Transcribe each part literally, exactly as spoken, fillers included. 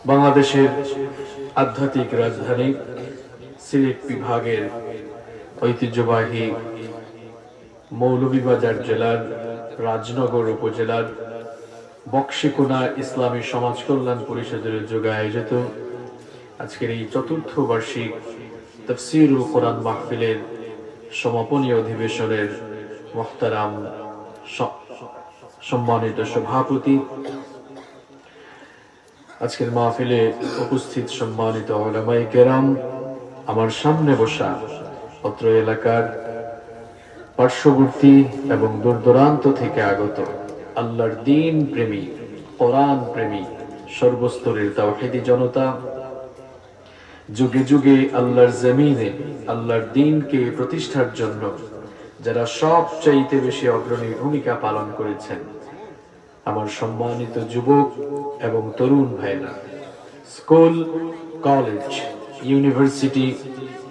বাংলাদেশের আধ্যাত্মিক রাজধানী সিলেট বিভাগের ঐতিহ্যবাহী মৌলভীবাজার জেলার রাজনগর উপজেলার বক্সিকোনা ইসলামী সমাজ কল্যাণ পরিষদের উদ্যোগে আয়োজিত আজকের এই চতুর্থ বার্ষিক তফসিরুল কোরআন মাহফিলের সমাপনী অধিবেশনের মোহতারাম স-, সম্মানিত সভাপতি, আজকের মাহফিলে উপস্থিত সম্মানিত উলামায়ে কেরাম, আমার সামনে বসা অত্র এলাকার পার্শ্ববর্তী এবং দূর দূরান্ত থেকে আগত আল্লাহর দ্বীন প্রেমী, কোরআন প্রেমী, সর্বস্তরের তাওহীদি জনতা, যুগে যুগে আল্লাহর জমিনে আল্লাহর দ্বীনকে প্রতিষ্ঠার জন্য যারা সবচাইতে বেশি অগ্রণী ভূমিকা পালন করেছেন, আমার সম্মানিত যুবক এবং তরুণ ভাইরা, স্কুল, কলেজ, ইউনিভার্সিটি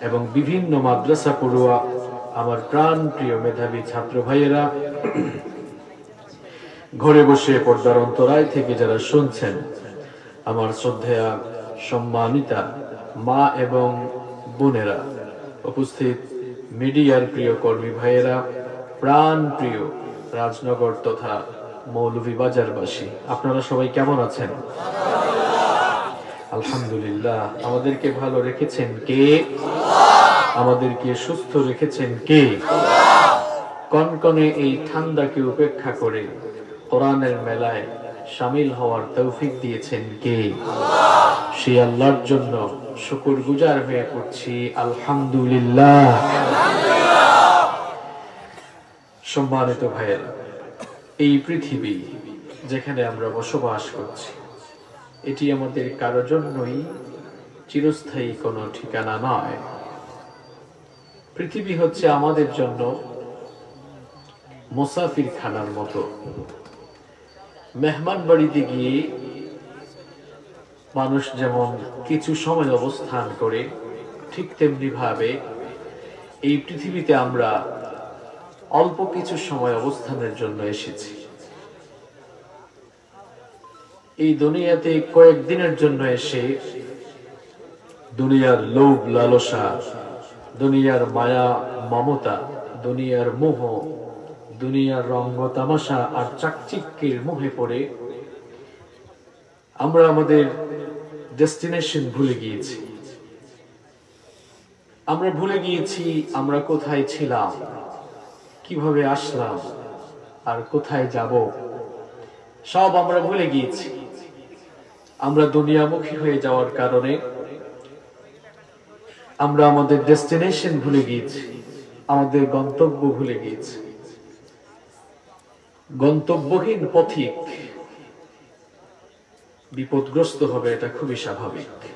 এবং বিভিন্ন মাদ্রাসা পড়ুয়া, আমার প্রাণপ্রিয় মেধাবী ছাত্র ভাইয়েরা, ঘরে বসে পর্দার অন্তরায় থেকে যারা শুনছেন, আমার শ্রদ্ধেয়া সম্মানিতা মা এবং বোনেরা, উপস্থিত মিডিয়ার প্রিয় কর্মী ভাইয়েরা, প্রাণ প্রিয় রাজনগর তথা মৌলভীবাজারবাসী, আপনারা সবাই কেমন আছেন? আলহামদুলিল্লাহ। আমাদেরকে ভালো রেখেছেন কে? আমাদেরকে সুস্থ রেখেছেন কে? কনকনে এই ঠান্ডাকে উপেক্ষা করে কোরআনের মেলায় সামিল হওয়ার তৌফিক দিয়েছেন কে? সেই আল্লাহর জন্য শুকরগুজার হয়ে পড়ছি আলহামদুলিল্লাহ। সম্মানিত ভাইয়েরা, এই পৃথিবী যেখানে আমরা বসবাস করছি, এটি আমাদের কারো জন্যই চিরস্থায়ী কোনো ঠিকানা নয়। পৃথিবী হচ্ছে আমাদের জন্য মুসাফিরখানার মতো। মেহমান বাড়িতে গিয়ে মানুষ যেমন কিছু সময় অবস্থান করে, ঠিক তেমনি ভাবে এই পৃথিবীতে আমরা অল্প কিছু সময় অবস্থানের জন্য এসেছি। এই দুনিয়াতে কয়েকদিনের জন্য এসে দুনিয়ার লোভ লালসা, দুনিয়ার মায়া মমতা, দুনিয়ার মোহ, দুনিয়ার রঙ্গ তামাশা আর চাকচিক্যের মোহে পড়ে আমরা আমাদের ডেস্টিনেশন ভুলে গিয়েছি। আমরা ভুলে গিয়েছি আমরা কোথায় ছিলাম, কিভাবে আসলাম, আর কোথায় যাব, সব আমরা ভুলে গিয়েছি। আমরা দুনিয়ামুখী হয়ে যাওয়ার কারণে আমরা আমাদের ডেস্টিনেশন ভুলে গিয়েছি, আমাদের গন্তব্য ভুলে গিয়েছি। গন্তব্যহীন পথিক বিপদগ্রস্ত হবে, এটা খুবই স্বাভাবিক।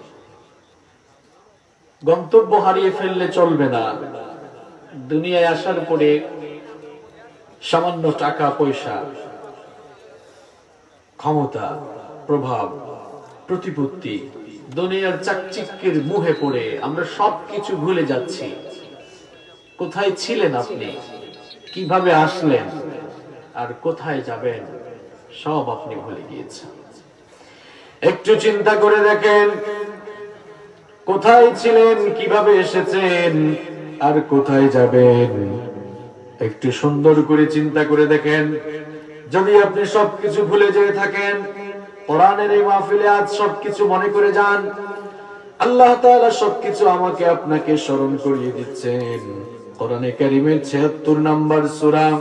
গন্তব্য হারিয়ে ফেললে চলবে না। দুনিয়ায় আসার পরে সামান্য টাকা পয়সা, ক্ষমতা, প্রভাব, প্রতিপত্তি, দুনিয়ার চাকচিক্যের মোহে পড়ে আমরা সবকিছু ভুলে যাচ্ছি। কোথায় ছিলেন আপনি, কিভাবে আসলেন, আর কোথায় যাবেন, সব আপনি ভুলে গিয়েছেন। একটু চিন্তা করে দেখেন, কোথায় ছিলেন, কিভাবে এসেছেন, আর কোথায় যাবেন। একটু সুন্দর করে চিন্তা করে দেখেন, যদি আপনি সবকিছু ভুলে যেয়ে থাকেন, কোরআনের এই মাহফিলে আজ সবকিছু মনে করে যান। আল্লাহ তাআলা সবকিছু আমাকে আপনাকে স্মরণ করিয়ে দিচ্ছেন। কোরআনে কারীমের ছিয়াত্তর নম্বর সূরা,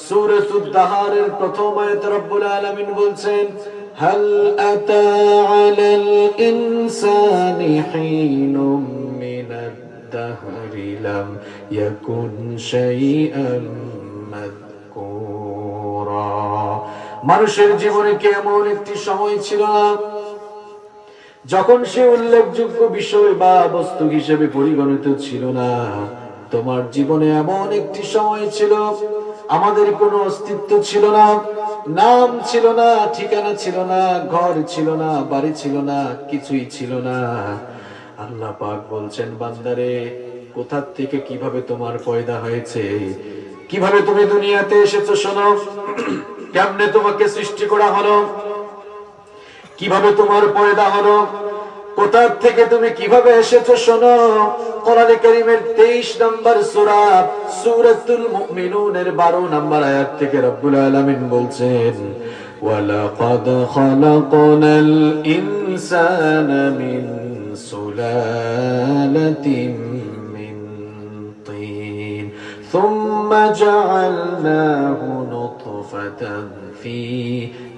সূরাতুদ দাহারের প্রথম আয়াতে রব্বুল আলামিন বলছেন, "হাল আতা আলাল ইনসানি হিনুম মিনাদ দাহরি লাম ইয়াকুন শাইআম মাযকুরা।" মানুষের জীবনে কি এমন একটি সময় ছিল না যখন সে উল্লেখযোগ্য বিষয় বা বস্তু হিসেবে পরিগণিত ছিল না? তোমার জীবনে এমন একটি সময় ছিল, আমাদের কোনো অস্তিত্ব ছিল না, নাম ছিল না, ঠিকানা ছিল না, ঘর ছিল না, বাড়ি ছিল না, কিছুই ছিল না। আল্লাহ পাক বলছেন, "বান্দারে, কোথা থেকে কিভাবে তোমার পয়দা হয়েছে, কিভাবে তুমি দুনিয়াতে এসেছো, শোনো, কেমনে তোমাকে সৃষ্টি করা হলো।" কিভাবে তোমার পয়দা হলো, কোথা থেকে তুমি কিভাবে এসেছো শোনো। কোরআনে কারীমের তেইশ নম্বর সূরা, সূরাতুল মুমিনুনের বারো নম্বর আয়াত থেকে রব্বুল আলামিন বলছেন, "ওয়ালাকাদ খালাকনাল ইনসানা মিন সুলালাতিম মিন তিন, সুম্মা জাআলনাহু নুতফাতান ফি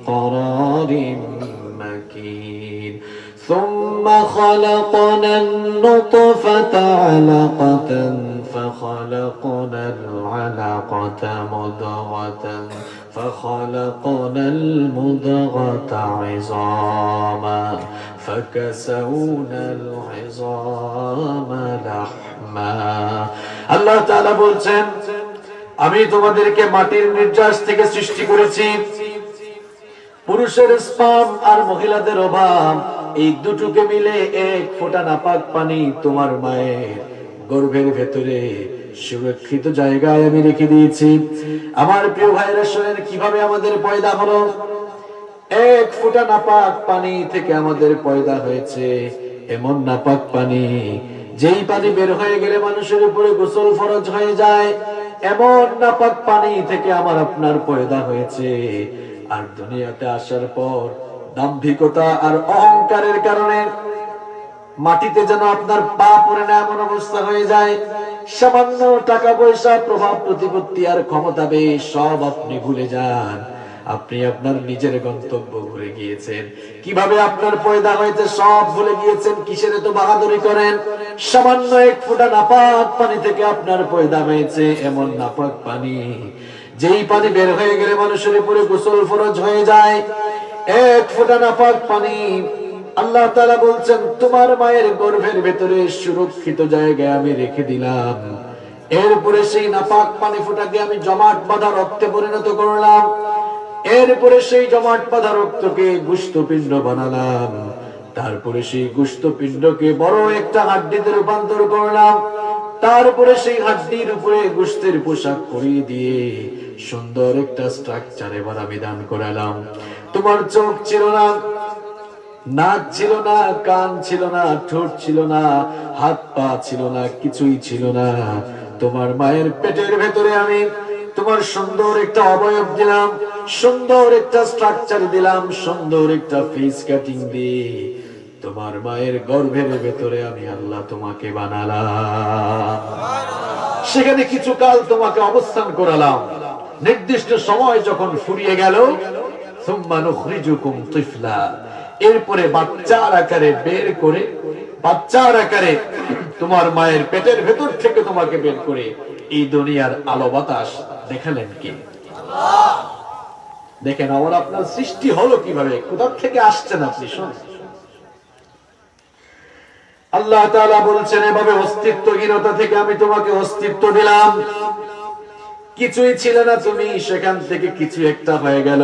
ক্বারারিম মাকিন।" ثم خلقنا النطفة علقة فخلقنا العلقة مضغة فخلقنا المضغة عظاما فكسونا العظام لحما। আল্লাহ তাআলা বলছেন, "আমি তোমাদেরকে মাটির নির্যাস থেকে সৃষ্টি করেছি।" পুরুষের স্পার্ম আর মহিলাদের ওভাম, এই দুটোকে মিলে এক ফোঁটা নাপাক পানি তোমার মায়ের গর্ভের ভেতরে সুরক্ষিত জায়গায় আমি রেখে দিয়েছি। আমার প্রিয় ভাইরা, শোনেন কিভাবে আমাদের পয়দা হলো। এক ফোঁটা নাপাক পানি থেকে আমাদের পয়দা হয়েছে। এমন নাপাক পানি, যেই পানি বের হয়ে গেলে মানুষের উপরে গোসল ফরজ হয়ে যায়, এমন নাপাক পানি থেকে আমার আপনার পয়দা হয়েছে। আর দুনিয়াতে আসার পর দাম্ভিকতা আর অহংকারের কারণে মাটিতে যেন আপনার পা পড়ে না, এমন অবস্থা হয়ে যায়। সামান্য টাকা পয়সা, প্রভাব প্রতিপত্তি আর ক্ষমতা বেশ, সব আপনি ভুলে যান। আপনি আপনার নিজের গন্তব্য ভুলে গিয়েছেন। কিভাবে আপনার পয়দা হয়েছে সব ভুলে গিয়েছেন। কিসের এত বাহাদুরি করেন? সামান্য এক ফোঁটা নাপাক পানি থেকে আপনার পয়দা হয়েছে, এমন নাপাক পানি, যেই পানি বের হয়ে গেলে মানুষের উপরে গোসল ফরজ হয়ে যায়। এক ফোঁটা নাপাক পানি, আল্লাহ তাআলা বলছেন, তোমার মায়ের গর্ভের ভেতরে সুরক্ষিত জায়গায় আমি রেখে দিলাম। এরপরে সেই নাপাক পানি ফোঁটাকে আমি জমাট বাঁধা রক্তে পরিণত করলাম। এরপরে সেই জমাট বাঁধা রক্তকে গোশতপিণ্ড বানালাম। তারপরে সেই গোশতপিণ্ডকে বড় একটা হাড্ডিতে রূপান্তর করলাম। তারপরে সেই হাড্ডির উপরে গোশতের পোশাক পরিয়ে দিয়ে সুন্দর একটা স্ট্রাকচার এবার আমি দান করালাম। তোমার চোখ ছিল না, নাক ছিল না, কান ছিল না, ঠোঁট ছিল না, হাত পা ছিল না, কিছুই ছিল না। তোমার মায়ের পেটের ভেতরে আমি তোমার সুন্দর একটা অবয়ব দিলাম, সুন্দর একটা স্ট্রাকচার দিলাম, সুন্দর একটা ফেস কাটিং দিয়ে তোমার মায়ের গর্ভের ভেতরে আমি আল্লাহ তোমাকে বানালাম। সেখানে কিছুকাল তোমাকে অবস্থান করালাম। নির্দিষ্ট সময় যখন ফুরিয়ে গেল, সুম্মা নুখরিজুকুম তিফলা, এরপরে বাচ্চার আকারে বের করে, বাচ্চার আকারে তোমার মায়ের পেটের ভেতর থেকে তোমাকে বের করে এই দুনিয়ার আলো বাতাস দেখালেন কে? দেখেন, আমার আপনার সৃষ্টি হলো কিভাবে, কোথা থেকে আসছেন আপনি? শুনুন, আল্লাহ তাআলা বলছেন, এভাবে অস্তিত্বহীনতা থেকে আমি তোমাকে অস্তিত্ব দিলাম। কিছুই ছিলে না তুমি, সেখান থেকে কিছু একটা হয়ে গেল।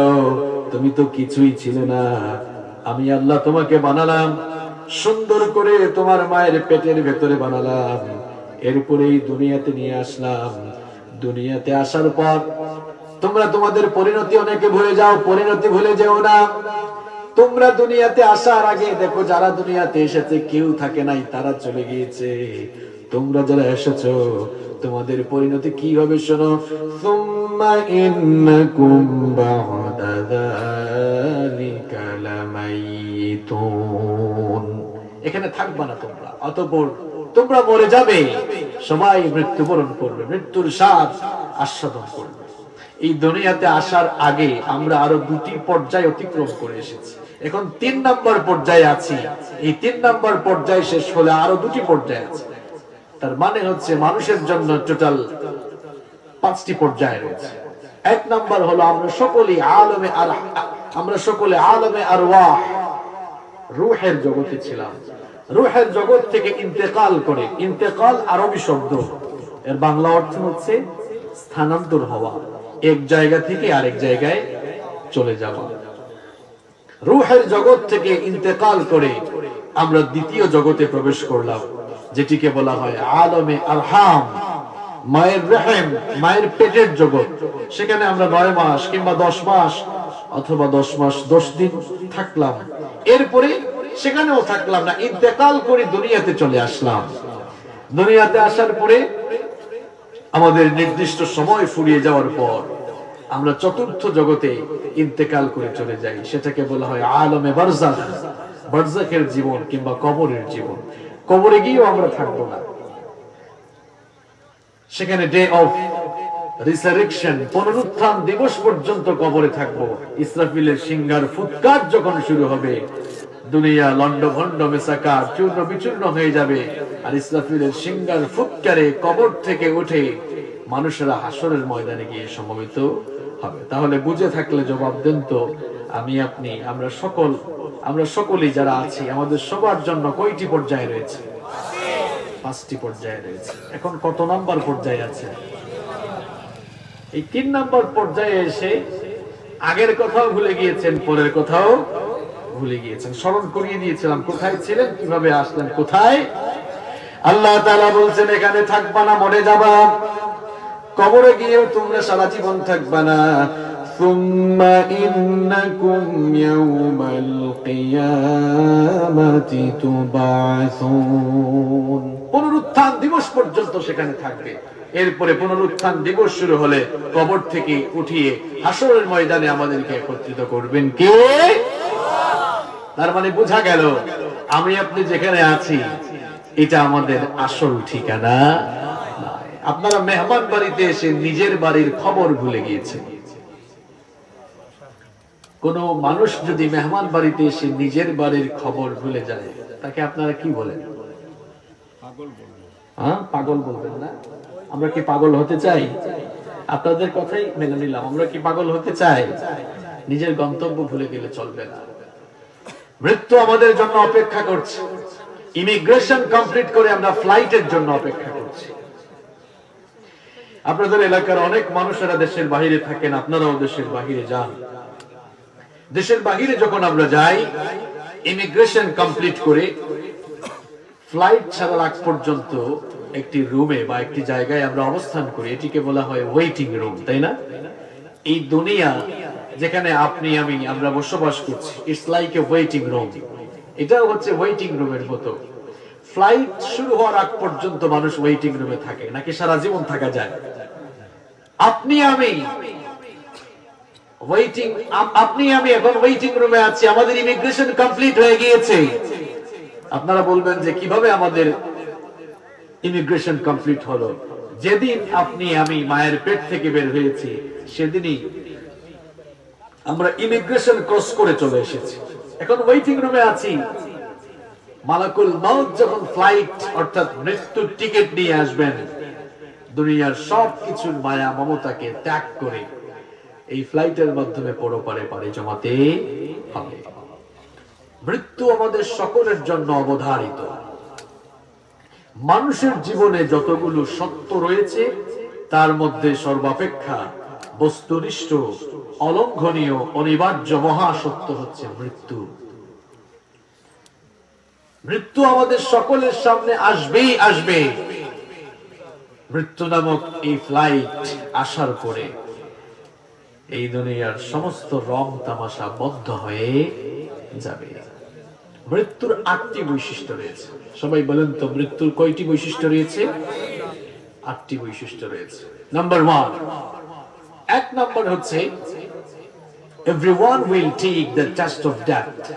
তুমি তো কিছুই ছিলে না, আমি আল্লাহ তোমাকে বানালাম, সুন্দর করে তোমার মায়ের পেটের ভেতরে বানালাম, এরপরে এই দুনিয়াতে নিয়ে আসলাম। দুনিয়াতে আসার পর তোমরা তোমাদের পরিণতি অনেকে ভুলে যাও, পরিণতি ভুলে যেও না। তোমরা দুনিয়াতে আসার আগে দেখো, যারা দুনিয়াতে এসেছে কেউ থাকে নাই, তারা চলে গিয়েছে। তোমরা যারা এসেছো, তোমাদের পরিণতি কি হবে শোনো। সুম্মা ইন্নাকুম বা'দা যালিকা লামাইতুন। এখানে থাকবা না তোমরা, অতঃপর তোমরা মরে যাবে, সবাই মৃত্যুবরণ করবে, মৃত্যুর স্বাদ আস্বাদন করবে। এই দুনিয়াতে আসার আগে আমরা আরো দুটি পর্যায় অতিক্রম করে এসেছি, এখন তিন নম্বর পর্যায়ে আছি। এই তিন নম্বর পর্যায় শেষ হলে আরো দুটি পর্যায় আছে। তার মানে হচ্ছে মানুষের জন্য টোটাল পাঁচটি পর্যায় রয়েছে। এক নম্বর হলো আমরা সকলেই আলমে আর, আমরা সকলে আলমে আরওয়াহ, রুহের জগতে ছিলাম। রুহের জগৎ থেকে ইন্তেকাল করে, ইন্তেকাল আরবি শব্দ, এর বাংলা অর্থ হচ্ছে স্থানান্তর হওয়া, এক জায়গা থেকে আরেক জায়গায় চলে যাওয়া। রুহের জগৎ থেকে ইন্তেকাল করে আমরা দ্বিতীয় জগতে প্রবেশ করলাম, যেটিকে বলা হয় আলমে আরহাম, মায়ের রেহেম, মায়ের পেটের জগৎ। সেখানে আমরা নয় মাস কিংবা দশ মাস অথবা দশ মাস দশ দিন থাকলাম, এরপরে সেখানেও থাকলাম না, ইন্তেকাল করে দুনিয়াতে চলে আসলাম। দুনিয়াতে আসার পরে আমাদের নির্দিষ্ট সময় ফুরিয়ে যাওয়ার পর আমরা চতুর্থ জগতে ইন্তেকাল করে চলে যাই, সেটাকে বলা হয় আলমে বারজাখ, বারজাখের জীবন কিংবা কবরের জীবন। কবরে গিয়েও আমরা থাকবো না, সেখানে ডে অফ রিসারেকশন, পুনরুত্থান দিবস পর্যন্ত কবরে থাকবো। ইসরাফিলের শিঙ্গার ফুৎকার যখন শুরু হবে, দুনিয়া লণ্ডভণ্ড মেসাকার চূর্ণ বিচূর্ণ হয়ে যাবে। আর ইসরাফিলের শিঙ্গার ফুৎকারে কবর থেকে উঠে মানুষেরা হাশরের ময়দানে গিয়ে সমবেত হবে। তাহলে বুঝে থাকলে জবাব দেন তো, আমি আপনি, আমরা সকল, আমরা সকলেই যারা আছি, আমাদের সবার জন্য কয়টি পর্যায় রয়েছে? পাঁচটি পর্যায় রয়েছে। এখন কত নাম্বার পর্যায়ে আছে? এই তিন নাম্বার পর্যায়ে এসে আগের কথাও ভুলে গিয়েছেন, পরের কথাও ভুলে গিয়েছেন। স্মরণ করিয়ে দিয়েছিলাম, কোথায় ছিলেন, কিভাবে আসলেন, কোথায়। আল্লাহ তাআলা বলছেন, এখানে থাকবা না, মরে যাবা, কবরে গিয়েও তোমরা সারা জীবন থাকবা না। ثم إنكم يوم القيامة تبعثون। পুনরুত্থান দিবস পর্যন্ত সেখানে থাকবে। এরপরে পুনরুত্থান দিবস শুরু হলে কবর থেকে উঠিয়ে হাশরের ময়দানে আমাদেরকে একত্রিত করবেন কে? তার মানে বোঝা গেল, আমি আপনি যেখানে আছি, এটা আমাদের আসল ঠিকানা নয়। আপনারা মেহমান বাড়িতে এসে নিজের বাড়ির খবর ভুলে গিয়েছেন। কোনো মানুষ যদি মেহমান বাড়িতে এসে নিজের বাড়ির খবর ভুলে যায়, তাকে আপনারা কি বলেন? হ্যাঁ, পাগল বলবেন না? আমরা কি পাগল হতে চাই? আপনাদের কথাই মেনে নিলাম, আমরা কি পাগল হতে চাই? নিজের গন্তব্য ভুলে গেলে চলবে না। মৃত্যু আমাদের জন্য অপেক্ষা করছে। ইমিগ্রেশন কমপ্লিট করে আমরা ফ্লাইটের জন্য অপেক্ষা করছি। আপনাদের এলাকার অনেক মানুষেরা দেশের বাইরে থাকেন, আপনারাও দেশের বাইরে যান। দেশের বাইরে যখন আমরা যাই, ইমিগ্রেশন কমপ্লিট করে ফ্লাইট ছাড়ার আগ পর্যন্ত একটি রুমে বা একটি জায়গায় আমরা অবস্থান করি, এটিকে বলা হয় ওয়েটিং রুম, তাই না? এই দুনিয়া যেখানে আপনি আমি আমরা বসবাস করছি, it's like a waiting room. এটাও হচ্ছে ওয়েটিং রুমের মতো। ফ্লাইট শুরু হওয়ার আগ পর্যন্ত মানুষ ওয়েটিং রুমে থাকে, নাকি সারা জীবন থাকা যায়? আপনি আমি ওয়েটিং, আপ-, আপনি আমি এখন ওয়েটিং রুমে আছি, আমাদের ইমিগ্রেশন কমপ্লিট হয়ে গিয়েছে। আপনারা বলবেন যে, "কিভাবে আমাদের ইমিগ্রেশন কমপ্লিট হলো?" যেদিন আপনি আমি মায়ের পেট থেকে বের হয়েছি, সেদিনই আমরা ইমিগ্রেশন ক্রস করে চলে এসেছি। এখন ওয়েটিং রুমে আছি। মালাকুল মাউত যখন ফ্লাইট অর্থাৎ মৃত্যুর টিকিট নিয়ে আসবেন, দুনিয়ার সব কিছুর মায়া মমতাকে ত্যাগ করে এই ফ্লাইটের মাধ্যমে পরপারে পাড়ি জমাতে হবে। মৃত্যু আমাদের সকলের জন্য অবধারিত। মানুষের জীবনে যতগুলো সত্য রয়েছে, তার মধ্যে সর্বাপেক্ষা বস্তুনিষ্ঠ, অলঙ্ঘনীয়, অনিবার্য মহাসত্য হচ্ছে মৃত্যু। মৃত্যু আমাদের সকলের সামনে আসবেই আসবে। মৃত্যু নামক এই ফ্লাইট আসার পরে এই দুনিয়ার সমস্ত রং তামাশা বন্ধ হয়ে যাবে। মৃত্যুর আটটি বৈশিষ্ট্য রয়েছে। সবাই বলেন তো, মৃত্যুর কয়টি বৈশিষ্ট্য রয়েছে? আটটি বৈশিষ্ট্য রয়েছে। নাম্বার ওয়ান, এক নম্বর হচ্ছে, everyone will take the test of death।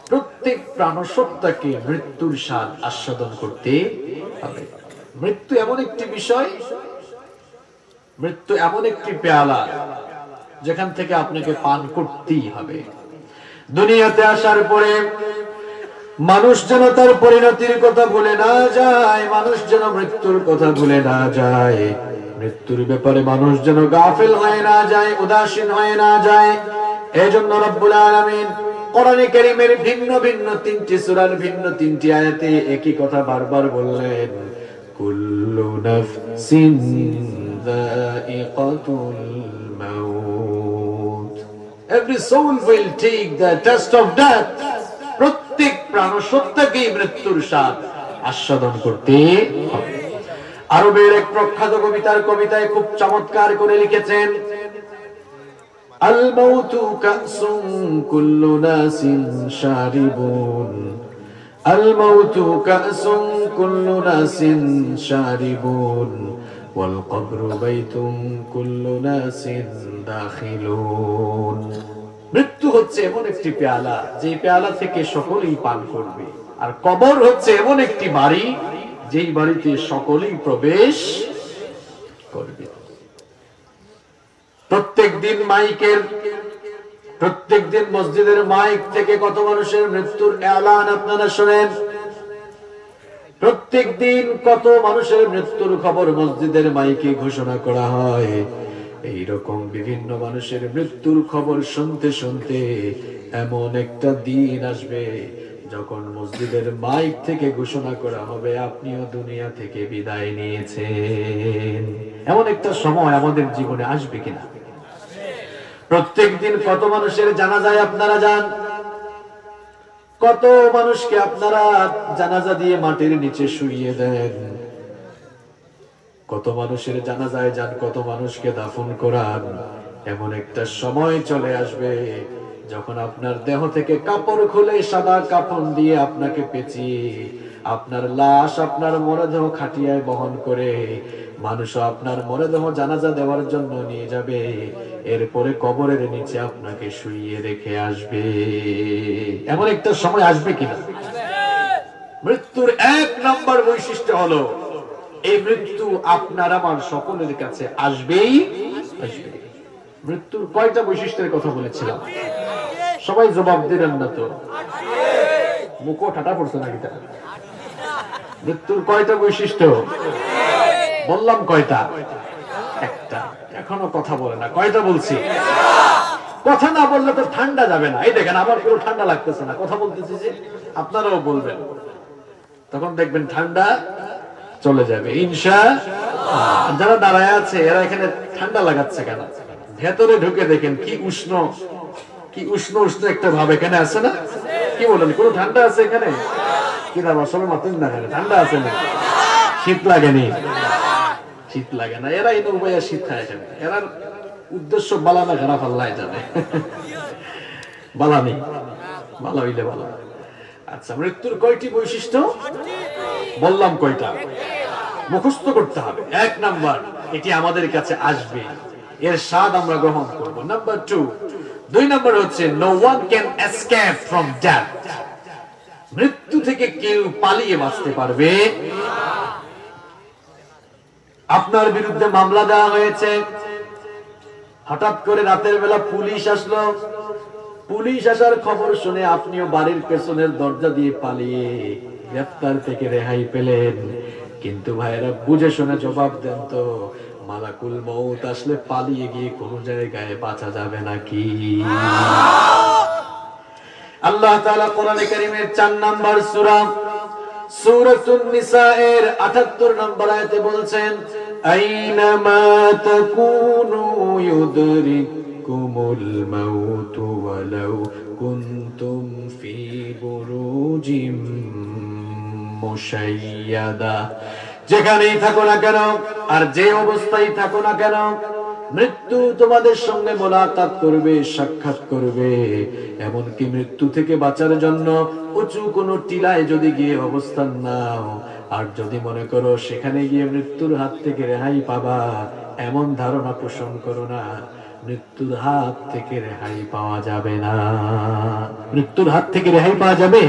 প্রত্যেক প্রাণসত্তাকে মৃত্যুর স্বাদ আস্বাদন করতে হবে। মৃত্যু এমন একটি বিষয়, মৃত্যু এমন একটি পেয়ালা, যেখান থেকে আপনাকে পান করতেই হবে। দুনিয়াতে আসার পরে মানুষ যেন তার পরিণতির কথা ভুলে না যায়, মানুষ যেন মৃত্যুর কথা ভুলে না যায়, মৃত্যুর ব্যাপারে মানুষ যেন গাফেল হয়ে না যায়, উদাসীন হয়ে না যায়। এই জন্য রব্বুল আলামিন কোরআনে কারীমের ভিন্ন ভিন্ন তিনটি সূরার ভিন্ন তিনটি আয়াতে একই কথা বারবার বললেন, "কুল্লু নাফসিন যায়িকাতুল মাউত।" Every soul will take the test of death। প্রত্যেক প্রাণসত্তাকেই মৃত্যুর স্বাদ আস্বাদন করতে হবে। আরবের এক প্রখ্যাত কবি তার কবিতায় খুব চমৎকার করে লিখেছেন, الموت كأس كل ناس شاربون. الموت كأس كل ناس شاربون. والقبر بيت كل ناس داخلون. মৃত্যু হচ্ছে এমন একটি পেয়ালা, যে পেয়ালা থেকে সকলেই পান করবে। আর কবর হচ্ছে এমন একটি বাড়ি, যেই বাড়িতে সকলেই প্রবেশ করবে। প্রত্যেক দিন মাইকের, প্রত্যেক দিন মসজিদের মাইক থেকে কত মানুষের মৃত্যুর এলান আপনারা শোনেন। প্রত্যেক দিন কত মানুষের মৃত্যুর খবর মসজিদের মাইকে ঘোষণা করা হয়। এই রকম বিভিন্ন মানুষের মৃত্যুর খবর শুনতে শুনতে এমন একটা দিন আসবে, যখন মসজিদের মাইক থেকে ঘোষণা করা হবে, "আপনিও দুনিয়া থেকে বিদায় নিয়েছেন।" এমন একটা সময় আমাদের জীবনে আসবে কিনা? প্রত্যেক দিন কত মানুষের জানাজায় আপনারা যান, কত মানুষকে আপনারা জানাজা দিয়ে মাটির নিচে শুইয়ে দেন, কত মানুষের জানাজায় যান, কত মানুষকে দাফন করান। এমন একটা সময় চলে আসবে, যখন আপনার দেহ থেকে কাপড় খুলে সাদা কাফন দিয়ে আপনাকে পেঁচিয়ে আপনার লাশ আপনার মরদেহ খাটিয়ায় বহন করে মানুষও আপনার মরদেহ জানাজা দেওয়ার জন্য নিয়ে যাবে। এরপরে কবরের নিচে আপনাকে শুইয়ে রেখে আসবে। এমন একটা সময় আসবে কিনা? মৃত্যুর এক নম্বর বৈশিষ্ট্য হলো, এই মৃত্যু আপনার আমার সকলের কাছে আসবেই আসবে। মৃত্যুর কয়টা বৈশিষ্ট্যের কথা বলেছিলাম? সবাই জবাব দিলেন না তো। মুখো ঠাটা পড়ছে নাকি তার? মৃত্যুর কয়টা বৈশিষ্ট্য? বললাম কয়টা? একটা। এখনো কথা বলে না। কয়টা বলছি? কথা না বললে তো ঠান্ডা যাবে না। এই দেখেন, আমার কোনো ঠান্ডা লাগতেছে না, কথা বলতেছি যে আপনারাও বলবেন, তখন দেখবেন ঠান্ডা চলে যাবে ইনশা। আর যারা দাঁড়ায় আছে, এরা এখানে ঠান্ডা লাগাচ্ছে কেন? ভেতরে ঢুকে দেখেন কি উষ্ণ, কি উষ্ণ উষ্ণ একটা ভাব এখানে আছে না? কি বলেন, কোনো ঠান্ডা আছে এখানে? কি দাবা, সবাই মাতেন না কেন? ঠান্ডা আছে না? শীত লাগেনি? শীত লাগে না। এরা এই নৌবাইয়া শীত খায় এখানে। এরার উদ্দেশ্য বালা না খারাপ আল্লাহ জানে। বালা নেই, বালা হইলে বালা। আচ্ছা, মৃত্যুর কয়টি বৈশিষ্ট্য? বললাম কয়টা? মুখস্থ করতে হবে। এক নাম্বার, এটি আমাদের কাছে আসবে, এর স্বাদ আমরা গ্রহণ করব। নাম্বার টু, দুই নাম্বার হচ্ছে, no one can escape from death। মৃত্যু থেকে কেউ পালিয়ে বাঁচতে পারবে? আপনার বিরুদ্ধে মামলা দেওয়া হয়েছে, হঠাৎ করে রাতের বেলা পুলিশ আসলো। পুলিশ আসার খবর শুনে আপনিও বাড়ির পেছনের দরজা দিয়ে পালিয়ে গ্রেফতার থেকে রেহাই পেলেন। কিন্তু ভাইয়েরা, বুঝে শুনে জবাব দেন তো, মালাকুল মউত আসলে পালিয়ে গিয়ে কোনো জায়গায় বাঁচা যাবে নাকি? আল্লাহ তাআলা কোরআনে কারীমের চার নাম্বার সূরা, সূরাতুন নিসা এর আটাত্তর নম্বর আয়াতে বলছেন, "আইনামা তাকুনু ইউদরিককুমুল মাউতু ওয়ালাউ কুনতুম ফি বুরুজিম মুশাইয়াদা।" যেখানেই থাকো না কেন, আর যে অবস্থায় থাকো না কেন, মৃত্যু তোমাদের সঙ্গে মোলাকাত করবে, সাক্ষাৎ করবে। এমনকি মৃত্যু থেকে বাঁচার জন্য উঁচু কোনো টিলায় যদি গিয়ে অবস্থান নাও, আর যদি মনে করো সেখানে গিয়ে মৃত্যুর হাত থেকে রেহাই পাবা, এমন ধারণা পোষণ করো না। মৃত্যুর হাত থেকে রেহাই পাওয়া যাবে না। মৃত্যুর হাত থেকে রেহাই পাওয়া যাবে?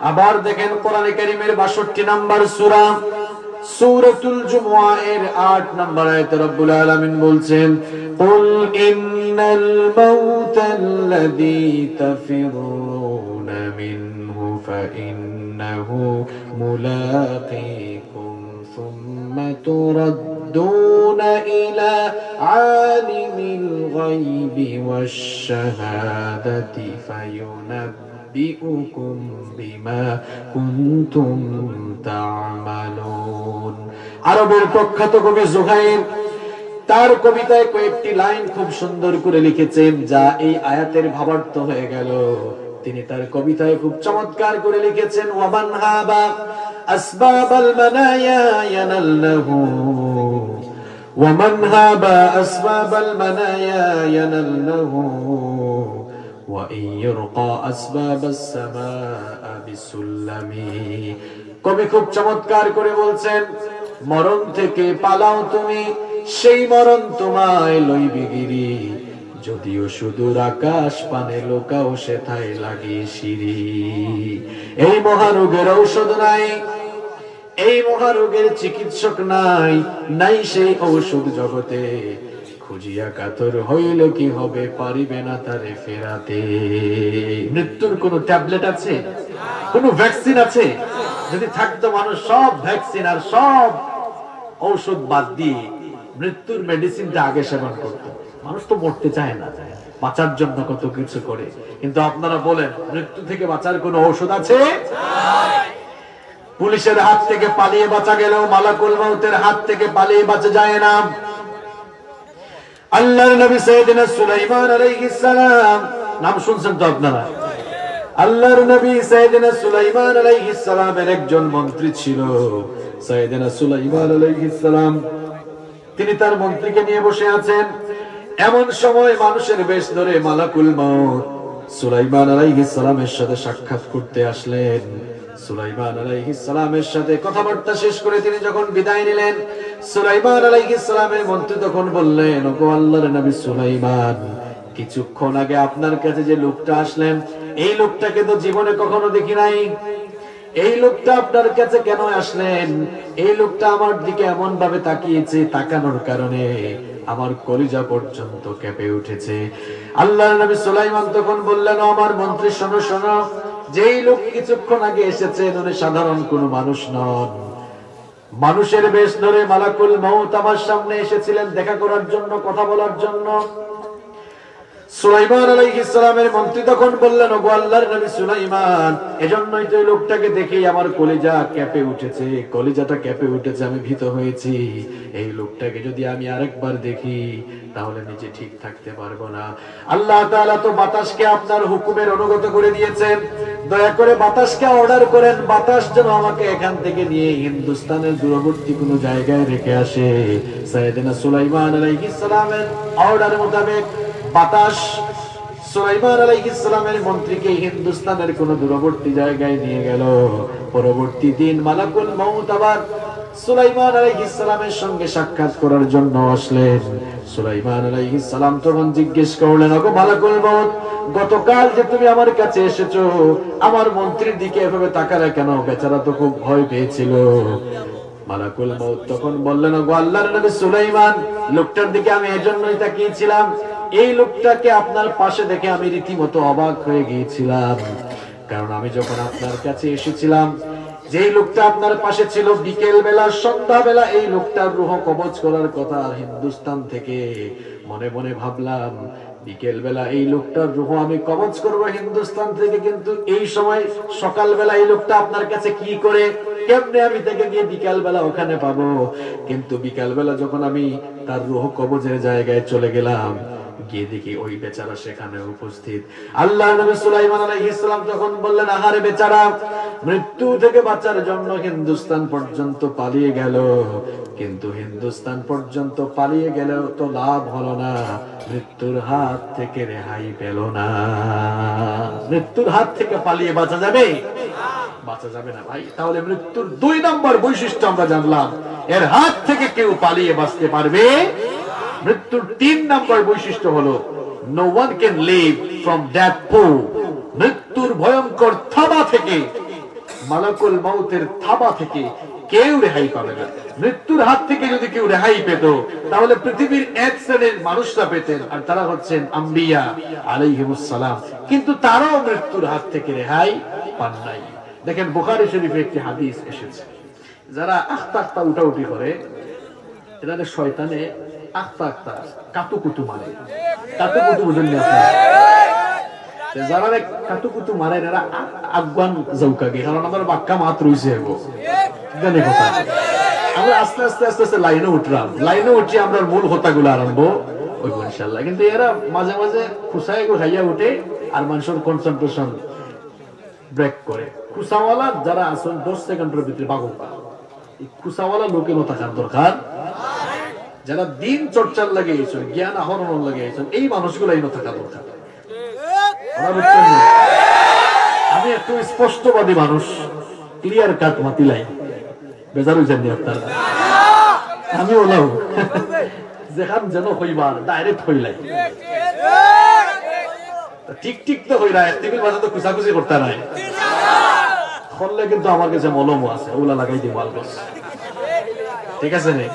আবার দেখেন কোরআনে কারীমের বাষট্টি নাম্বার সূরা, সূরাতুল জুমুয়া এর আট নাম্বার আয়াতে রব্বুল আলামিন বলছেন, "কুল ইন্নাল মাউতাল্লাযী তাফিররুনা মিনহু ফাইন্নাহু মুলাকীকুম।" ثم تردون إلى عالم الغيب والشهادة فينبئكم بما كنتم تعملون। আরবের প্রখ্যাত কবি জুহাইর তার কবিতায় কয়েকটি লাইন খুব সুন্দর করে লিখেছেন, যা এই আয়াতের ভাবার্থ হয়ে গেল। তিনি তার কবিতায় খুব চমৎকার করে লিখেছেন, "ওয়ামান হাবা আসবাবাল মানায়া ইয়ানাল্লাহু, ومن هاب أسباب المنايا ينل له، وإن يرقى أسباب السماء بسلم। কবি খুব চমৎকার করে বলছেন, মরণ থেকে পালাও তুমি, সেই মরণ তোমায় লইবে গিরি, যদিও সুদূর আকাশ পানে লুকাও সেথায় লাগিয়ে সিঁড়ি। এই মহারোগের ঔষধ নাই, এই মহারোগের চিকিৎসক নাই, নাই সেই ঔষধ জগতে। খুঁজিয়া কাতর হইলে কি হবে, পারিবে না তারে ফেরাতে। মৃত্যুর কোনো ট্যাবলেট আছে? কোনো ভ্যাকসিন আছে? যদি থাকতো, মানুষ সব ভ্যাকসিন আর সব ঔষধ বাদ দিয়ে মৃত্যুর মেডিসিনটা আগে সেবন করতো। মানুষ তো মরতে চায় না, বাঁচার জন্য কত কিছু করে। কিন্তু আপনারা বলেন, মৃত্যু থেকে বাঁচার কোনো ঔষধ আছে? পুলিশের হাত থেকে পালিয়ে বাঁচা গেলেও মালাকুল মউতের হাত থেকে পালিয়ে বাঁচা যায় না। আল্লাহর নবী সাইয়েদনা সুলাইমান আলাইহিস সালাম, নাম শুনছেন তো আপনারা? আল্লাহর নবী সাইয়েদনা সুলাইমান আলাইহিস সালামের একজন মন্ত্রী ছিল। সাইয়েদনা সুলাইমান আলাইহিস সালাম, তিনি তার মন্ত্রীকে নিয়ে বসে আছেন। এমন সময় মানুষের বেশ ধরে মালাকুল মউত সুলাইমান আলাইহিস সালামের সাথে সাক্ষাৎ করতে আসলেন। সুলাইমান আলাইহিস সালামের সাথে কথাবার্তা শেষ করে তিনি যখন বিদায় নিলেন, সুলাইমান আলাইহিস সালামের মন্ত্রী তখন বললেন, "ওগো আল্লাহর নবী সুলাইমান, কিছুক্ষণ আগে আপনার কাছে যে লোকটা আসলেন, এই লোকটাকে তো জীবনে কখনো দেখি নাই। এই লোকটা আপনার কাছে কেন আসলেন? এই লোকটা আমার দিকে এমন ভাবে তাকিয়েছে, তাকানোর কারণে আমার কলিজা পর্যন্ত কেঁপে উঠেছে।" আল্লাহর নবী সুলাইমান তখন বললেন, "ও আমার মন্ত্রী, শোনো, শোনো, যেই লোক কিছুক্ষণ আগে এসেছেন, উনি সাধারণ কোনো মানুষ নন। মানুষের বেশ ধরে মালাকুল মউত আমার সামনে এসেছিলেন দেখা করার জন্য, কথা বলার জন্য।" সুলাইমান আলাইহিস সালামের মন্ত্রী তখন বললেন, "ওগো আল্লাহর নবী সুলাইমান, এজন্যই তো এই লোকটাকে দেখেই আমার কলিজা কেঁপে উঠেছে, কলিজাটা কেঁপে উঠেছে, আমি ভীত হয়েছি। এই লোকটাকে যদি আমি আরেকবার দেখি, তাহলে নিজে ঠিক থাকতে পারবো না।" আল্লাহ তাআলা তো বাতাসকে আপনার হুকুমের অনুগত করে দিয়েছেন। দয়া করে বাতাসকে অর্ডার করেন, বাতাস যেন আমাকে এখান থেকে নিয়ে হিন্দুস্তানের দূরবর্তী কোনো জায়গায় রেখে আসে। সাইয়েদনা সুলাইমান আলাইহিস সালামের অর্ডার মোতাবেক বাতাস সুলাইমান আলাইহিস সালামের মন্ত্রীকে হিন্দুস্তানের কোনো দূরবর্তী জায়গায় নিয়ে গেল। পরবর্তী দিন মালাকুল মউত আবার সুলাইমান আলাইহিস সালামের সঙ্গে সাক্ষাৎ করার জন্য আসলেন। সুলাইমান আলাইহিস সালাম তখন জিজ্ঞেস করলেন, "ওগো মালাকুল মউত, গতকাল যে তুমি আমার কাছে এসেছো, আমার মন্ত্রীর দিকে এভাবে তাকালে কেন? বেচারা তো খুব ভয় পেয়েছিল।" মালাকুল মউত তখন বললেন, "ওগো আল্লাহর নবী সুলাইমান, লোকটার দিকে আমি এজন্যই তাকিয়েছিলাম, এই লোকটাকে আপনার পাশে দেখে আমি রীতিমতো অবাক হয়ে গিয়েছিলাম। কারণ আমি যখন আপনার কাছে এসেছিলাম, যেই লোকটা আপনার পাশে ছিল, বিকেল বেলা, সন্ধ্যাবেলা এই লোকটার রুহ কবজ করার কথা হিন্দুস্তান থেকে। মনে মনে ভাবলাম, বিকেল বেলা এই লোকটার রুহ আমি কবজ করব হিন্দুস্তান থেকে, কিন্তু এই সময় সকালবেলা এই লোকটা আপনার কাছে কি করে, কেমনে আমি তাকে গিয়ে বিকালবেলা ওখানে পাবো?" কিন্তু বিকালবেলা যখন আমি তার রুহ কবজের জায়গায় চলে গেলাম, গিয়ে দেখি ওই বেচারা সেখানে উপস্থিত। আল্লাহর নবী সুলাইমান আলাইহিস সালাম তখন বললেন, "আহারে বেচারা, মৃত্যু থেকে বাঁচার জন্য হিন্দুস্তান পর্যন্ত পালিয়ে গেল, কিন্তু হিন্দুস্তান পর্যন্ত পালিয়ে গেলেও তো লাভ হলো না, মৃত্যুর হাত থেকে রেহাই পেল না।" মৃত্যুর হাত থেকে পালিয়ে বাঁচা যাবে? বাঁচা যাবে না ভাই। তাহলে মৃত্যুর দুই নম্বর বৈশিষ্ট্য আমরা জানলাম, এর হাত থেকে কেউ পালিয়ে বাঁচতে পারবে। মৃত্যুর তিন নম্বর বৈশিষ্ট্য হলো, "No one can live from death poo।" মৃত্যুর ভয়ঙ্কর থাবা থেকে, মালাকুল মউতের থাবা থেকে কেউ রেহাই পাবে না। মৃত্যুর হাত থেকে যদি কেউ রেহাই পেত, তাহলে পৃথিবীর এক শ্রেণীর মানুষরা পেতেন, আর তারা হচ্ছেন আম্বিয়া আলাইহিমুস সালাম, কিন্তু তারাও মৃত্যুর হাত থেকে রেহাই পান নাই। দেখেন, বুখারী শরীফে একটি হাদিস এসেছে, যারা আখতা আখতা উঠাউঠি করে, এরারে শয়তানে আখতা আখতা কাতুকুতু মারে। কাতুকুতু বুঝেন নি আপনারা? তো যারা রে কাতুকুতু মারে, এরা আ-, আগুয়ান যাউক্কা গি, কারণ আমার বাক্কা মাত রইছে এগো। জানি কথা। আমরা আস্তে আস্তে আস্তে আস্তে লাইনে উঠলাম, লাইনে উঠি আমরা মূল কথাগুলো আরম্ভ হইব ইনশাআল্লাহ। কিন্তু এরা মাঝে মাঝে খুসায় গো খাইয়া উঠে, আর মানুষের কনসেন্ট্রেশন ব্রেক করে। খুসাওয়ালা যারা আছেন, দশ সেকেন্ডের ভিতরে বাগো। এই খুসাওয়ালা লোকে না থাকার দরকার। যারা দিন চর্চার লাগি আইছইন, জ্ঞান আহরণর লাগি আইছইন, এই মানুষগুলা ইনো থাকা দরকার। আপনারা বুঝছইন নি? আমি একটু স্পষ্টবাদী মানুষ, ক্লিয়ার কাট মাতিলাই। বেজার অইছইন নি আপনারা? আমি ওলাও। যেখান যেন কইবার, ডাইরেক্ট কইলাই। তো ঠিক ঠিক তো কইরা, এক টেবিল মাঝে তো কুচাকুচি করতা নায়। করলে কিন্তু আমার গেছে মলমও আছে, ওলা লাগাই দিব আলগোছ। ঠিক আছে নি?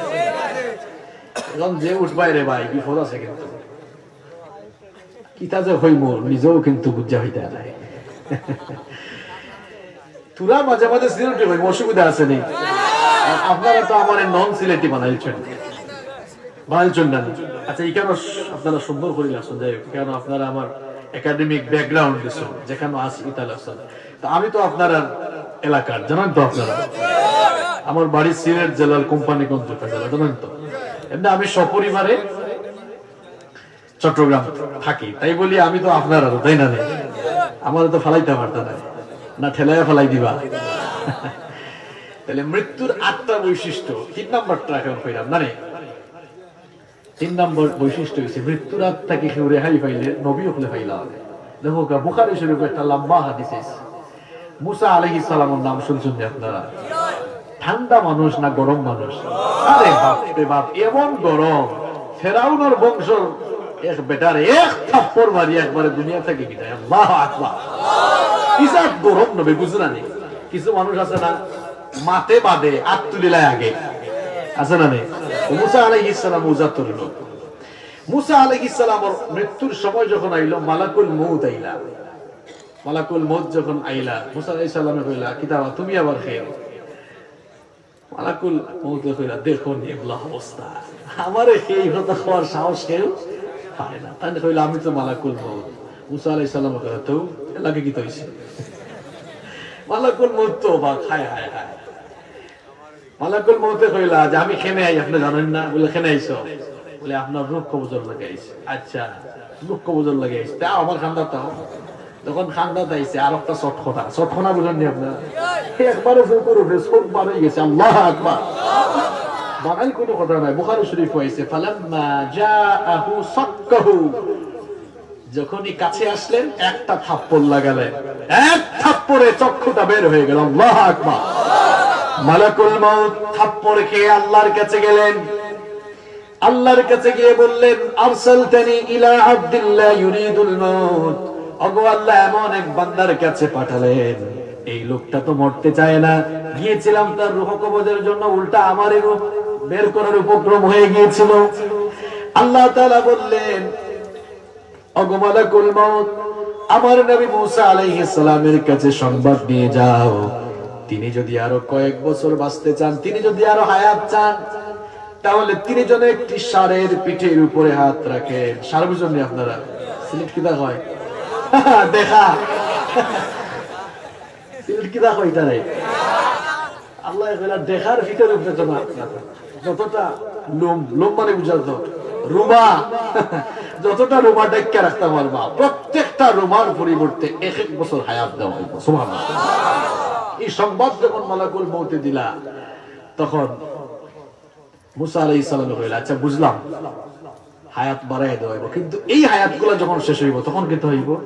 এখন যে উঠবায় রে ভাই, বিপদ আছে কিন্তু। কিতা যে কইমু, নিজেও কিন্তু বুঝা অইতা নায়। থুড়া মাঝে মাঝে সিলেটি কইমু, অসুবিধা আছে নি? আর আপনারা তো আমারে নন সিলেটি বানাইছইন, বানাইছইন না? আচ্ছা, ইখানো আপনারা সুন্দর করি লেখছইন, যাই হোক, কারণ আপনারা আমার একাডেমিক ব্যাকগ্রাউন্ড দিছইন, যেখানো আছি ইতা লেখছইন। তো আমি তো আপনারার এলাকার, জানইন তো আপনারা, আমার বাড়ি সিলেট জেলার কোম্পানীগঞ্জ উপজেলা, জানইন তো। এমনি আমি সপরিবারে চট্টগ্রাম থাকি, তাই বলি আমি তো আপনারার, তাই না নি? আমারে তো ফালাইতা পারতা নায়, না ঠেলাইয়া ফালাই দিবা। তাইলে মৃত্যুর আটটা বৈশিষ্ট্য, তিন নাম্বারটা এখন কইলাম না নি? তিন নম্বর বৈশিষ্ট্য অইছে, মৃত্যুর আত থাকি কেউ রেহাই পাইলে নবী অকলে পাইলা অইলে। দেখউক্কা, বুখারী শরীফো একটা লম্বা হাদিস আইছে। মুসা আলাইহিস সালামর নাম শুনছইন নি আপনারা? ঠান্ডা মানুষ না গরম মানুষ? আরে বাপ রে বাপ, এমন গরম, ফেরাউনর বংশর এক বেটারে এক থাপ্পড় মারি একবারে দুনিয়া থাকি বিদায়। আল্লাহু আকবার। ইজাত গরম নবী, বুঝরা নি? কিছু মানুষ আছে না, মাতে বাদে, আত তুলিলায় আগে। আছে না নি? তো মুসা আলাইহিস সালাম উজাতর লোক। মুসা আলাইহিস সালামর মৃত্যুর সময় যখন আইলো, মালাকুল মউত আইলা। মালাকুল মউত যখন আইলা, মুসা আলাইহিস সালামে কইলা, "কিতা বা, তুমি আবার কেউ?" মালাকুল মউতে কইলা, "দেখো নি এবলা অবস্থা, আমারে এই কথা কওয়ার সাহস কেউ পায় না।" তাইন কইলা, "আমি তো মালাকুল মউত।" মুসা আলাইহিস সালামে কইলা, "তো এর লাগি কিতা অইছে?" মালাকুল মউত তো অবাক, হায়, হায়, হায়। মালাকুল মউতে কইলা যে, "আমি কেনে আই, আপনে জানইন না?" বলে, "কেনে আইছো?" বলে, "আপনার রুহ কবজর লাগি আইছি।" "আচ্ছা, রুহ কবজর লাগি আইছি, তে আমার কান্দাত আও।" তখন কান্দাত আইছে আর একটা চটকনা, চটকনা বুঝইন নি আপনারা? একবারে বুকুর উপরে চোখ বার অই গেছে, আল্লাহু আকবার। বানাইল কুনু কথা নাই, বুখারী শরীফো আইছে, "ফালাম্মা জাআহু সাক্কাহু।" যখনই কাছে আসলেন, একটা থাপ্পড় লাগালেন, এক থাপ্পড়ে চক্ষুটা বের হয়ে গেল। আল্লাহু আকবার। মালাকুল মউত থাপ্পড় খেয়ে আল্লাহর কাছে গেলেন। আল্লাহর কাছে গিয়ে বললেন, "আরসালতানি ইলা আব্দিল্লাহ ইউরিদুল মউত।" ওগো আল্লাহ, এমন এক বান্দার কাছে পাঠালেন, এই লোকটা তো মরতে চায় না। গিয়েছিলাম তার রুহ কবজের জন্য, উল্টা আমারই রুহ বের করার উপক্রম হয়ে গিয়েছিল। আল্লাহ তাআলা বললেন, "ওগো মালাকুল মউত, আমার নবী মুসা আলাইহিস সালামের কাছে সংবাদ নিয়ে যাও, তিনি যদি আরো কয়েক বছর বাঁচতে চান, তিনি যদি আরো হায়াত চান, তাহলে তিনি যেন একটি ষাঁড়ের পিঠের উপরে হাত রাখেন।" ষাঁড় বুঝইন নি আপনারা? সিলেট কিতা কয়? দেখা। সিলেট কিতা কয় ইতারে? আল্লাহ কইলা, "দেখার পিঠের উপরে যেন হাত রাখেন।" যতটা লোম, লোম মানে বুঝার তো, রুমা, যতটা রুমা ডাকিয়া রাখতা পারবা, প্রত্যেকটা রুমার পরিবর্তে এক এক বছর হায়াত দেওয়া অইবো। সুবহানাল্লাহ। এই সংবাদ যখন মালাকুল মউতে দিলা, তখন মুসা আলাইহিস সালামে কইলা, "আচ্ছা, বুঝলাম, হায়াত বাড়াই দেওয়া অইবো, কিন্তু এই হায়াতগুলা যখন শেষ অইবো, তখন কিতা অইবো?"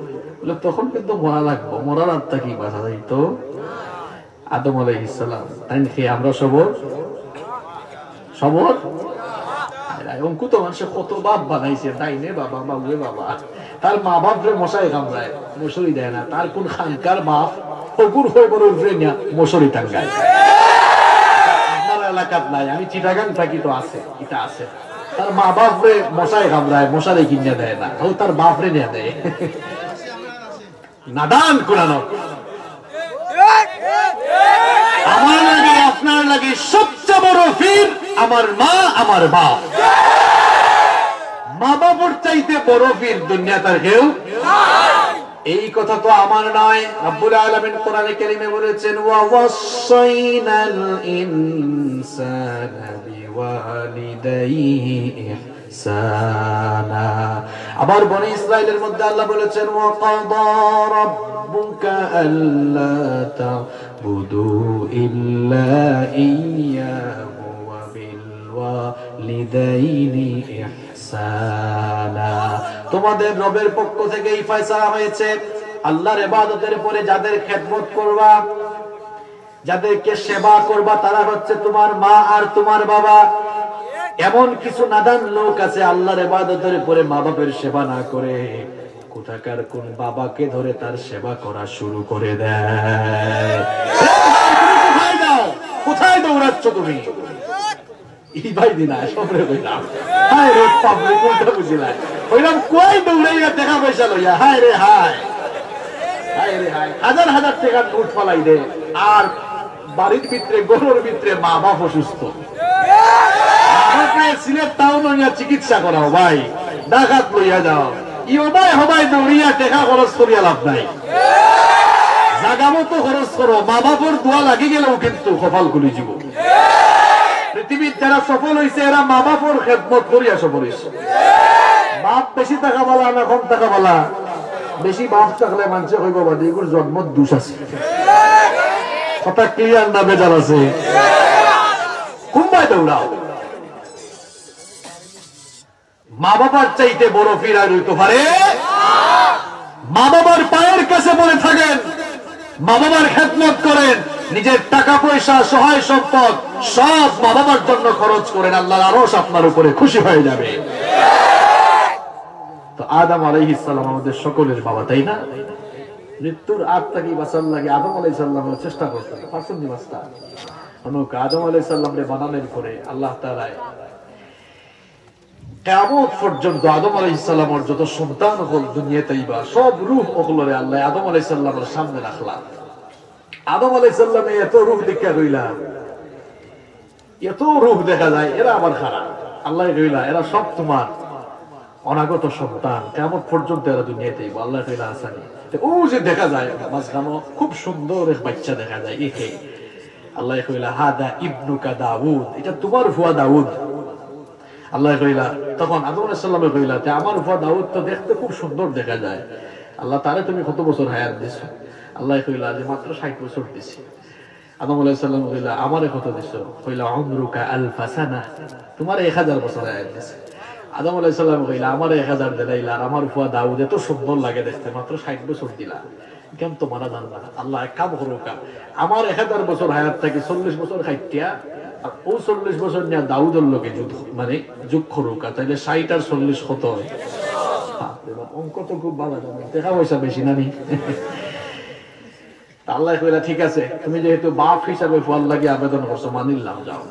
বলে, "তখন কিন্তু মরা লাগবো, মরার আগ থাকি বাঁচা যাইতো।" আদম আলাইহিস সালাম, তাইন কি আমরা সবর? সবর? আরে, অঙ্কু তো মানুষে কত বাপ বানাইছে, ডাইনে বাবা, বাউয়ে বাবা। তার মা বাপরে মশায় কামড়ায়, মশারি দেয় না। তার কোন খানকার বাপ, অগুর হয়ে বড় উপরে নিয়া মশারি টাঙ্গায়। আপনার এলাকাত নাই, আমি চিটাগাং থাকি তো আছে, ইটা আছে। তার মা বাপরে মশায় কামড়ায়, মশারি কিনিয়া দেয় না, ও তার বাপরে নিয়া দেয়। নাদান কুনানো। আমার লাগি, আপনার লাগি সবচেয়ে বড় পীর আমার মা, আমার বাপ। মা বাপর চাইতে বড় পীর দুনিয়াত আর কেউ। এই কথা তো আমার নয়, রব্বুল আলামিন কোরআনে কারিমে বলেছেন, "ওয়া ওয়াসাইনাল ইনসানা বিওয়ালিদাইহি ইহসানা।" আবার বনি ইসরাইলের মধ্যে আল্লাহ বলেছেন, "ওয়া কাদা রাব্বুকা আল্লা তা'বুদু ইল্লা ইয়্যাহু ওয়া বিল ওয়া-, লিদাইনি ইহসানা। তোমাদের রবের পক্ষ থেকে এই ফয়সালা হয়েছে, আল্লাহর ইবাদতের পরে যাদের খেদমত করবা, যাদেরকে সেবা করবা, তারা হচ্ছে তোমার মা আর তোমার বাবা। এমন কিছু নাদান লোক আছে, আল্লাহর ইবাদতের পরে মা বাপের সেবা না করে কোথাকার কোন বাবাকে ধরে তার সেবা করা শুরু করে দেয়। কোথায় যাও? কোথায় দৌড়াচ্ছ তুমি? ই ভাই দিনা, সবরে কইলাম। হায় রে, পাবলিক উল্টা বুঝিলায়। কইলাম, কই দৌড়াইয়া টেকা পয়সা লইয়া? হায় রে হায়। হায় রে হায়। হাজার হাজার টেকার নোট ফালাই দে। আর বাড়ির ভিতরে, ঘরর ভিতরে মা বাপ অসুস্থ। মা বাপরে সিলেট টাউন নিয়া চিকিৎসা করাও ভাই। ঢাকাত লইয়া যাও। ই হবায় হবায় দৌড়িয়া টেকা খরচ করিয়া লাভ নাই। জাগা মতো খরচ করো, মা বাপর দোয়া লাগি গেলেও কিন্তু কপাল খুলি যিবো। পৃথিবীর যারা সফল হইছে, এরা মা বাপর খেদমত করিয়া সফল হইছে। বাপ বেশি থাকা বালা না কম থাকা বালা? বেশি বাপ থাকলে মানষে কইবো, "বাদে এগুর জন্মর দোষ আছে।" কথা ক্লিয়ার না ভেজাল আছে? কুম্বায় দৌড়াও। মা বাবার চাইতে বড় পীর আর হইতে পারে? মা বাবার পায়ের কাছে পড়ে থাকেন, মা বাবার খেদমত করেন, নিজের টাকা পয়সা, সহায় সম্পদ সব মা বাবার জন্য খরচ করেন, আল্লাহর আরশ আপনার উপরে খুশি হয়ে যাবে। তো আদম আলাইহিস সালাম আমাদের সকলের বাবা, তাই না? মৃত্যুর আগ থাকি বাঁচার লাগি আদম আলাইহিস সালামে চেষ্টা করছইন, পারছইন নি মাস্টার? অনুক আদম আলাইহিস সালামরে বানানোর পরে আল্লাহ তাআলায় কিয়ামত পর্যন্ত আদম আলাইহিস সালামর যত সন্তান অকল দুনিয়াত আইবা, সব রূহ অকলরে আল্লাহ আদম আলাইহিস সালামর সামনে রাখলা। আদম আলাইহিস সালামে এত রূহ দেখিয়া কইলা, এত রূহ দেখা যায়, এরা আবার কারা? আল্লায় কইলা, এরা সব তোমার অনাগত সন্তান, কিয়ামত পর্যন্ত এরা দুনিয়াত আইবা। আল্লায় কইলা, আচ্ছা নি। তে অউ যে দেখা যায়, মাঝখানো খুব সুন্দর এক বাচ্চা দেখা যায়, এ কে? আল্লায় কইলা, "হাদা ইবনুকা দাউদ, এটা তোমার ফুয়া দাউদ।" আল্লায় কইলা, তখন আদম আলাইহিস সালামে কইলা, "তে আমার ফুয়া দাউদ তো দেখতে খুব সুন্দর দেখা যায়। আল্লাহ, তারে তুমি কত বছর হায়াত দিছো?" আল্লায় কইলা, "যে মাত্র ষাইট বছর দিছি।" আদম আলাইহিস সালামে কইলা, "আমারে কত দিছো?" কইলা, "উমরুকা আলফা সানা, তোমারে এক হাজার বছর হায়াত দিছি।" আদম আলাইহিস সালামে কইলা, "আমারে এক হাজার দিলাইলা, আর আমার ফুয়া দাউদ এত সুন্দর লাগে দেখতে, মাত্র ষাইট বছর দিলা, কেন তো মারা যান না?" আল্লাহ এক কাম করউক্কা, আমার এক হাজার বছর হায়াত থাকি চল্লিশ বছর কাটিয়া, আর অউ চল্লিশ বছর নিয়া দাউদর লগে যুগ, মানে, যোগ করউক্কা, তাইলে ষাইট আর চল্লিশ কত হয়? বাপরে বাপ, অঙ্ক তো খুব ভালা জানো, টেকা পয়সা বেশি না নি? তা আল্লায় কইলা, "ঠিক আছে, তুমি যেহেতু বাপ হিসাবে ফুয়ার লাগি আবেদন করছো, মানিলাম, যাও।"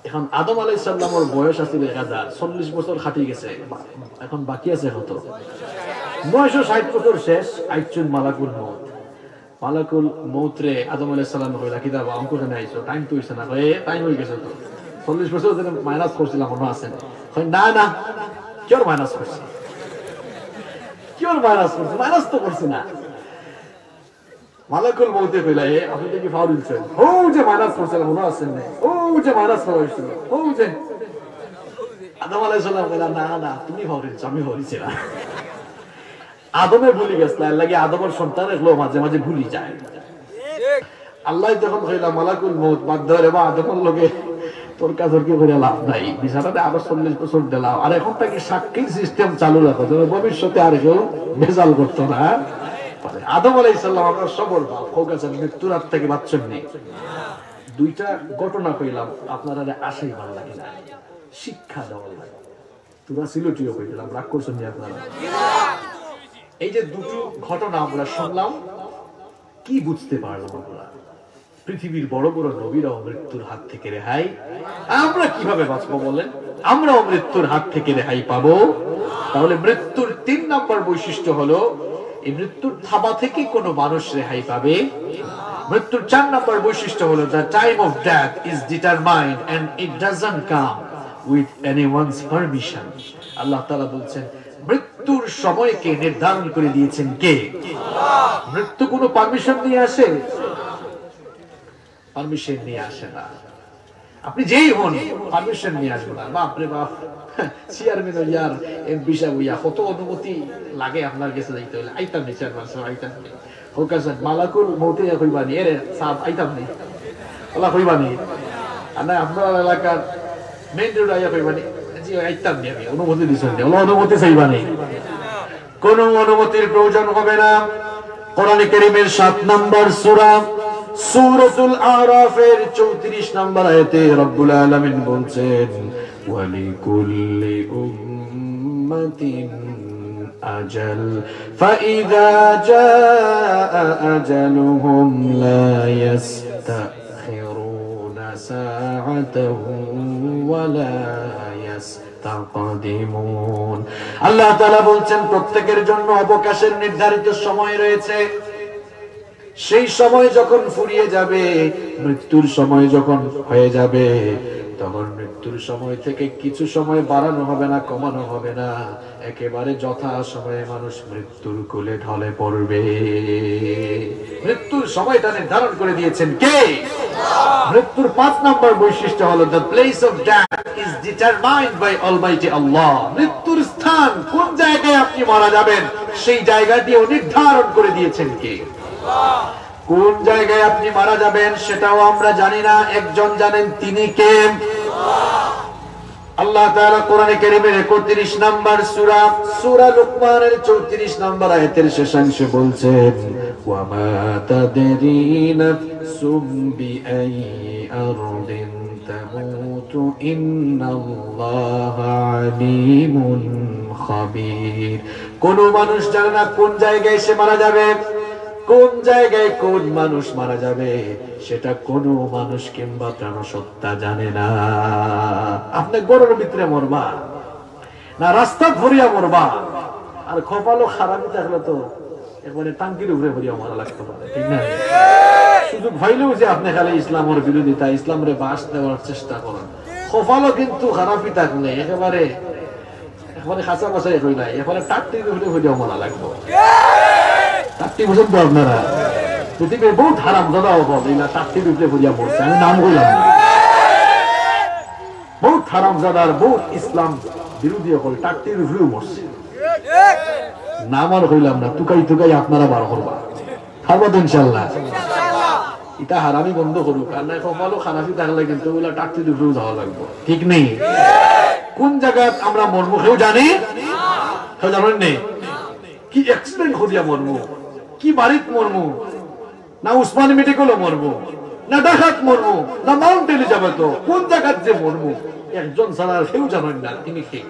এখন আদম আলাইহিস সালামর বয়স আছিল এক হাজার, চল্লিশ বছর কাটি গেছে, বা-, এখন বাকি আছে কত? নয়শো ষাইট বছর শেষ, আইছইন মালাকুল মউত। মালাকুল মউতরে আদম আলাইহিস সালামে কইলা, "কিতা বা, অঙ্ক কেনে আইছো? টাইম তো অইছে না।" কয়, "এ, টাইম অই গেছে তো। চল্লিশ বছর ধরি মাইনাস করছিলাম, মনো আছে নি?" কয়, "না, না, কিওর মাইনাস করছি? কিওর মাইনাস করছি? মাইনাস তো করছি না।" মালাকুল মউতে কইলা, "এ, আপনে তো কি ফাউরিলছইন? অউ যে মাইনাস করছিলাম, মনো আছে নি? অউ যে মাইনাস করা অইছিল, অউ যে।" আদম আলাইহিস সালাম কইলা, "না, না, তুমি ফাউরিলছো, আমি ফাউরিছি না।" আদমে ভুলি গেছলা, এর লাগি আদমর সন্তান অকলেও মাঝে মাঝে ভুলি যায়। আল্লায় তখন কইলা, "মালাকুল মউত, বাদ দেও রে বা, আদমর লগে তর্কাতর্কি করিয়া লাভ নাই। বিচারারে আরো চল্লিশ বছর দিলাও। আর এখন থাকি সাক্ষীর সিস্টেম চালু রাখো, যেন ভবিষ্যতে আর কেউ ভেজাল করতো না পারে।" আদম আলাইহিস সালাম, আমরা সবর বাপ, কউক্কা চাইন, মৃত্যুর আগ থাকি বাঁচছইন নি? দুইটা ঘটনা কইলাম, আপনারারে আশাই ভালা লাগে না, শিক্ষা দেওয়া লাগে। তোরা সিলেটিও কইলাম, রাগ করছইন নি আপনারা? এই যে দুটো ঘটনা আমরা শুনলাম, কি বুঝতে পারলাম আমরা? পৃথিবীর বড় বড় নবীরাও মৃত্যুর হাত থেকে রেহাই, আমরা কিভাবে বাঁচবো বলেন? আমরাও মৃত্যুর হাত থেকে রেহাই পাবো। তাহলে মৃত্যুর তিন নম্বর বৈশিষ্ট্য হলো, এই মৃত্যুর থাবা থেকে কোনো মানুষ রেহাই পাবে। মৃত্যুর চার নম্বর বৈশিষ্ট্য হলো, "The time of death is determined and it doesn't come with anyone's permission." আল্লাহ তাআলা বলছেন, মৃত্যুর সময়কে নির্ধারণ করে দিয়েছেন কে? মৃত্যু কোনো পারমিশন নিয়ে আসে? পারমিশন নিয়ে আসে না। আপনি যেই হন, পারমিশন নিয়ে আসবো না। বাপ রে বাপ, চেয়ারম্যান হইয়ার এমপি সাহেব হইয়া কত অনুমতি লাগে আপনার গেছে যাইতে হইলে। "আইতাম নি চেয়ারম্যান সাহেব, আইতাম নি।" কউক্কা চাইন, মালাকুল মউতে কইবা নি, "এরে সাব, আইতাম নি।" আল্লাহ কইবা নি? আর না, আপনার এলাকার মেইন রোড আইয়া কইবানি, "জি, আইতাম নি আমি, অনুমতি দিছেন নি?" ওলা অনুমতি চাইবানি। কোনো অনুমতির প্রয়োজন হবে না। কোরআনে কারীমের সাত নম্বর সূরা, সূরাতুল আরাফের চৌত্রিশ নম্বর আয়াতে রব্বুল আলামিন বলছেন, "ওয়ালিকুল্লি উম্মাতিন আজাল, ফাইযা জাআ আজালুহুম লা ইয়াস্তাখিরুনা সাআতাহু ওয়া লা ইয়াস্তাকদিমুন।" আল্লাহ তাআলা বলছেন, প্রত্যেকের জন্য অবকাশের নির্ধারিত সময় রয়েছে। সেই সময় যখন ফুরিয়ে যাবে, মৃত্যুর সময় যখন হয়ে যাবে, তখন মৃত্যুর সময় থেকে কিছু সময় বাড়ানো হবে না, কমানো হবে না, একেবারে যথাসময়ে মানুষ মৃত্যুর কোলে ঢলে পড়বে। মৃত্যুর সময়টা নির্ধারণ করে দিয়েছেন কে? মৃত্যুর পাঁচ নম্বর বৈশিষ্ট্য হলো, the place of death is determined by Almighty Allah. মৃত্যুর স্থান, কোন জায়গায় আপনি মারা যাবেন, সেই জায়গাটিও নির্ধারণ করে দিয়েছেন কে? কোন জায়গায় আপনি মারা যাবেন সেটাও আমরা জানি না, একজন জানেন, তিনি কে? আল্লাহ তাআলা কোরআনে কারীমের একত্রিশ নম্বর সূরা, সূরা লুকমানের চৌত্রিশ নম্বর আয়াতের শেষাংশে বলছেন, "ওয়া মা তাদরি নাফসুম বিআইয়ি আরদিন তামুতু, ইন্নাল্লাহা আলিমুন খাবীর।" কোনো মানুষ জানে না কোন জায়গায় সে মারা যাবে, কোন জায়গায় কোন মানুষ মারা যাবে, সেটা কোনো মানুষ কিংবা প্রাণসত্তা জানে না। আপনি ঘরর ভিতরে মরবা, না রাস্তাত পড়িয়া মরবা, আর কপালো খারাপি থাকলে তো একবারে টাঙ্কির উপরে পড়িয়া মরা লাগতে পারে, ঠিক না? সুযোগ পাইলেও যে আপনি খালি ইসলামের বিরোধিতা, ইসলামরে বাঁশ দেওয়ার চেষ্টা করেন, কপালো কিন্তু খারাপি থাকলে একেবারে, একেবারে খাসা বাসায় হই নাই, একেবারে টাট্টির উপরে পড়িয়া মরা লাগবো। টাট্টি বুঝেন তো আপনারা? পৃথিবীর বহুত হারামজাদা অকল, এরা টাট্টির উপরে পড়িয়া মরছে, আমি নাম কইলাম না। বহুত হারামজাদার, বহুত ইসলাম বিরোধী অকল টাট্টির উপরেও মরছে। নাম আর কইলাম না, তুকাই তুকাই আপনারা বার করবা। পারবা তো ইনশাল্লাহ? ইটা হারামি বন্ধ করুক, আর নাই কপালো খারাপি থাকলে কিন্তু ওগুলা টাট্টির উপরেও যাওয়া লাগবো, ঠিক নেই? কোন জায়গাত আমরা মরমু কেউ জানি? কেউ জানেন নি? কি অ্যাক্সিডেন্ট করিয়া মরমু, কি বাড়িত মরমু, না উসমানী মেডিকেলো মরমু, না ঢাকাত মরমু, না মাউন্ট এলিজাবেথো, কোন জায়গাত যে মরমু, একজন ছাড়া আর কেউ জানেন না, তিনি কে?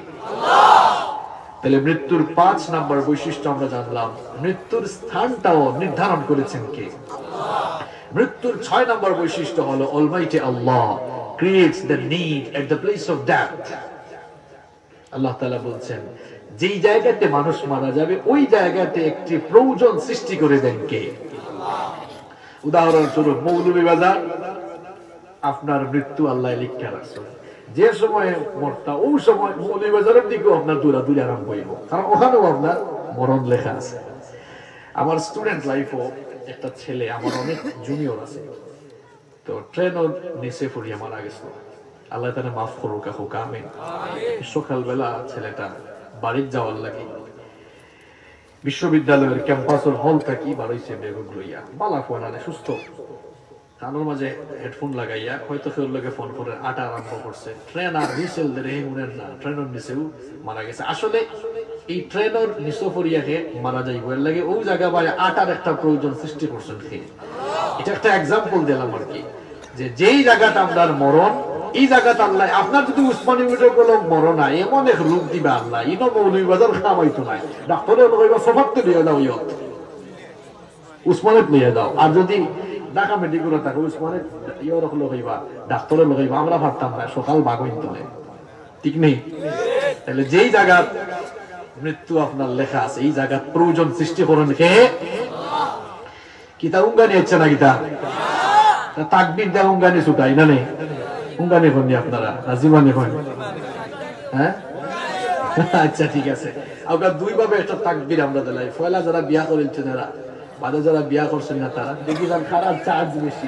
তাহলে মৃত্যুর পাঁচ নাম্বার বৈশিষ্ট্য আমরা জানলাম, মৃত্যুর স্থানটাও নির্ধারণ করেছেন কে? মৃত্যুর ছয় নাম্বার বৈশিষ্ট্য হলো, Almighty Allah creates the need at the place of death. আল্লাহ তাআলা বলছেন, যেই জায়গাতে মানুষ মারা যাবে, ওই জায়গাতে একটি প্রয়োজন সৃষ্টি করে দেন কে? উদাহরণস্বরূপ, মৌলভীবাজার, আপনার মৃত্যু আল্লাহ লিখিয়া রাখছে। যে সময় মরতা, ওই সময় মৌলভীবাজারের দিকেও আপনার দৌড়াদৌড়ি আরম্ভ হইব, কারণ ওখানেও আপনার মরণ লেখা আছে। আমার স্টুডেন্ট লাইফও একটা ছেলে, আমার অনেক জুনিয়র আছে, তো ট্রেনর নিচে পড়িয়া মারা গেছে। আল্লাহ তারে মাফ করুক, আখুক, আমিন। সকালবেলা ছেলেটা বাড়িত যাওয়ার লাগি বিশ্ববিদ্যালয়ের ক্যাম্পাসের হল থাকি বারইছে ব্যাগ লইয়া, বালা ফোন আনে, সুস্থ। কানর মাঝে হেডফোন লাগাইয়া হয়তো কেউর লগে ফোন করে, আটা আরম্ভ করছে। ট্রেন আর হুইসেল দের হে হুনের না, ট্রেনর নিচেউ মারা গেছে। আসলে এই ট্রেনর নিচে পড়িয়া হে মারা যাইব, এর লাগি ওই জায়গা বায় আটার একটা প্রয়োজন সৃষ্টি করছেন কে? এটা একটা এক্সাম্পল দিলাম আর কি, যে যেই জায়গাত আপনার মরণ, এই জায়গাত আল্লাহ, আপনার যদি উসমানী মেডিকেলো মরণ হয়, এমন এক রোগ দিবা আল্লাহ, ইনো মৌলভীবাজার কামাইতো নাই, ডাক্তারে কইবা সফাত তো দিয়া দাও ইয়ত, উসমানীত লইয়া যাও। আর যদি ঢাকা মেডিকেলো থাকে, উসমানীত ইয়ে রাখলো কইবা, ডাক্তারে লগাইবা, আমরা পারতাম না, সকাল বাগইন তুলে, ঠিক নেই? তাহলে যেই জায়গাত মৃত্যু আপনার লেখা আছে, এই জায়গাত প্রয়োজন সৃষ্টি করেন কে? কিতা উঙ্গানি হচ্ছে না কিতা? তা তাকবির দেওয়া উঙ্গানি ছুটাই না নে? উঙ্গানি হননি আপনারা? রাজিমানি হন? হ্যাঁ? আচ্ছা, ঠিক আছে। আমরা দুইভাবে একটা তাকবির আমরা দিলাই। পয়লা যারা বিয়া করেছেন এরা, বাদে যারা বিয়া করছেন না তারা, দেখি যান কারার চার্জ বেশি।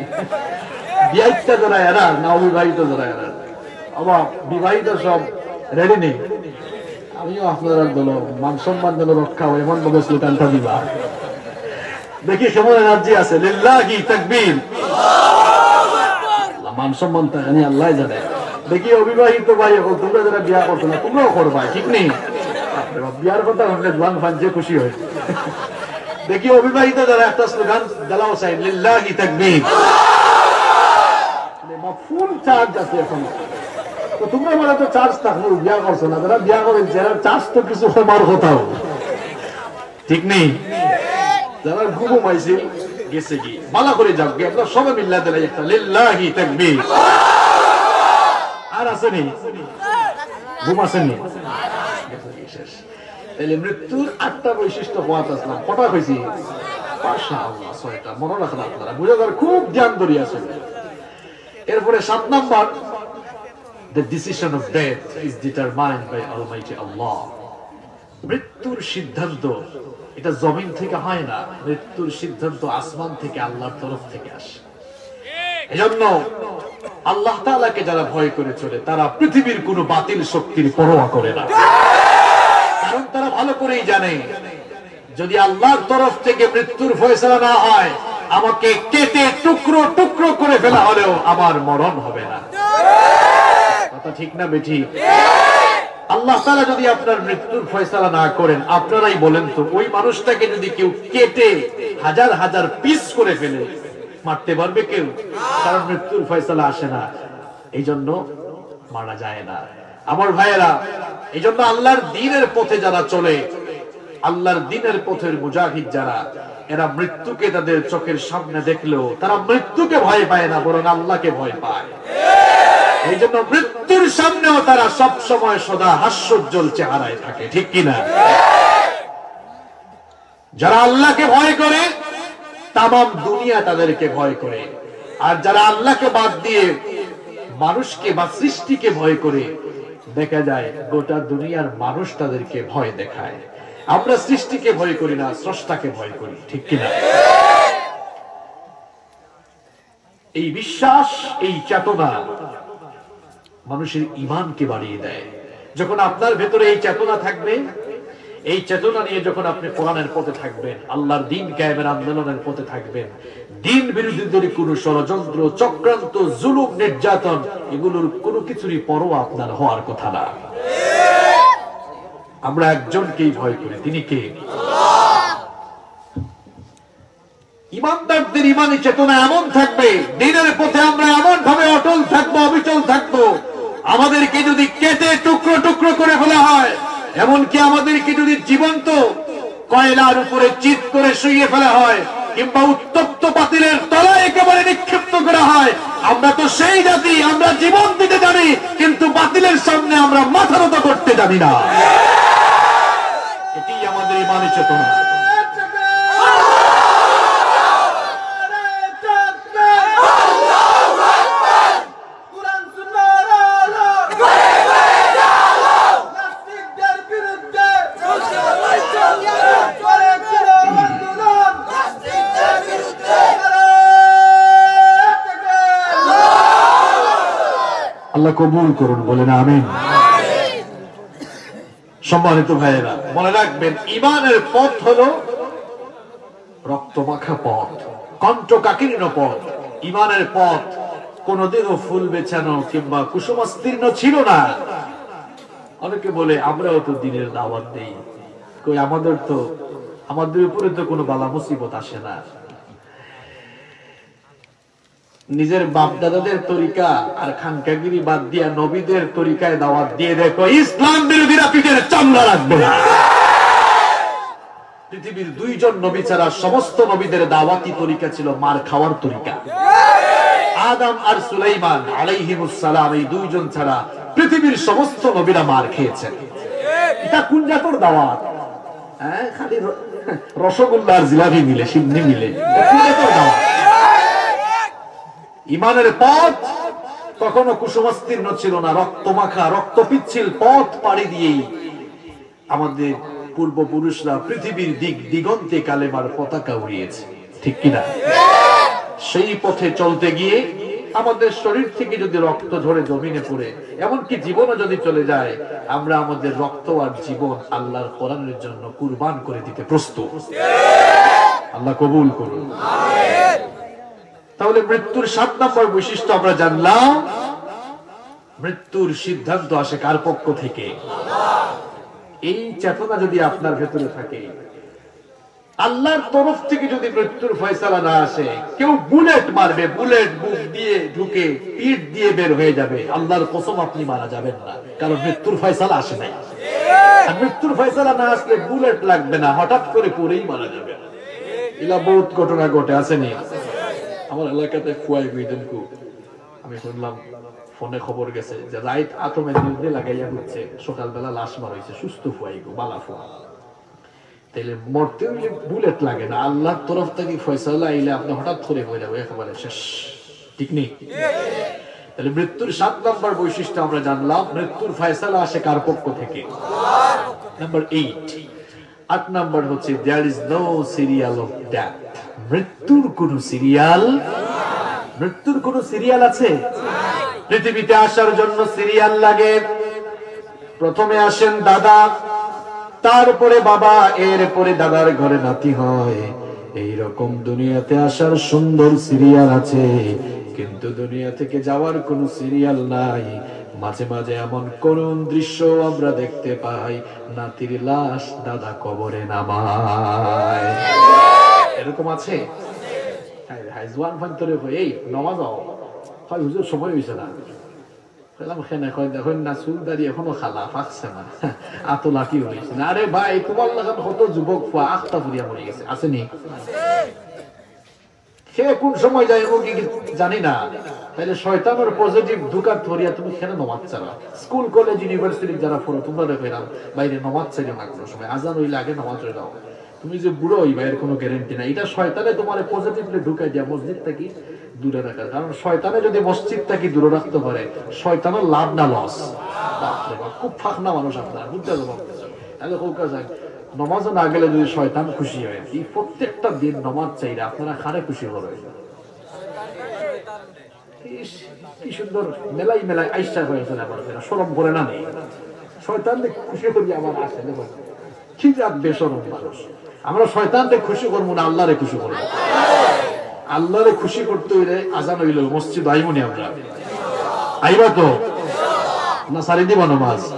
বিয়াইতা যারা এরা, না অবিবাহিত যারা এরা? আবার বিবাহিত সব রেডি নেই। আমিও আপনারা বলো, মান সম্মান যেন রক্ষা হয়, এমন ভাবে স্লোগানটা দিবা। দেখি কেমন এনার্জি আছে। লিল্লাহি তাকবীর। মান সম্মান তো এখানে আল্লাহ জানে। দেখি অবিবাহিত ভাই, এখন তোমরা যারা বিয়া করছো না, তোমরাও করবায়, ঠিক নি? বাপরে বাপ, বিয়ার কথা শুনলে জোয়ান ফান যে খুশি হয়। দেখি অবিবাহিত যারা একটা স্লোগান দিলাও চাই, লিল্লাহি তাকবীর। মানে, মা, ফুল চার্জ আছে এখন। তো তোমরা বলে তো চার্জ থাকলেও বিয়া করছো না, যারা বিয়া করেন, যারা চার্জ তো কিছু কমার কথাও, ঠিক নি? যারা ঘুম ঘুমাইছে, গেছে কি? ভালা করি যাও, গিয়া আমরা সবে মিল্লা দিলাই একটা লিল্লাহি তাকবীর। আর আছে নি? ঘুম আছে নি? শেষ। তাইলে মৃত্যুর আটটা বৈশিষ্ট্য কওয়াত আসলাম। কটা কইছি? মাশাআল্লাহ, ছয়টা। মনো রাখেন আপনারা। বুঝা যার খুব ধ্যান ধরি আছে। এরপরে সাত number, the decision of death is determined by Almighty Allah. মৃত্যুর সিদ্ধান্ত, এটা জমিন থেকে হয় না, মৃত্যুর সিদ্ধান্ত আসমান থেকে, আল্লাহর তরফ থেকে আসে। এজন্য আল্লাহ তাআলাকে যারা ভয় করে চলে, তারা পৃথিবীর কোনো বাতিল শক্তির পরোয়া করে না, কারণ তারা ভালো করেই জানে, যদি আল্লাহর তরফ থেকে মৃত্যুর ফয়সালা না হয়, আমাকে কেটে টুকরো টুকরো করে ফেলা হলেও আমার মরণ হবে না। কথা ঠিক না বেঠিক? আল্লাহ তাআলা যদি আপনার মৃত্যুর ফয়সালা না করেন, আপনারাই বলেন তো, ওই মানুষটাকে যদি কেউ কেটে হাজার হাজার পিস করে ফেলে, মারতে পারবে কেউ? কারণ মৃত্যুর ফয়সালা আসে না, এই জন্য মারা যায় না। আমার ভাইয়েরা, এই জন্য আল্লাহর দ্বীনের পথে যারা চলে, আল্লাহর দ্বীনের পথের মুজাহিদ যারা, এরা মৃত্যুকে তাদের চোখের সামনে দেখলেও তারা মৃত্যুকে ভয় পায় না, বরং আল্লাহকে ভয় পায়। এই জন্য মৃত্যুর সামনেও তারা সব সময় সদা হাস্যোজ্জ্বল চেহারায় থাকে, ঠিক কিনা? যারা আল্লাহকে ভয় করে, তামাম দুনিয়া তাদেরকে ভয় করে। আর যারা আল্লাহকে বাদ দিয়ে মানুষকে বা সৃষ্টিকে ভয় করে, দেখা যায় গোটা দুনিয়ার মানুষ তাদেরকে ভয় দেখায়। আমরা সৃষ্টিকে ভয় করি না, স্রষ্টাকে ভয় করি, ঠিক কিনা? এই বিশ্বাস, এই চেতনা মানুষের ঈমানকে বাড়িয়ে দেয়। যখন আপনার ভেতরে এই চেতনা থাকবে, এই চেতনা নিয়ে যখন আপনি কোরআনের পথে থাকবেন, আল্লাহর দ্বীন কায়েমের আন্দোলনের পথে থাকবেন, দ্বীন বিরোধীদের কোনো ষড়যন্ত্র, চক্রান্ত, জুলুম, নির্যাতন, এগুলোর কোনো কিছুরই পরোয়া আপনার হওয়ার কথা না। আমরা একজনকেই ভয় করি, তিনি কে? ইমানদারদের ইমানি চেতনা এমন থাকবে, দ্বীনের পথে আমরা এমন ভাবে অটল থাকবো, অবিচল থাকবো, আমাদেরকে যদি কেটে টুকরো টুকরো করে ফেলা হয়, এমনকি আমাদেরকে যদি জীবন্ত কয়লার উপরে চিত করে শুইয়ে ফেলা হয়, কিংবা উত্তপ্ত পাতিলের তলায় একেবারে নিক্ষিপ্ত করা হয়, আমরা তো সেই জাতি, আমরা জীবন দিতে জানি, কিন্তু বাতিলের সামনে আমরা মাথা নত করতে জানি না। এটি আমাদের ইমানি চেতনা। আল্লাহ কবুল করুন, বলেন আমিন। সম্মানিত ভাইয়েরা, মনে রাখবেন, ইমানের পথ হলো রক্তমাখা পথ, কণ্টকাকীর্ণ পথ। ইমানের পথ কোনোদিনও ফুল বেছানো কিংবা কুসুমাস্তীর্ণ ছিল না। অনেকে বলে, "আমরাও তো দ্বীনের দাওয়াত দেই, কই আমাদের তো, আমাদের উপরে তো কোনো বালা মুসিবত আসে না।" নিজের বাপ দাদাদের তরিকা আর খানকাগিরি বাদ দিয়া নবীদের তরিকায় দাওয়াত দিয়ে দেখো, ইসলাম বিরোধীরা পিঠের চামড়া রাখবে না। পৃথিবীর দুইজন নবী ছাড়া সমস্ত নবীদের দাওয়াতি তরিকা ছিল মার খাওয়ার তরিকা। আদম আর সুলাইমান আলাইহিমুস সালাম, এই দুইজন ছাড়া পৃথিবীর সমস্ত নবীরা মার খেয়েছেন। এটা কোন জাতর দাওয়াত? হ্যাঁ, খালি র-, রসগোল্লা আর জিলাপি মিলে, সিন্নি মিলে। এটা কোন জাতর দাওয়াত? ইমানের পথ কখনো কুসুমাস্তীর্ণ ছিল না, রক্তমাখা, রক্ত পিচ্ছিল পথ পাড়ি দিয়েই আমাদের পূর্বপুরুষরা পৃথিবীর দিক দিগন্তে কালেমার পতাকা উড়িয়েছে, ঠিক কিনা? সেই পথে চলতে গিয়ে আমাদের শরীর থেকে যদি রক্ত ঝরে জমিনে পড়ে, এমনকি জীবনও যদি চলে যায়, আমরা আমাদের রক্ত আর জীবন আল্লাহর কোরআনের জন্য কুরবান করে দিতে প্রস্তুত। আল্লাহ কবুল করুন। তাহলে মৃত্যুর সাত নম্বর বৈশিষ্ট্য আমরা জানলাম, মৃত্যুর সিদ্ধান্ত আসে কার পক্ষ থেকে? এই চেতনা যদি আপনার ভেতরে থাকে, আল্লাহর তরফ থেকে যদি মৃত্যুর ফয়সালা না আসে, কেউ বুলেট মারবে, বুলেট বুক দিয়ে ঢুকে পিঠ দিয়ে বের হয়ে যাবে, আল্লাহর কসম, আপনি মারা যাবেন না, কারণ মৃত্যুর ফয়সালা আসে নাই। আর মৃত্যুর ফয়সালা না আসলে বুলেট লাগবে না, হঠাৎ করে পড়েই মারা যাবে। ইলা বহুত ঘটনা ঘটে, আছে নি? আমার এলাকাতে ফুয়াই গইদেন কু, আমি শুনলাম ফোনে খবর গেছে যে রাইত আতমে দিল্লি লাগাইয়া হচ্ছে, সকালবেলা লাশ বার হইছে, সুস্থ ফুয়াই গো, বালা ফুয়া। তাইলে মরতে হইলে বুলেট লাগে না, আল্লাহর তরফ থেকে ফয়সালা আইলে আপনি হঠাৎ করে হয়ে যাবে একেবারে শেষ, ঠিক নেই? তাহলে মৃত্যুর সাত নম্বর বৈশিষ্ট্য আমরা জানলাম, মৃত্যুর ফয়সালা আসে কার পক্ষ থেকে? Number eight. আট নম্বর হচ্ছে, there is no serial of death। মৃত্যুর কোনো সিরিয়াল, মৃত্যুর কোনো সিরিয়াল আছে? পৃথিবীতে আসার জন্য সিরিয়াল লাগে। প্রথমে আসেন দাদা, তারপরে বাবা, এরপরে দাদার ঘরে নাতি হয়। এই রকম দুনিয়াতে আসার সুন্দর সিরিয়াল আছে, কিন্তু দুনিয়া থেকে যাওয়ার কোনো সিরিয়াল নাই। মাঝে মাঝে এমন করুণ দৃশ্য আমরা দেখতে পাই, নাতির লাশ দাদা কবরে নামায়। এরকম আছে? হায় রে হায়, জোয়ান ফান্তরে কই, "এই নমাজ আও।" কয়, "হুজুর, সময় হইছে না।" কইলাম, "কেনে?" কয়, "দেখইন না, চুল দাড়ি এখনো কালা, পাকছে না, আতো লাকি হইছে না।" আরে ভাই, তোমার লাখান কত যুবক ফুয়া আখতা ফুরিয়া মরি গেছে, আছে নি? সে কোন সময় যায়, ও কি জানি না। তাইলে শয়তানের পজিটিভ ধোকাত পড়িয়া তুমি কেনে নমাজ ছাড়া? স্কুল, কলেজ, ইউনিভার্সিটি যারা পড়ো, তোমরা দেখো এরা বাইরে নমাজ ছাড়িও না কোনো সময়। আজান হইলে আগে নমাজ হয়ে যাও। তুমি যে বুড়ো হইবা, এর কোনো গ্যারান্টি নাই। এটা শয়তানে তোমারে পজিটিভলি ঢুকাই দিয়া মসজিদ থাকি দূরে রাখার। কারণ শয়তানে যদি মসজিদ থাকি দূরে রাখতে পারে, শয়তানের লাভ না লস? বাপরে বাপ, খুব ফাঁকনা মানুষ আপনারা, বুঝতে জবাব দিচ্ছেন। তাহলে কৌকা যায়, নমাজও না গেলে যদি শয়তান খুশি হয়, এই প্রত্যেকটা দিন নমাজ চাইলে আপনারা কারে খুশি করবেন? ইস, কি সুন্দর মেলাই মেলাই আইসা হয়েছে না, আমার এরা শরম করে না নেই? শয়তানরে খুশি করি আবার আসে, দেখো, কি জাত বেশরম মানুষ। আমরা শয়তানরে খুশি করবো না, আল্লাহরে খুশি করবো। আল্লাহরে খুশি করতে হইলে আজান হইলে মসজিদ আইমুনি আমরা। আইবা তো? না, সারি দিবা নমাজ?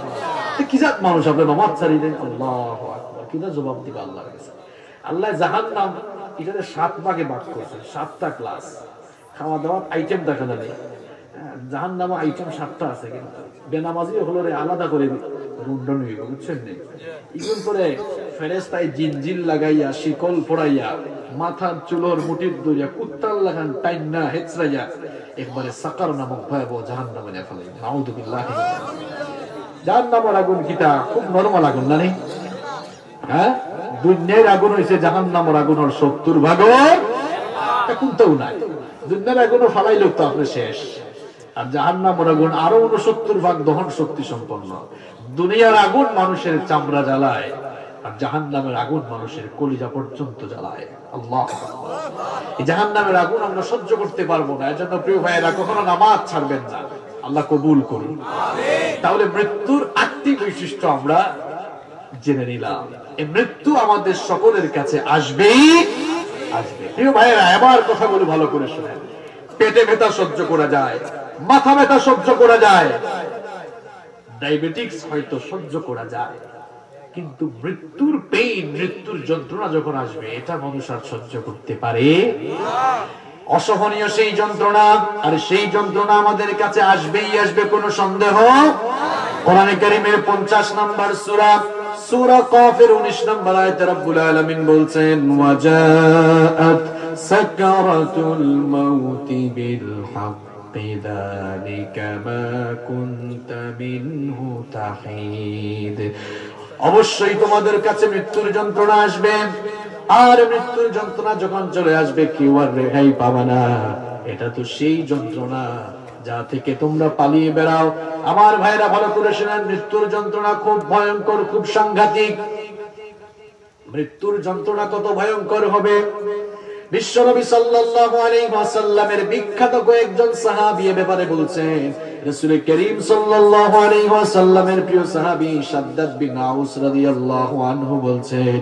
এ কি জাত মানুষ, আপনি নমাজ সারি দেন? আল্লাহু আকবার। কিতা জবাব দিবা আল্লাহর কাছে? আল্লাহ জাহান্নাম এটারে সাত ভাগে ভাগ করছে, সাতটা ক্লাস। খাওয়া দাওয়ার আইটেম দেখা জানি। জাহান্নামে আইটেম সাতটা আছে, কিন্তু বেনামাজি হকলরে আলাদা করে রুন্ডন হইব, বুঝছেন নি? ইগুন করে ফেরেস্তায় জিঞ্জির লাগাইয়া, শিকল পড়াইয়া, মাথার চুলর মুঠিত ধরিয়া, কুত্তার লাখান টাইন্না হেচড়াইয়া একবারে সাকার নামক ভয়াবহ জাহান্নামে নিয়া ফালাইব। নাউযুবিল্লাহ। জাহান্নামর আগুন কিতা খুব নরমাল আগুন না নি? হ্যাঁ, দুনিয়ার আগুন হইছে জাহান্নামর আগুনর সত্তর ভাগর। এখন তো নাই। দুনিয়ার আগুনও ফালাইলেও তো আপনি শেষ। আর জাহান্নামর আগুন আরো ঊনসত্তর ভাগ দহন শক্তি সম্পন্ন। দুনিয়ার আগুন মানুষের চামড়া জ্বালায়, আর জাহান্নামের আগুন মানুষের কলিজা পর্যন্ত জ্বালায়। আল্লাহ, এই জাহান্নামের আগুন আমরা সহ্য করতে পারবো না। এজন্য প্রিয় ভাইয়েরা, কখনো নামাজ ছাড়বেন না। আল্লাহ কবুল করুন। তাহলে মৃত্যুর আটটি বৈশিষ্ট্য আমরা জেনে নিলাম। এই মৃত্যু আমাদের সকলের কাছে আসবেই আসবে। প্রিয় ভাইয়েরা, আমার কথাগুলো ভালো করে শুনেন। পেটে ব্যথা সহ্য করা যায়, মাথা ব্যথা সহ্য করা যায়, ডায়াবেটিক্স হয়তো সহ্য করা যায়, কিন্তু মৃত্যুর পেইন, মৃত্যুর যন্ত্রণা যখন আসবে, এটা মানুষ আর সহ্য করতে পারে? অসহনীয় সেই যন্ত্রণা। আর সেই যন্ত্রণা আমাদের কাছে আসবেই আসবে, কোনো সন্দেহ। কোরআনে কারীমের পঞ্চাশ নম্বর সূরা, সূরা কফের উনিশ নম্বর আয়াতে রব্বুল আলামিন বলছেন, "ওয়াজাআত সাকরাতুল মাউতি বিল হক।" যালিকা মা কুনতা মিনহু তাহিদ। অবশ্যই তোমাদের কাছে মৃত্যুর যন্ত্রণা আসবে, আর মৃত্যুর যন্ত্রণা যখন চলে আসবে, কেউ আর রেহাই পাবে না। এটা তো সেই যন্ত্রণা যা থেকে তোমরা পালিয়ে বেড়াও। আমার ভাইরা, ভালো করে শুনেন, মৃত্যুর যন্ত্রণা খুব ভয়ঙ্কর, খুব সাংঘাতিক। মৃত্যুর যন্ত্রণা কত ভয়ঙ্কর হবে। বিশ্বনবী সাল্লাল্লাহু আলাইহি ওয়াসাল্লামের বিখ্যাত কয়েকজন সাহাবী এ ব্যাপারে বলছেন। রাসূল করিম সাল্লাল্লাহু আলাইহি ওয়াসাল্লামের প্রিয় সাহাবী শাদ্দাদ বিন আউস রাদিয়াল্লাহু আনহু বলছেন,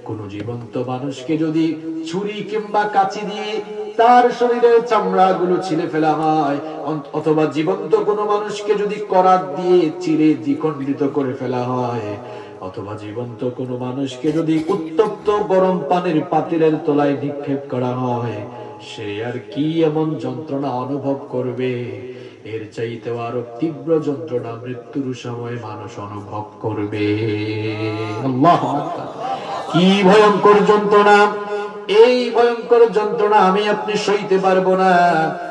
কোন জীবন্ত মানুষকে যদি ছুরি কিংবা কাঁচি দিয়ে তার শরীরের চামড়াগুলো ছিঁড়ে ফেলা হয়, অন-, অথবা জীবন্ত কোনো মানুষকে যদি করাত দিয়ে চিরে দ্বিখণ্ডিত করে ফেলা হয়, অথবা জীবন্ত কোনো মানুষকে যদি উত্তপ্ত গরম পানির পাতিলের তলায় নিক্ষেপ করা হয়, সে আর কি এমন যন্ত্রণা অনুভব করবে? এর চাইতেও আরো তীব্র যন্ত্রণা মৃত্যুর সময় মানুষ অনুভব করবে। আল্লাহু আকবার। কি ভয়ঙ্কর যন্ত্রণা! এই ভয়ঙ্কর যন্ত্রণা আমি আপনি সইতে পারবো না।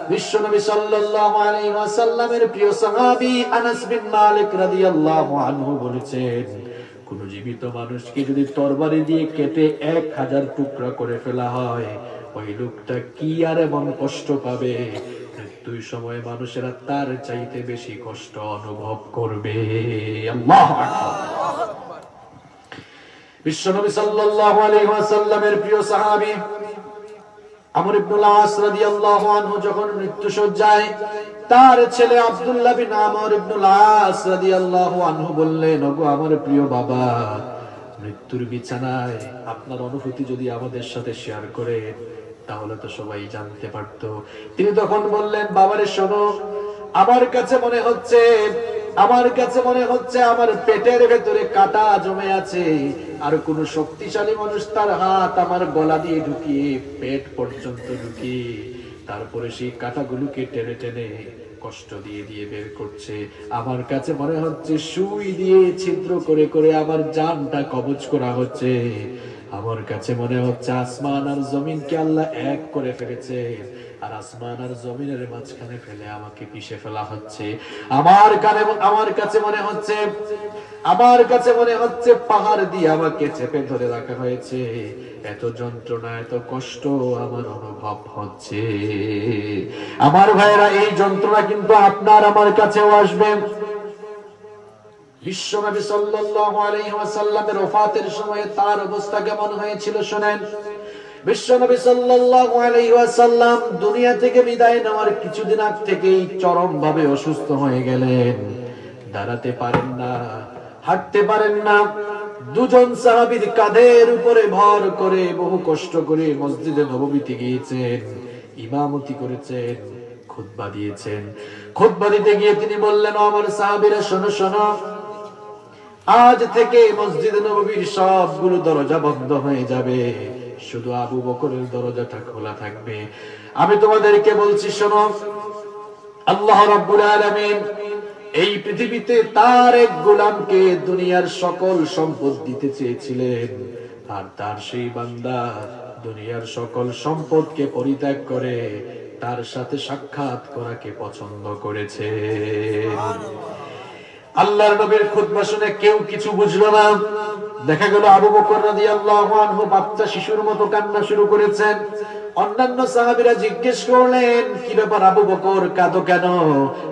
বিশ্বনবী সাল্লাল্লাহু আলাইহি ওয়াসাল্লামের প্রিয় সাহাবী আনাস বিন মালিক রাদিয়াল্লাহু আনহু বলেছেন, কোন জীবিত মানুষকে যদি তরবারি দিয়ে কেটে এক হাজার টুকরা করে ফেলা হয়, ওই লোকটা কি আর এমন কষ্ট পাবে? মৃত্যুর সময় মানুষেরা তার চাইতে বেশি কষ্ট অনুভব করবে। আল্লাহু আকবার। বিশ্বনবী সাল্লাল্লাহু আলাইহি ওয়াসাল্লামের প্রিয় সাহাবী আমর ইবনুল আস রাদিয়াল্লাহু আনহু যখন মৃত্যু শয্যায়, তার ছেলে আব্দুল্লাহ বিন আমর ইবনুল আস রাদিয়াল্লাহু আনহু বললেন, "ওগো আমার প্রিয় বাবা, মৃত্যুর বিছানায় আপনার অনুভূতি যদি আমাদের সাথে শেয়ার করেন, তাহলে তো সবাই জানতে পারতো।" তিনি তখন বললেন, "বাবারে শোনো, আমার কাছে মনে হচ্ছে, আমার কাছে মনে হচ্ছে আমার পেটের ভেতরে কাটা জমে আছে, আর কোনো শক্তিশালী মানুষ তার হাত আমার গলা দিয়ে ঢুকিয়ে পেট পর্যন্ত ঢুকিয়ে তারপরে সেই কাটাগুলোকে টেনে টেনে কষ্ট দিয়ে দিয়ে বের করছে। আমার কাছে মনে হচ্ছে সুই দিয়ে ছিদ্র করে করে আমার জানটা কবজ করা হচ্ছে। আমার কাছে মনে হচ্ছে আসমান আর জমিনকে আল্লাহ এক করে ফেলেছে, আর আসমান আর জমিনের মাঝখানে ফেলে আমাকে পিষে ফেলা হচ্ছে। আমার কানে, আমার কাছে মনে হচ্ছে, আমার কাছে মনে হচ্ছে পাহাড় দিয়ে আমাকে চেপে ধরে রাখা হয়েছে। এত যন্ত্রণা, এত কষ্ট আমার অনুভব হচ্ছে।" আমার ভাইরা, এই যন্ত্রণা কিন্তু আপনার আমার কাছেও আসবে। বিশ্বনবী সাল্লাল্লাহু আলাইহি ওয়াসাল্লামের ওফাতের সময় তার অবস্থা কেমন হয়েছিল শোনেন। বিশ্বনবী সাল্লাল্লাহু আলাইহি ওয়াসাল্লাম দুনিয়া থেকে বিদায় নেওয়ার কিছুদিন আগ থেকেই চরমভাবে অসুস্থ হয়ে গেলেন, দাঁড়াতে পারেন না, হাঁটতে পারেন না। দুজন সাহাবীর কাঁধের উপরে ভর করে বহু কষ্ট করে মসজিদে নববীতে গিয়েছেন, ইমামতি করেছেন, খুতবা দিয়েছেন। খুতবা দিতে গিয়ে তিনি বললেন, "ও আমার সাহাবীরা, শোনো, শোনো, আজ থেকে মসজিদ নববীর সবগুলো দরজা বন্ধ হয়ে যাবে, শুধু আবু বকরের দরজাটা খোলা থাকবে। আমি তোমাদেরকে বলছি, শোনো, আল্লাহ রাব্বুল আলামিন এই পৃথিবীতে তার এক গোলামকে দুনিয়ার সকল সম্পদ দিতে চেয়েছিলেন, আর তার সেই বান্দা দুনিয়ার সকল সম্পদকে পরিত্যাগ করে তার সাথে সাক্ষাৎ করাকে পছন্দ করেছে।" আল্লাহর নবীর খুতবা শুনে কেউ কিছু বুঝলো না। দেখা গেল আবু বকর রাদিয়াল্লাহু আনহু বাচ্চা শিশুর মতো কান্না শুরু করেছেন। অন্যান্য সাহাবীরা জিজ্ঞেস করলেন, "কি ব্যাপার আবু বকর, কাঁদো কেন?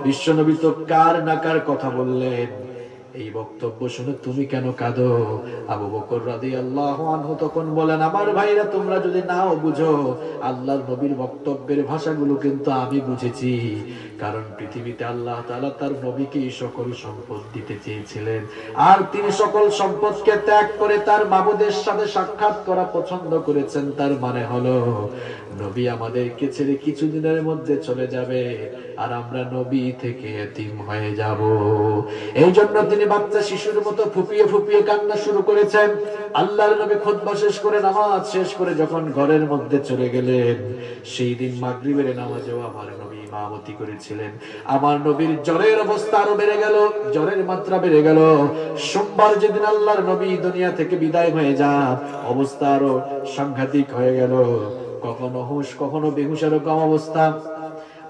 বিশ্বনবী তো কার না কার কথা বললেন।" এই বক্তব্য শুনে তুমি কেন কাঁদো? আবু বকর রাদিয়াল্লাহু আনহু তখন বলেন, "আমার ভাইরা, তোমরা যদি নাও বুঝো, আল্লাহর নবীর বক্তব্যের ভাষাগুলো কিন্তু আমি বুঝেছি, কারণ পৃথিবীতে আল্লাহ তাআলা তার নবীকেই সকল সম্পদ দিতে চেয়েছিলেন, আর তিনি সকল সম্পদকে ত্যাগ করে তার মাবুদের সাথে সাক্ষাৎ করা পছন্দ করেছেন। তার মানে হলো, নবী আমাদেরকে ছেড়ে কিছুদিনের মধ্যে চলে যাবে, আর আমরা নবী থেকে এতিম হয়ে যাব।" এই জন্য তিনি বাচ্চা শিশুর মতো ফুপিয়ে ফুপিয়ে কান্না শুরু করেছেন। আল্লাহর নবী খুতবা শেষ করে, নামাজ শেষ করে যখন ঘরের মধ্যে চলে গেলেন, সেই দিন মাগরিবের নামাজেও আমার নবী ইমামতি করেছিলেন। আমার নবীর জ্বরের অবস্থা আরো বেড়ে গেল, জ্বরের মাত্রা বেড়ে গেল। সোমবার যেদিন আল্লাহর নবী দুনিয়া থেকে বিদায় হয়ে যান, অবস্থা আরো সাংঘাতিক হয়ে গেল। কখনো হুঁশ, কখনো বেহুঁশ, এরকম অবস্থা।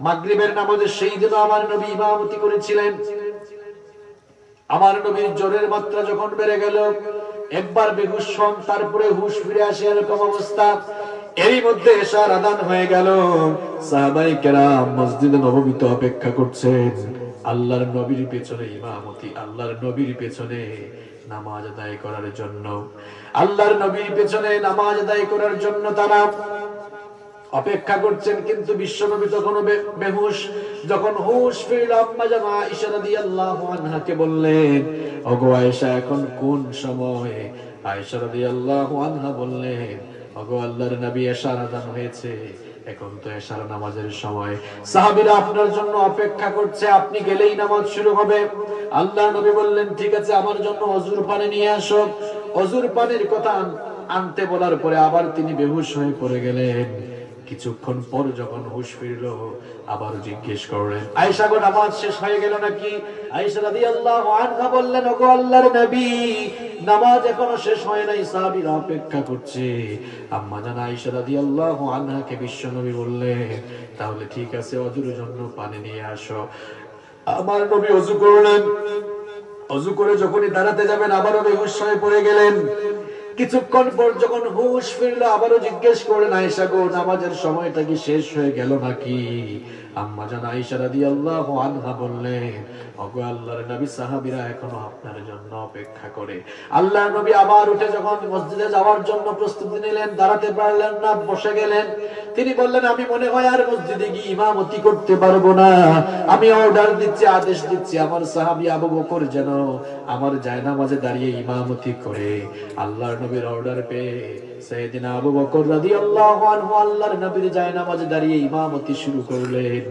মাগরিবের নামাজে সেই দিনও আমার নবী ইমামতি করেছিলেন। আমার নবীর জ্বরের মাত্রা যখন বেড়ে গেল, একবার বেহুঁশ হন, তারপরে হুঁশ ফিরে আসে, এরকম অবস্থা। এরই মধ্যে এশার আজান হয়ে গেল। সাহাবায়ে কেরাম মসজিদে নববীতে অপেক্ষা করছেন আল্লাহর নবীর পেছনে ইমামতি, আল্লাহর নবীর পেছনে নামাজ আদায় করার জন্য। আল্লাহর নবীর পেছনে নামাজ আদায় করার জন্য তারা অপেক্ষা করছেন, কিন্তু বিশ্বনবী তখনও বে-, বেহুঁশ। যখন হুঁশ ফিরল, আম্মা জান আয়েশা রাদিয়াল্লাহু আনহাকে বললেন, "ওগো আয়েশা, এখন কোন সময়?" আয়েশা রাদিয়াল্লাহু আনহা বললেন, "ওগো আল্লাহর নবী, এশার আজান হয়েছে, এখন তো এশার নামাজের সময়, সাহাবীরা আপনার জন্য অপেক্ষা করছে, আপনি গেলেই নামাজ শুরু হবে। আল্লাহর নবী বললেন, ঠিক আছে, আমার জন্য অজুর পানি নিয়ে আসো। অজুর পানির কথা আন-, আনতে বলার পরে আবার তিনি বেহুশ হয়ে পড়ে গেলেন। কিছুক্ষণ পর যখন হুঁশ ফিরল, আবার জিজ্ঞেস করলেন, আয়েশা গো, নামাজ শেষ হয়ে গেল নাকি? আয়েশা রাদিয়াল্লাহু আনহা বললেন, ওগো আল্লাহর নবী, নামাজ এখনো শেষ হয় নাই, সাহাবীরা অপেক্ষা করছে। আম্মা জান আয়েশা রাদিয়াল্লাহু আনহাকে বিশ্বনবী বললেন, তাহলে ঠিক আছে, অজুর জন্য পানি নিয়ে আসো। আমার নবী অজু করলেন। অজু করে যখনই দাঁড়াতে যাবেন, আবারও বেহুশ হয়ে পড়ে গেলেন। কিছুক্ষণ পর যখন হুঁশ ফিরল, আবারও জিজ্ঞেস করলেন, আয়েশা গো, নামাজের সময়টা কি শেষ হয়ে গেল নাকি? আম্মা জান আয়েশা রাদিয়াল্লাহু আনহা বললেন, ওগো আল্লাহর নবী, সাহাবীরা এখনো আপনার জন্য অপেক্ষা করে। আল্লাহর নবী আবার উঠে যখন মসজিদে যাওয়ার জন্য প্রস্তুতি নিলেন, দাঁড়াতে পারলেন না, বসে গেলেন। তিনি বললেন, আমি মনে হয় আর মসজিদে গিয়ে ইমামতি করতে পারবো না। আমি অর্ডার দিচ্ছি, আদেশ দিচ্ছি, আমার সাহাবী আবু বকর যেন আমার জায়নামাজে দাঁড়িয়ে ইমামতি করে। আল্লাহর নবীর অর্ডার পেয়ে সাইয়েদিনা আবু বকর রাদিয়াল্লাহু আনহু আল্লাহর নবীর জায়নামাজে দাঁড়িয়ে ইমামতি শুরু করলেন।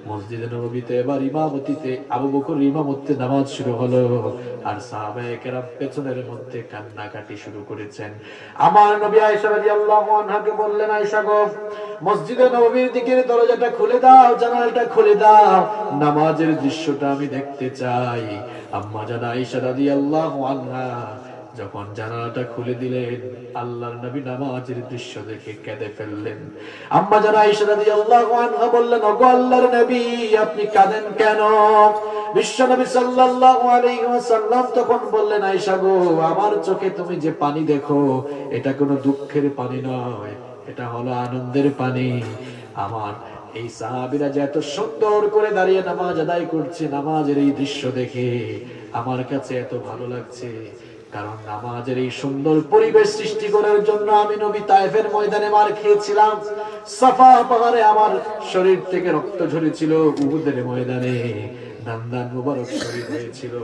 মসজিদে নববীতে এবার ইমামতিতে আবু বকর ইমামতিতে নামাজ শুরু হলো, আর সাহাবায়ে কেরাম পেছনের মধ্যে কান্নাকাটি শুরু করেছেন। আমার নবী আয়েশা রাদিয়াল্লাহু আনহাকে বললেন, আয়েশা গো, মসজিদে নববীর দিকের দরজাটা খুলে দাও, জানালাটা খুলে দাও, নামাজের দৃশ্যটা আমি দেখতে চাই। আম্মা জান আয়েশা রাদিয়াল্লাহু আনহা যখন জানালাটা খুলে দিলেন, আল্লাহর নবী নামাজের দৃশ্য দেখে কেঁদে ফেললেন। আম্মা জান আয়েশা রাদিয়াল্লাহু আনহা বললেন, ওগো আল্লাহর নবী, আপনি কাঁদেন কেন? বিশ্বনবী সাল্লাল্লাহু আলাইহি ওয়াসাল্লাম তখন বললেন, আয়েশা গো, আমার চোখে তুমি যে পানি দেখো, এটা কোনো দুঃখের পানি নয়, এটা হলো আনন্দের পানি। আমার এই সাহাবীরা যে এত সুন্দর করে দাঁড়িয়ে নামাজ আদায় করছে, নামাজের এই দৃশ্য দেখে আমার কাছে এত ভালো লাগছে, কারণ নামাজের এই সুন্দর পরিবেশ সৃষ্টি করার জন্য আমি নবী তায়েফের ময়দানে মার খেয়েছিলাম, সাফা পাহাড়ে আমার শরীর থেকে রক্ত ঝরেছিল, উহুদের ময়দানে দান্দান মুবারক শহীদ হয়েছিল।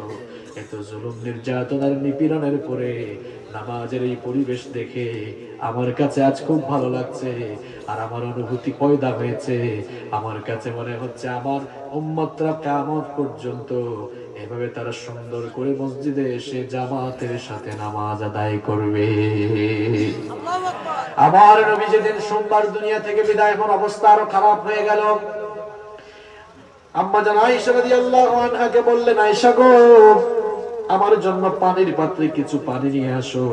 এত জুলুম, নির্যাতন আর নিপীড়নের পরে নামাজের এই পরিবেশ দেখে আমার কাছে আজ খুব ভালো লাগছে, আর আমার অনুভূতি পয়দা হয়েছে। আমার কাছে মনে হচ্ছে আমার উম্মতরা কিয়ামত পর্যন্ত এভাবে তারা সুন্দর করে মসজিদে এসে জামাতের সাথে নামাজ আদায় করবে। আমার নবী যেদিন সোমবার দুনিয়া থেকে বিদায় হন, অবস্থা আরো খারাপ হয়ে গেল। আম্মা জান আয়েশা রাদিয়াল্লাহু আনহাকে বললেন, আয়েশা গো, আমার জন্য পানির পাত্রে কিছু পানি নিয়ে আসো।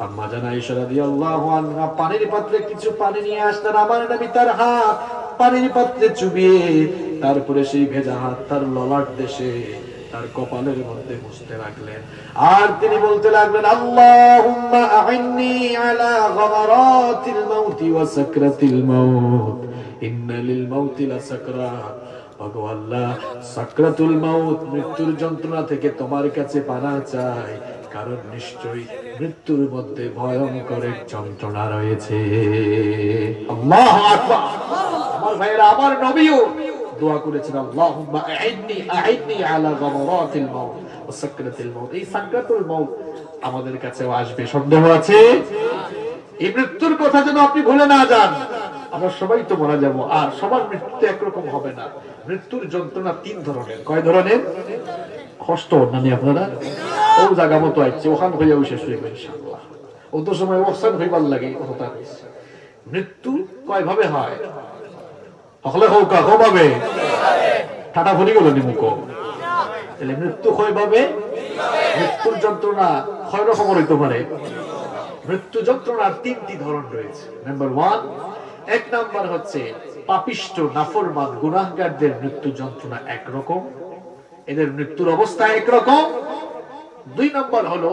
আম্মা জান আয়েশা রাদিয়াল্লাহু আনহা পানির পাত্রে কিছু পানি নিয়ে আসলেন। আমার নবী তার হাত পানির পাত্রে চুবিয়ে তারপরে সেই ভেজা হাত তার ললাট দেশে, তার কপালের মধ্যে মুছতে লাগলেন। আর তিনি বলতে লাগলেন, আল্লাহুম্মা আইন্নি আলা গামারাতিল মাউতি ওয়া সাকরাতিল মাউত, ইন্না লিল মাউতি লাসাকরাত। ওগো আল্লাহ, সাকরাতুল মাউত, মৃত্যুর যন্ত্রণা থেকে তোমার কাছে পানা চাই, কারণ নিশ্চয়ই মৃত্যুর মধ্যে ভয়ঙ্কর এক যন্ত্রণা রয়েছে। আল্লাহু আকবার। আমার ভাইয়েরা, আমার নবীও দোয়া করেছেন, আল্লাহুম্মা আইন্নি, আইন্নি আলা গামারাতিল মাউত ওয়া সাকরাতিল মাউত। এই সাকরাতুল মাউত আমাদের কাছেও আসবে, সন্দেহ আছে? এই মৃত্যুর কথা যেন আপনি ভুলে না যান। আমরা সবাই তো মারা যাব, আর সবার মৃত্যু একরকম হবে না। মৃত্যুর যন্ত্রণা তিন ধরনের। কয় ধরনের? কষ্ট নানি আপনারা? ও জায়গা মতো আসছে, ওখান হইয়াও শেষ হইবে ইনশাআল্লাহ। ও তো সময় ওখান হইবার লাগে, ও তো তার মৃত্যু কয় ভাবে হয়? হকলে হোক, কয় ভাবে? ঠাটা ফুরি গেল নি মুখো। তাহলে মৃত্যু কয় ভাবে? মৃত্যুর যন্ত্রণা কয় রকম হইতে পারে? মৃত্যু যন্ত্রণার তিনটি ধরন রয়েছে। নাম্বার ওয়ান, এক নাম্বার হচ্ছে পাপিষ্ঠ, নাফরমান, গুনাহগারদের মৃত্যু যন্ত্রণা একরকম, এদের মৃত্যুর অবস্থা একরকম। দুই নম্বর হলো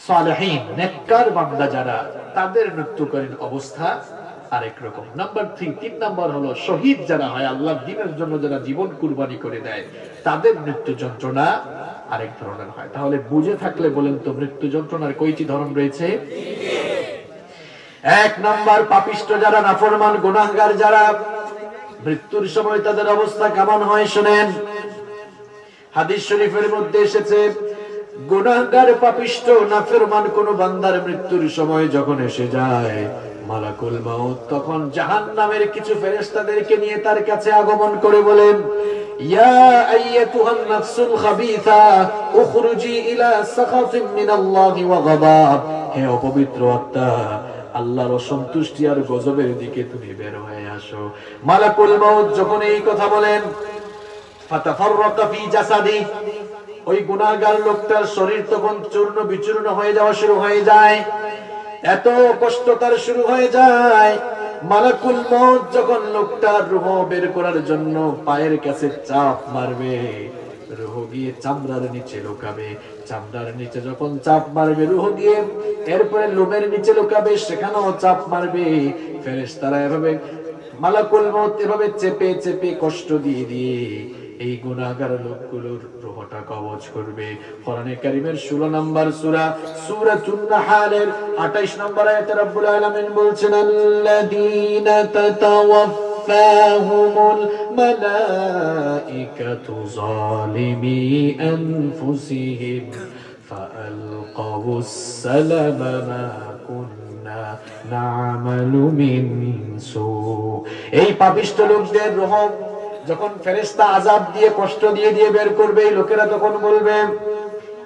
সালেহিন, নেককার বান্দা যারা, তাদের মৃত্যুকালীন অবস্থা আরেক রকম। নাম্বার থ্রি, তিন নাম্বার হলো শহীদ যারা হয়, আল্লাহর দ্বীনের জন্য যারা জীবন কুরবানি করে দেয়, তাদের মৃত্যু যন্ত্রণা আরেক ধরনের হয়। তাহলে বুঝে থাকলে বলেন তো, মৃত্যু যন্ত্রণার কয়টি ধরন রয়েছে? এক নাম্বার, পাপিষ্ঠ যারা, নাফরমান, গুনাহগার যারা, মৃত্যুর সময় তাদের অবস্থা কেমন হয় শুনেন। হাদিস শরীফের মধ্যে এসেছে, গুনাহগার, পাপিষ্ঠ, নাফরমান কোন বান্দার মৃত্যুর সময় যখন এসে যায়, মালাকুল মাউত তখন জাহান্নামের কিছু ফেরেশতাদেরকে নিয়ে তার কাছে আগমন করে বলেন, ইয়া আইয়াতুহান নাফসুল খাবিসা, উখরুজি ইলা সাখাতিম মিনাল্লাহি ওয়া গাদাব। হে অপবিত্র আত্মা, আল্লাহর অসন্তুষ্টি আর গজবের দিকে তুমি বের হয়ে আসো। মালাকুল মাউত যখন এই কথা বলেন, ফাতাফাররাকা ফি জাসাদি, ওই গুনাহগার লোকটার শরীর তখন চূর্ণ বিচূর্ণ হয়ে যাওয়া শুরু হয়ে যায়। এত কষ্ট তার শুরু হয়ে যায়, মালাকুল মউত যখন লোকটার রুহ বের করার জন্য পায়ের কাছে চাপ মারবে, রুহ গিয়ে চামড়ার নিচে লুকাবে, চামড়ার নিচে যখন চাপ মারবে রুহ গিয়ে, এরপরে লোমের নিচে লুকাবে, সেখানেও চাপ মারবে। ফেরেশতারা এভাবে, মালাকুল মউত এভাবে চেপে চেপে কষ্ট দিয়ে দিয়ে এই গুনাহগার লোকগুলোর রুহটা কবজ করবে। কোরআনে কারীমের ষোলো নম্বর সূরা, সূরাতুন নাহালের আঠাইশ নম্বর আয়াতে রব্বুল আলামিন বলছেন, আল্লাযীনা তাতাওয়াফফাহুমুল মালাইকাতু যালিমি আনফুসিহিম ফাআলকাউস সালামা মা কুন্না না'মালু মিন সু। এই পাপিষ্ঠ লোকদের রুহ যখন ফেরেশতা আযাব দিয়ে, কষ্ট দিয়ে দিয়ে বের করবে, এই লোকেরা তখন বলবে,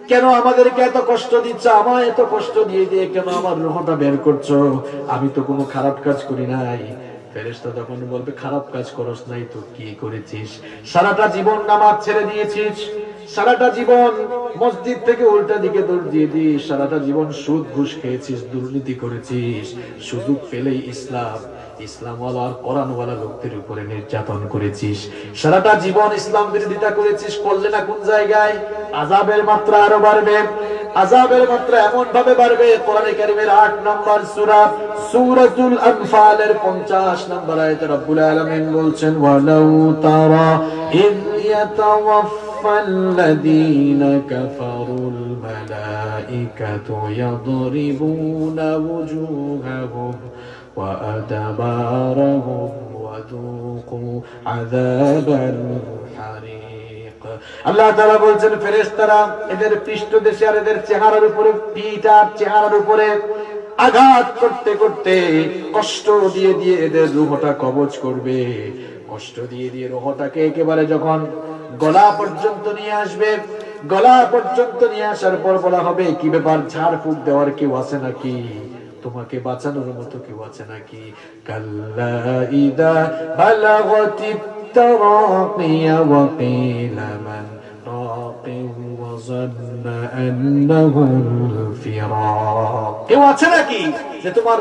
কেন আমাদেরকে এত কষ্ট দিচ্ছ? আমায় এত কষ্ট দিয়ে দিয়ে কেন আমার রুহটা বের করছো? আমি তো কোনো খারাপ কাজ করি নাই। ফেরেশতা তখন বলবে, খারাপ কাজ করস নাই তো কি করেছিস? সারাটা জীবন নামাজ ছেড়ে দিয়েছিস, সারাটা জীবন মসজিদ থেকে উল্টা দিকে দৌড় দিয়ে দিস, সারাটা জীবন সুদ ঘুষ খেয়েছিস, দুর্নীতি করেছিস, সুযোগ পেলেই ইসলাম, ইসলামওয়ালা আর কোরআনওয়ালা লোকদের উপরে নির্যাতন করেছিস। সারাটা জীবন ইসলাম বিরোধিতা করেছিস, করলে না কোন জায়গায়? আযাবের মাত্রা আরো বাড়বে, আযাবের মাত্রা এমন ভাবে বাড়বে। কোরআনে কারীমের আট নম্বর সূরা, সূরাতুল আনফালের পঞ্চাশ নম্বর আয়াতে রব্বুল আলামিন বলছেন, ওয়ালাউ তারা ইয ইয়াতাওয়াফফাল্লাযীনা কাফারুল মালাইকাতু ইয়াদরিবুনা উজুহাহুম ওয়া আদবারাহুম ওয়া যুকু আযাবাল হারিক। আল্লাহ তাআলা বলছেন, ফেরেশতারা এদের পৃষ্ঠদেশে আর এদের চেহারার উপরে, পিঠ আর চেহারার উপরে আঘাত করতে করতে, কষ্ট দিয়ে দিয়ে এদের রুহটা কবজ করবে। কষ্ট দিয়ে দিয়ে রুহটাকে একেবারে যখন গলা পর্যন্ত নিয়ে আসবে, গলা পর্যন্ত নিয়ে আসার পর বলা হবে, কি ব্যাপার, ঝাড়ফুঁক দেওয়ার কেউ আছে নাকি? তোমাকে বাঁচানোর মতো কেউ আছে নাকি? কাল্লা ইযা বালাগাতিত তারাকিয়া ওয়া কিলা মান রাকিন ওয়া যান্না আন্নাহুল ফিরাক। কেউ আছে নাকি যে তোমার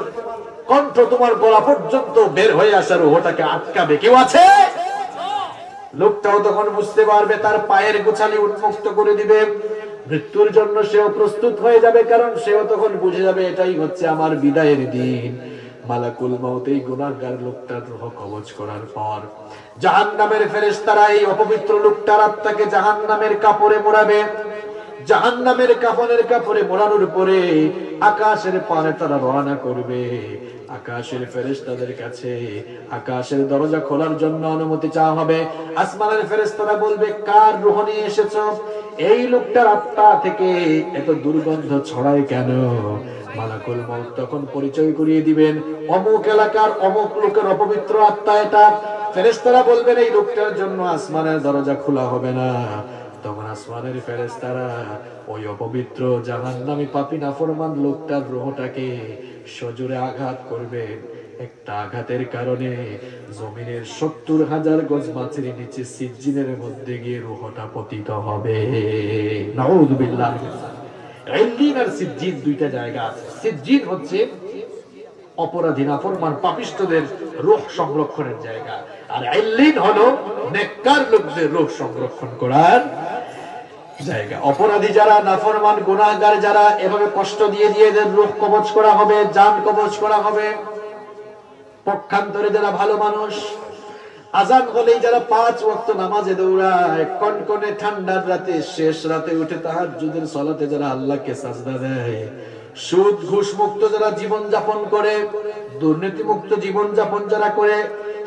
কণ্ঠ তোমার গলা পর্যন্ত বের হয়ে আসার ওটাকে আটকাবে? কেউ আছে? লোকটাও তখন বুঝতে পারবে, তার পায়ের গোছালি উন্মুক্ত করে দিবে। মৃত্যুর জন্য সেও প্রস্তুত হয়ে যাবে, কারণ সেও তখন বুঝে যাবে এটাই হচ্ছে আমার বিদায়ের দিন। মালাকুল মউত এই গুনাহগার লোকটার রুহ কবজ করার পর জাহান্নামের ফেরেশতারা এই অপবিত্র লোকটার আত্মাকে জাহান্নামের কাপড়ে মোড়াবে। জাহান্নামের কাফনের কাপড়ে মোড়ানোর পরে আকাশের পানে তারা রওনা করবে। আকাশের ফেরেশতাদের কাছে আকাশের দরজা খোলার জন্য অনুমতি চাওয়া হবে। আসমানের ফেরেশতারা বলবে, কার রুহ নিয়ে এসেছো? এই লোকটার আত্মা থেকে এত দুর্গন্ধ ছড়ায় কেন? মালাকুল মউত তখন পরিচয় করিয়ে দিবেন, অমুক এলাকার অমুক লোকের অপবিত্র আত্মা এটা। ফেরেশতারা বলবেন, এই লোকটার জন্য আসমানের দরজা খোলা হবে না। তখন আসমানের ফেরেশতারা ওই অপবিত্র জাহান্নামী পাপী নাফরমান লোকটার রুহটাকে সজোরে আঘাত করবেন। একটা আঘাতের কারণে জমিনের সত্তর হাজার গজ মাটির নিচে সিজ্জিনের মধ্যে গিয়ে রুহটা পতিত হবে। নাউযুবিল্লাহ। ইল্লিন আর সিজ্জিন দুইটা জায়গা আছে। সিজ্জিন হচ্ছে অপরাধী নাফরমান পাপিষ্ঠদের রুহ সংরক্ষণের জায়গা, আর ইল্লিন হলো নেককার লোকদের রুহ সংরক্ষণ করার জায়গা। অপরাধী যারা, নাফরমান গুনাহগার যারা, এভাবে কষ্ট দিয়ে দিয়ে এদের রুহ কবজ করা হবে, জান কবজ করা হবে। পক্ষান্তরে যারা ভালো মানুষ, আজান হলেই যারা পাঁচ ওয়াক্ত নামাজে দৌড়ায়, কনকনে ঠান্ডার রাতে, শেষ রাতে উঠে তাহাজ্জুদের সালাতে যারা আল্লাহকে সাজদা দেয়, সুদ ঘুষ মুক্ত যারা জীবন যাপন করে, দুর্নীতি মুক্ত জীবন যাপন যারা করে,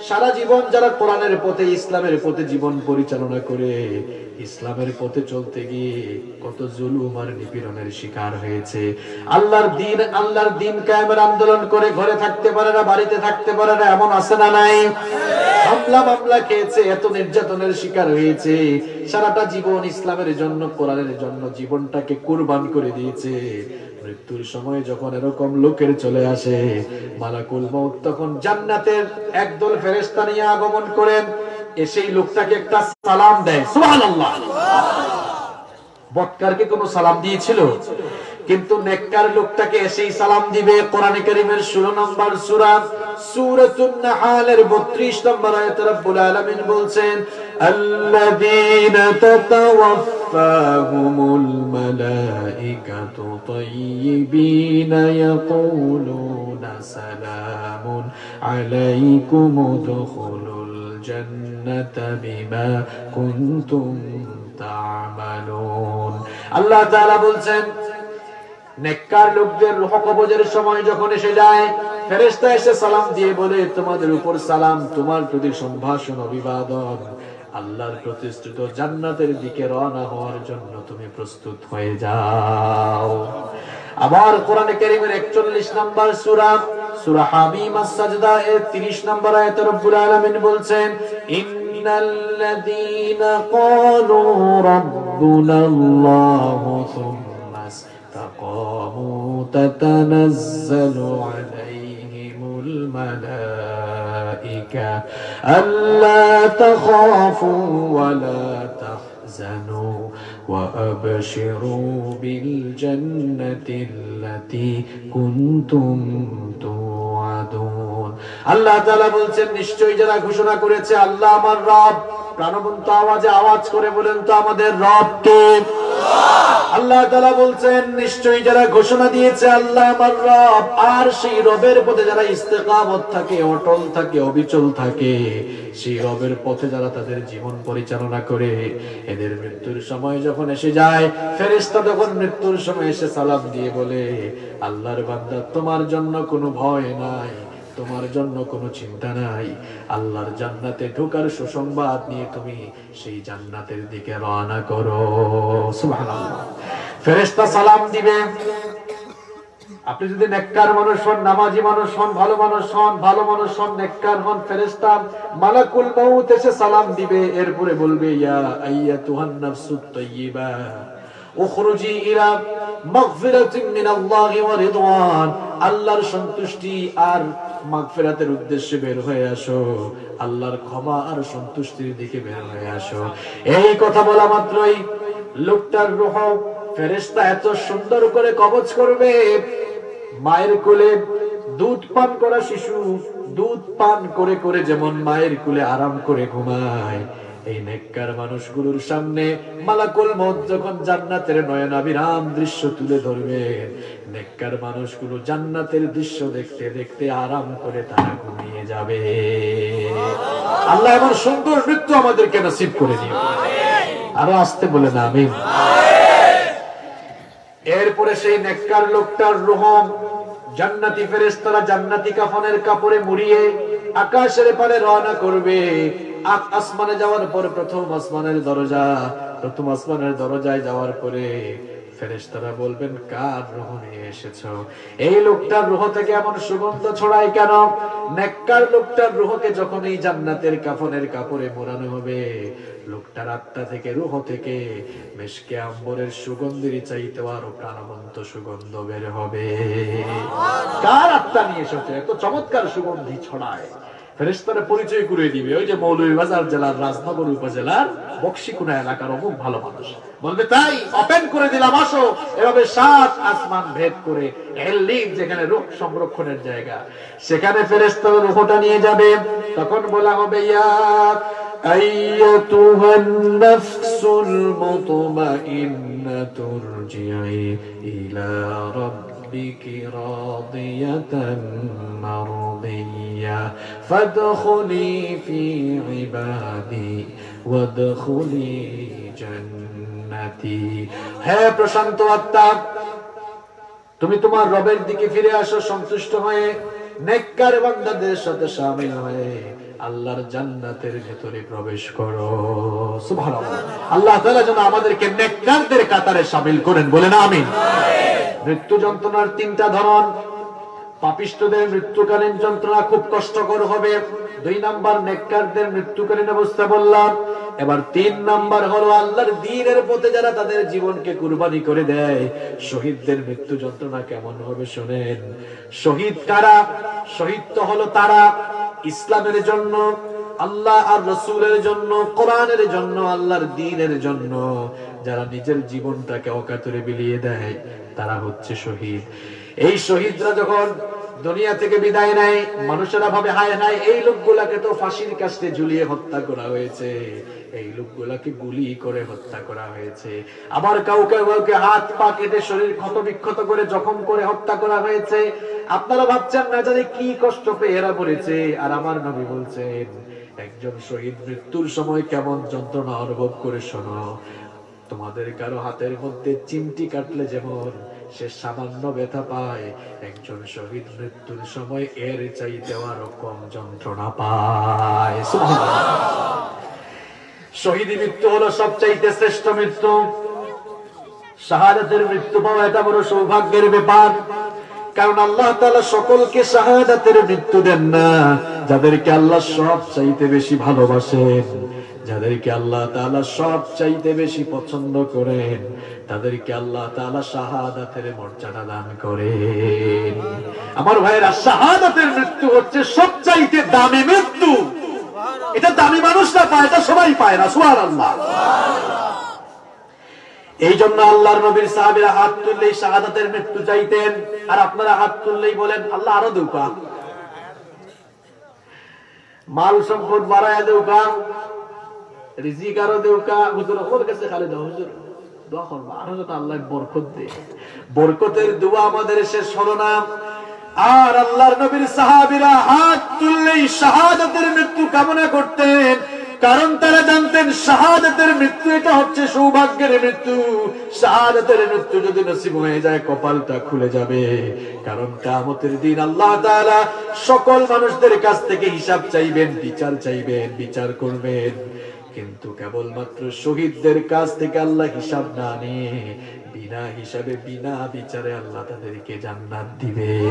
সারা জীবন যারা কোরআনের পথে, ইসলামের পথে জীবন পরিচালনা করে, ইসলামের পথে চলতে গিয়ে কত জুলুম আর নিপীড়নের শিকার হয়েছে। আল্লাহর দিন, আল্লাহর দিন কায়েমের আন্দোলন করে ঘরে থাকতে পারে না, বাড়িতে থাকতে পারে না, এমন আছে না নাই? হামলা মামলা খেয়েছে, এত নির্যাতনের শিকার হয়েছে। সারাটা জীবন ইসলামের জন্য, কোরআনের জন্য জীবনটাকে কুরবান করে দিয়েছে। মৃত্যুর সময় যখন এরকম লোকের চলে আসে মালাকুল মউত, তখন জান্নাতের একদল ফেরেশতা নিয়ে আগমন করেন। এসেই লোকটাকে একটা সালাম দেয়। সুবহানাল্লাহ। বদকারকে কোনো সালাম দিয়েছিল? কিন্তু নেককার লোকটাকে এসেই সালাম দিবে। কোরআনে কারীমের ষোলো নম্বর সূরা, সূরাতুন নাহালের বত্রিশ নম্বর আয়াতে রব্বুল আলামিন বলছেন, الذين تتوفاهم الملائكة طيبين يقولون سلام عليكم ادخلوا الجنة بما كنتم تعملون। আল্লাহ তাআলা বলছেন, নেককার লোকদের রূহ কবজের সময় যখন এসে যায়, ফেরেশতা এসে সালাম দিয়ে বলে, "তোমাদের উপর সালাম, তোমার প্রতি সম্ভাষণ, অভিবাদন, আল্লাহর প্রতিষ্ঠিত জান্নাতের দিকে রওনা হওয়ার জন্য তুমি প্রস্তুত হয়ে যাও।" আবার কোরআনে কারীমের একচল্লিশ নম্বর সূরা, সূরা হামিম আস-সাজদা এর তিরিশ নম্বর আয়াতে রব্বুল আলামিন বলছেন, إن الذين قالوا ربنا الله ثم استقاموا تتنزل عليهم الملائكة ألا تخافوا ولا تحزنوا وأبشروا بالجنة التي كنتم توعدون। আল্লাহ তাআলা বলছেন, নিশ্চয়ই যারা ঘোষণা করেছে, "আল্লাহ আমার রব", প্রাণবন্ত আওয়াজে আওয়াজ করে বলেন তো, "আমাদের রব কে?" আল্লাহ তাআলা বলছেন, নিশ্চয়ই যারা ঘোষণা দিয়েছে, "আল্লাহ আমার রব", আর সেই রবের পথে যারা ইস্তেকামত থাকে, অটল থাকে, অবিচল থাকে, সেই রবের পথে যারা তাদের জীবন পরিচালনা করে, এদের মৃত্যুর সময় যখন এসে যায়, ফেরেশতা তখন মৃত্যুর সময় এসে সালাম দিয়ে বলে, "আল্লাহর বান্দা, তোমার জন্য কোনো ভয় নাই, তোমার জন্য কোনো চিন্তা নাই, আল্লাহর জান্নাতে ঢোকার সুসংবাদ নিয়ে তুমি সেই জান্নাতের দিকে রওনা করো।" সুবহানাল্লাহ। ফেরেশতা সালাম দিবে। আপনি যদি নেককার মানুষ হন, নামাজি মানুষ হন, ভালো মানুষ হন, ভালো মানুষ হন, নেককার হন, ফেরেশতা মালাকুল মউত এসে সালাম দিবে, এরপরে বলবে, "ইয়া আইয়াতুহান নাফসুত তাইয়িবা, উখরুজি ইলা মাগফিরাতিন মিনাল্লাহি ওয়া রিদওয়ান।" আল্লাহর সন্তুষ্টি আর মাগফিরাতের উদ্দেশ্যে বের হয়ে আসো, আল্লাহর ক্ষমা আর সন্তুষ্টির দিকে বের হয়ে আসো। এই কথা বলা মাত্রই লোকটার রূহ ফেরেশতা এত সুন্দর করে কবজ করবে, মায়ের কোলে দুধ পান করা শিশু দুধ পান করে করে যেমন মায়ের কোলে আরাম করে ঘুমায়, এই নেককার মানুষগুলোর সামনে মালাকুল মউত যখন জান্নাতের নয়নাভিরাম দৃশ্য তুলে ধরবে, নেককার মানুষগুলো জান্নাতের দৃশ্য দেখতে দেখতে আরাম করে তারা ঘুমিয়ে যাবে। আল্লাহ এমন সুন্দর মৃত্যু আমাদেরকে নসিব করে দিও। আরো আস্তে বলেন আমিন। এরপরে সেই নেককার লোকটার রূহ জান্নাতি ফেরেশতারা জান্নাতি কাফনের কাপড়ে মুড়িয়ে আকাশের পানে রওনা করবে। আ-, আসমানে যাওয়ার পর প্রথম আসমানের দরজা, প্রথম আসমানের দরজায় যাওয়ার পরে ফেরেশতারা বলবেন, "কার রূহ নিয়ে এসেছো?" এই লোকটার রূহ থেকে এমন সুগন্ধ ছড়ায় কেন? নেককার লোকটার রূহকে যখন এই জান্নাতের কাফনের কাপড়ে মোড়ানো হবে, লোকটার আত্মা থেকে, রূহ থেকে মেশকে আম্বরের সুগন্ধের চাইতেও আরো প্রাণবন্ত সুগন্ধ বের হবে। কার আত্মা নিয়ে এসেছে? এত চমৎকার সুগন্ধি ছড়ায়। ফেরেশতারা পরিচয় করিয়ে দিবে, "ওই যে মৌলভীবাজার জেলার রাজনগর উপজেলার বক্সিকুনা এলাকার অমুক ভালো মানুষ।" বলবে, "তাই, ওপেন করে দিলাম, আসো।" এভাবে সাত আসমান ভেদ করে এল্লিন, যেখানে রূহ সংরক্ষণের জায়গা, সেখানে ফেরেশতারা রূহটা নিয়ে যাবে। তখন বলা হবে, "ইয়া আইয়াতুহান নাফসুল মুতমাইন্নাতু ইরজিই ইলা রাব্বিকি রাদিয়াতাম মারদিয়া ফাদখুলি ফি ইবাদি ওয়াদখুলি জান্নাতি।" হে প্রশান্ত আত্মা, তুমি তোমার রবের দিকে ফিরে আসো সন্তুষ্ট হয়ে, নেককার বান্দাদের সাথে শামিল হয়ে। আল্লাহর জান্নাতের ভেতরে প্রবেশ করো। সুবহানাল্লাহ। আল্লাহ তাআলা যেন আমাদেরকে নেককারদের কাতারে শামিল করেন, বলেন আমিন। মৃত্যু যন্ত্রণার তিনটা ধরন। পাপিষ্ঠদের মৃত্যুকালীন যন্ত্রণা খুব কষ্টকর হবে। দুই নাম্বার নেককারদের মৃত্যুকালীন অবস্থা বললাম। এবার তিন নাম্বার হলো আল্লাহর দ্বীনের পথে যারা তাদের জীবনকে কুরবানি করে দেয়, শহীদদের মৃত্যু যন্ত্রণা কেমন হবে শোনেন। শহীদ কারা? শহীদ তো হলো তারা ইসলামের জন্য, আল্লাহ আর রসুলের জন্য, কোরআনের জন্য, আল্লাহর দ্বীনের জন্য যারা নিজের জীবনটাকে অকাতরে বিলিয়ে দেয়, তারা হচ্ছে শহীদ। এই শহীদরা যখন দুনিয়া থেকে বিদায় নেয়, মানুষেরা ভাবে, "হায় হায়, এই লোকগুলাকে তো ফাঁসির কাস্টে ঝুলিয়ে হত্যা করা হয়েছে, এই লোকগুলাকে গুলি করে হত্যা করা হয়েছে।" আবার কাউকে কাউকে হাত পা কেটে শরীর ক্ষত বিক্ষত করে জখম করে হত্যা করা হয়েছে। আপনারা ভাবছেন না জানি কি কষ্ট পেয়ে এরা মরেছে, আর আমার নবী বলছেন, একজন শহীদ মৃত্যুর সময় কেমন যন্ত্রণা অনুভব করে শোনো। তোমাদের কারো হাতের মধ্যে চিমটি কাটলে যেমন সে সামান্য ব্যথা পায়, একজন শহীদ মৃত্যুর সময় এর চাইতেও আরো কম যন্ত্রণা পায়। সুবহানাল্লাহ। শহীদ মৃত্যু হলো সবচাইতে শ্রেষ্ঠ মৃত্যু। শাহাদাতের মৃত্যু পাওয়া এটা বড় সৌভাগ্যের ব্যাপার, কারণ আল্লাহ তাআলা সকলকে শাহাদাতের মৃত্যু দেন না। যাদেরকে আল্লাহ সবচাইতে বেশি ভালোবাসেন, যাদেরকে আল্লাহ তাআলা সবচাইতে বেশি পছন্দ করেন, তাদেরকে আল্লাহ তাআলা শাহাদাতের মর্যাদা দান করেন। আমার ভাইরা, শাহাদাতের মৃত্যু হচ্ছে সবচাইতে দামি মৃত্যু। এটা দামি মানুষরা পায়, এটা সবাই পায় না। সুবহানাল্লাহ। এই জন্য আল্লাহর নবীর সাহাবীরা হাত তুললেই শাহাদাতের মৃত্যু চাইতেন, আর আপনারা হাত তুললেই বলেন, "আল্লাহ আরো দেউক্কা, মাল সম্পদ বাড়াইয়া দেউক্কা, রিজিক আরো দেউক্কা, হুজুর আমার কাছে খালি দাও, হুজুর দোয়া করবা, আরো যাতে আল্লাহ বরকত দে।" বরকতের দোয়া আমাদের শেষ হলো না। আর আল্লাহর নবীর সাহাবীরা হাত তুললেই শাহাদাতের মৃত্যু কামনা করতেন, কারণ তারা জানতেন শাহাদাতের মৃত্যু এটা হচ্ছে সৌভাগ্যের মৃত্যু। শাহাদাতের মৃত্যু যদি নসিব হয়ে যায়, কপালটা খুলে যাবে, কারণ কিয়ামতের দিন আল্লাহ তাআলা সকল মানুষদের কাছ থেকে হিসাব চাইবেন, বিচার চাইবেন, বিচার করবেন। কিন্তু কেবলমাত্র শহীদদের কাছ থেকে আল্লাহ হিসাব না নিয়ে বিনা হিসাবে, বিনা বিচারে আল্লাহ তাদেরকে জান্নাত দিবে।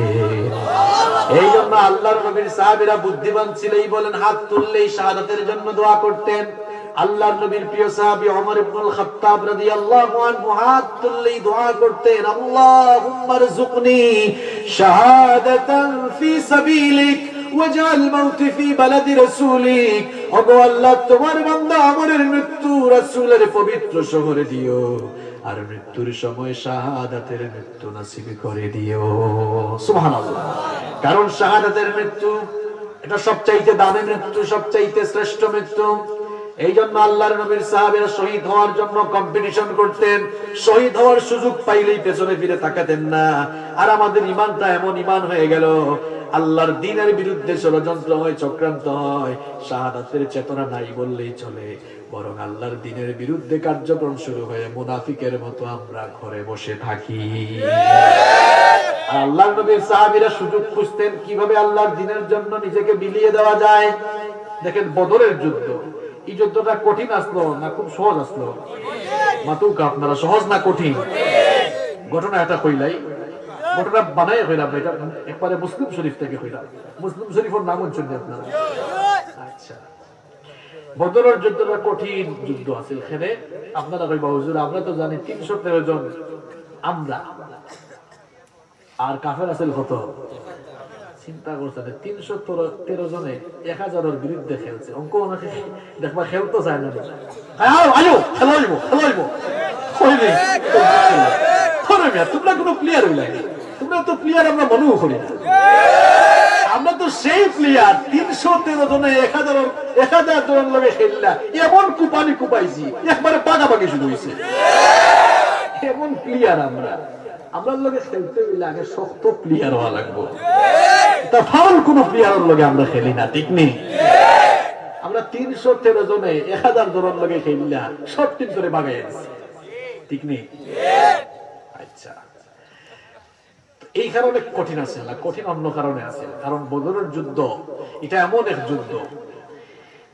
এই জন্য আল্লাহর নবীর সাহাবীরা বুদ্ধিমান ছিলেই বলেন, হাত তুললেই শাহাদাতের জন্য দোয়া করতেন। আল্লাহর নবীর প্রিয় সাহাবী ওমর ইবনুল খাত্তাব রাদিয়াল্লাহু আনহু হাত তুললেই দোয়া করতেন, "আল্লাহুম্মারযুকনি শাহাদাতান ফি সাবিলিক ওয়াজআল মাউতি ফি বালাদি রাসূলিক।" ওগো আল্লাহ, তোমার বান্দা ওমরের মৃত্যু রাসূলের পবিত্র শহরে দিও, আর মৃত্যুর সময় শাহাদাতের মৃত্যু নসিব করে দিও। সুবহানাল্লাহ। কারণ শাহাদাতের মৃত্যু এটা সবচাইতে দামি মৃত্যু, সবচাইতে শ্রেষ্ঠ মৃত্যু। এই জন্য আল্লাহর নবীর সাহাবীরা শহীদ হওয়ার জন্য কম্পিটিশন করতেন, শহীদ হওয়ার সুযোগ পাইলেই পেছনে ফিরে তাকাতেন না। আর আমাদের ইমানটা এমন ইমান হয়ে গেল, আল্লাহর দ্বীনের বিরুদ্ধে ষড়যন্ত্র হয়, চক্রান্ত হয়, শাহাদাতের চেতনা নাই বললেই চলে, বরং আল্লাহর দ্বীনের বিরুদ্ধে কার্যক্রম শুরু হয়ে মুনাফিকের মতো আমরা ঘরে বসে থাকি। আর আল্লাহর নবীর সাহাবীরা সুযোগ খুঁজতেন কিভাবে আল্লাহর দ্বীনের জন্য নিজেকে বিলিয়ে দেওয়া যায়। দেখেন, বদরের যুদ্ধ, এই যুদ্ধটা কঠিন আসলো না খুব সহজ আসলো? মাতুক্কা আপনারা, সহজ না কঠিন? ঘটনা এটা কইলাই, ঘটনা বানাই কইলাম না, এটা একবারে মুসলিম শরীফ থেকে কইলাম। মুসলিম শরীফের নাম শুনছেন আপনারা? আচ্ছা, বদরের যুদ্ধটা কঠিন যুদ্ধ আছিল। এখানে আপনারা কইবা, "হুজুর, আমরা তো জানি তিনশো তেরো জন আমরা, আর কাফের আছিল কত?" চিন্তা করছেন, তিনশো তেরো জনে এক হাজারের বিরুদ্ধে খেলছে। অঙ্ক অনেকে দেখবা খেলতে চায় না। "আয়, আয়, আয়ো, খেলা অইবো, খেলা অইবো।" কই রে? ধরো মিয়া, তোমরা কোনো প্লেয়ার অইলা না। তোমরা তো প্লেয়ার, আমরা মনেও করি না। আমরা তো সেই প্লেয়ার, তিনশো তেরো জনে এক হাজার, এক হাজার জনের লগে খেললা, এমন কুপানি কুপাইছি, একবারে বাগাবাগি শুরু হইছে। এমন প্লেয়ার আমরা। আমরার লগে খেলতে হইলে আগে শক্ত প্লেয়ার হওয়া লাগবো। তা ফাউল কোনো প্লেয়ারের লগে আমরা খেলি না, ঠিক নি? আমরা তিনশো তেরো জনে এক হাজার জনের লগে খেললা, সব টিম করে বাগাই দিছে, ঠিক নি? আচ্ছা, তো এই কারণে কঠিন আছিল না, কঠিন অন্য কারণে আছিল। কারণ বদরের যুদ্ধ, এটা এমন এক যুদ্ধ,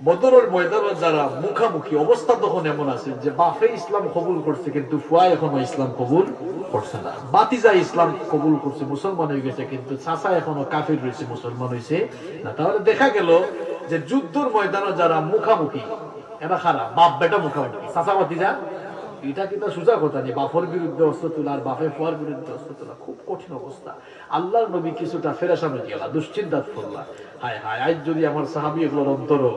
বদরর ময়দানো যারা মুখামুখি, অবস্থা তখন এমন আছে যে বাফে ইসলাম কবুল করছে, কিন্তু ফুয়া এখনো ইসলাম কবুল করছে না। বাতিজা ইসলাম কবুল করছে, মুসলমান হয়ে গেছে, কিন্তু চাচা এখনো কাফির রয়েছে, মুসলমান হয়েছে না। তাহলে দেখা গেল যে যুদ্ধর ময়দানো যারা মুখামুখি, এরা খারাপ, বাপ বেটা মুখামুখি, চাচা বাতিজা। এটা কিন্তু সোজা কথা নেই, বাপর বিরুদ্ধে অস্ত্র তোলা আর বাপে ফুয়ার বিরুদ্ধে অস্ত্র তোলা, খুব কঠিন অবস্থা। আল্লাহর নবী কিছুটা ফেরেশান হয়ে গেলা, দুশ্চিন্তাত পড়লা। হায় হায়, আজ যদি আমার সাহাবী এগুলোর অন্তর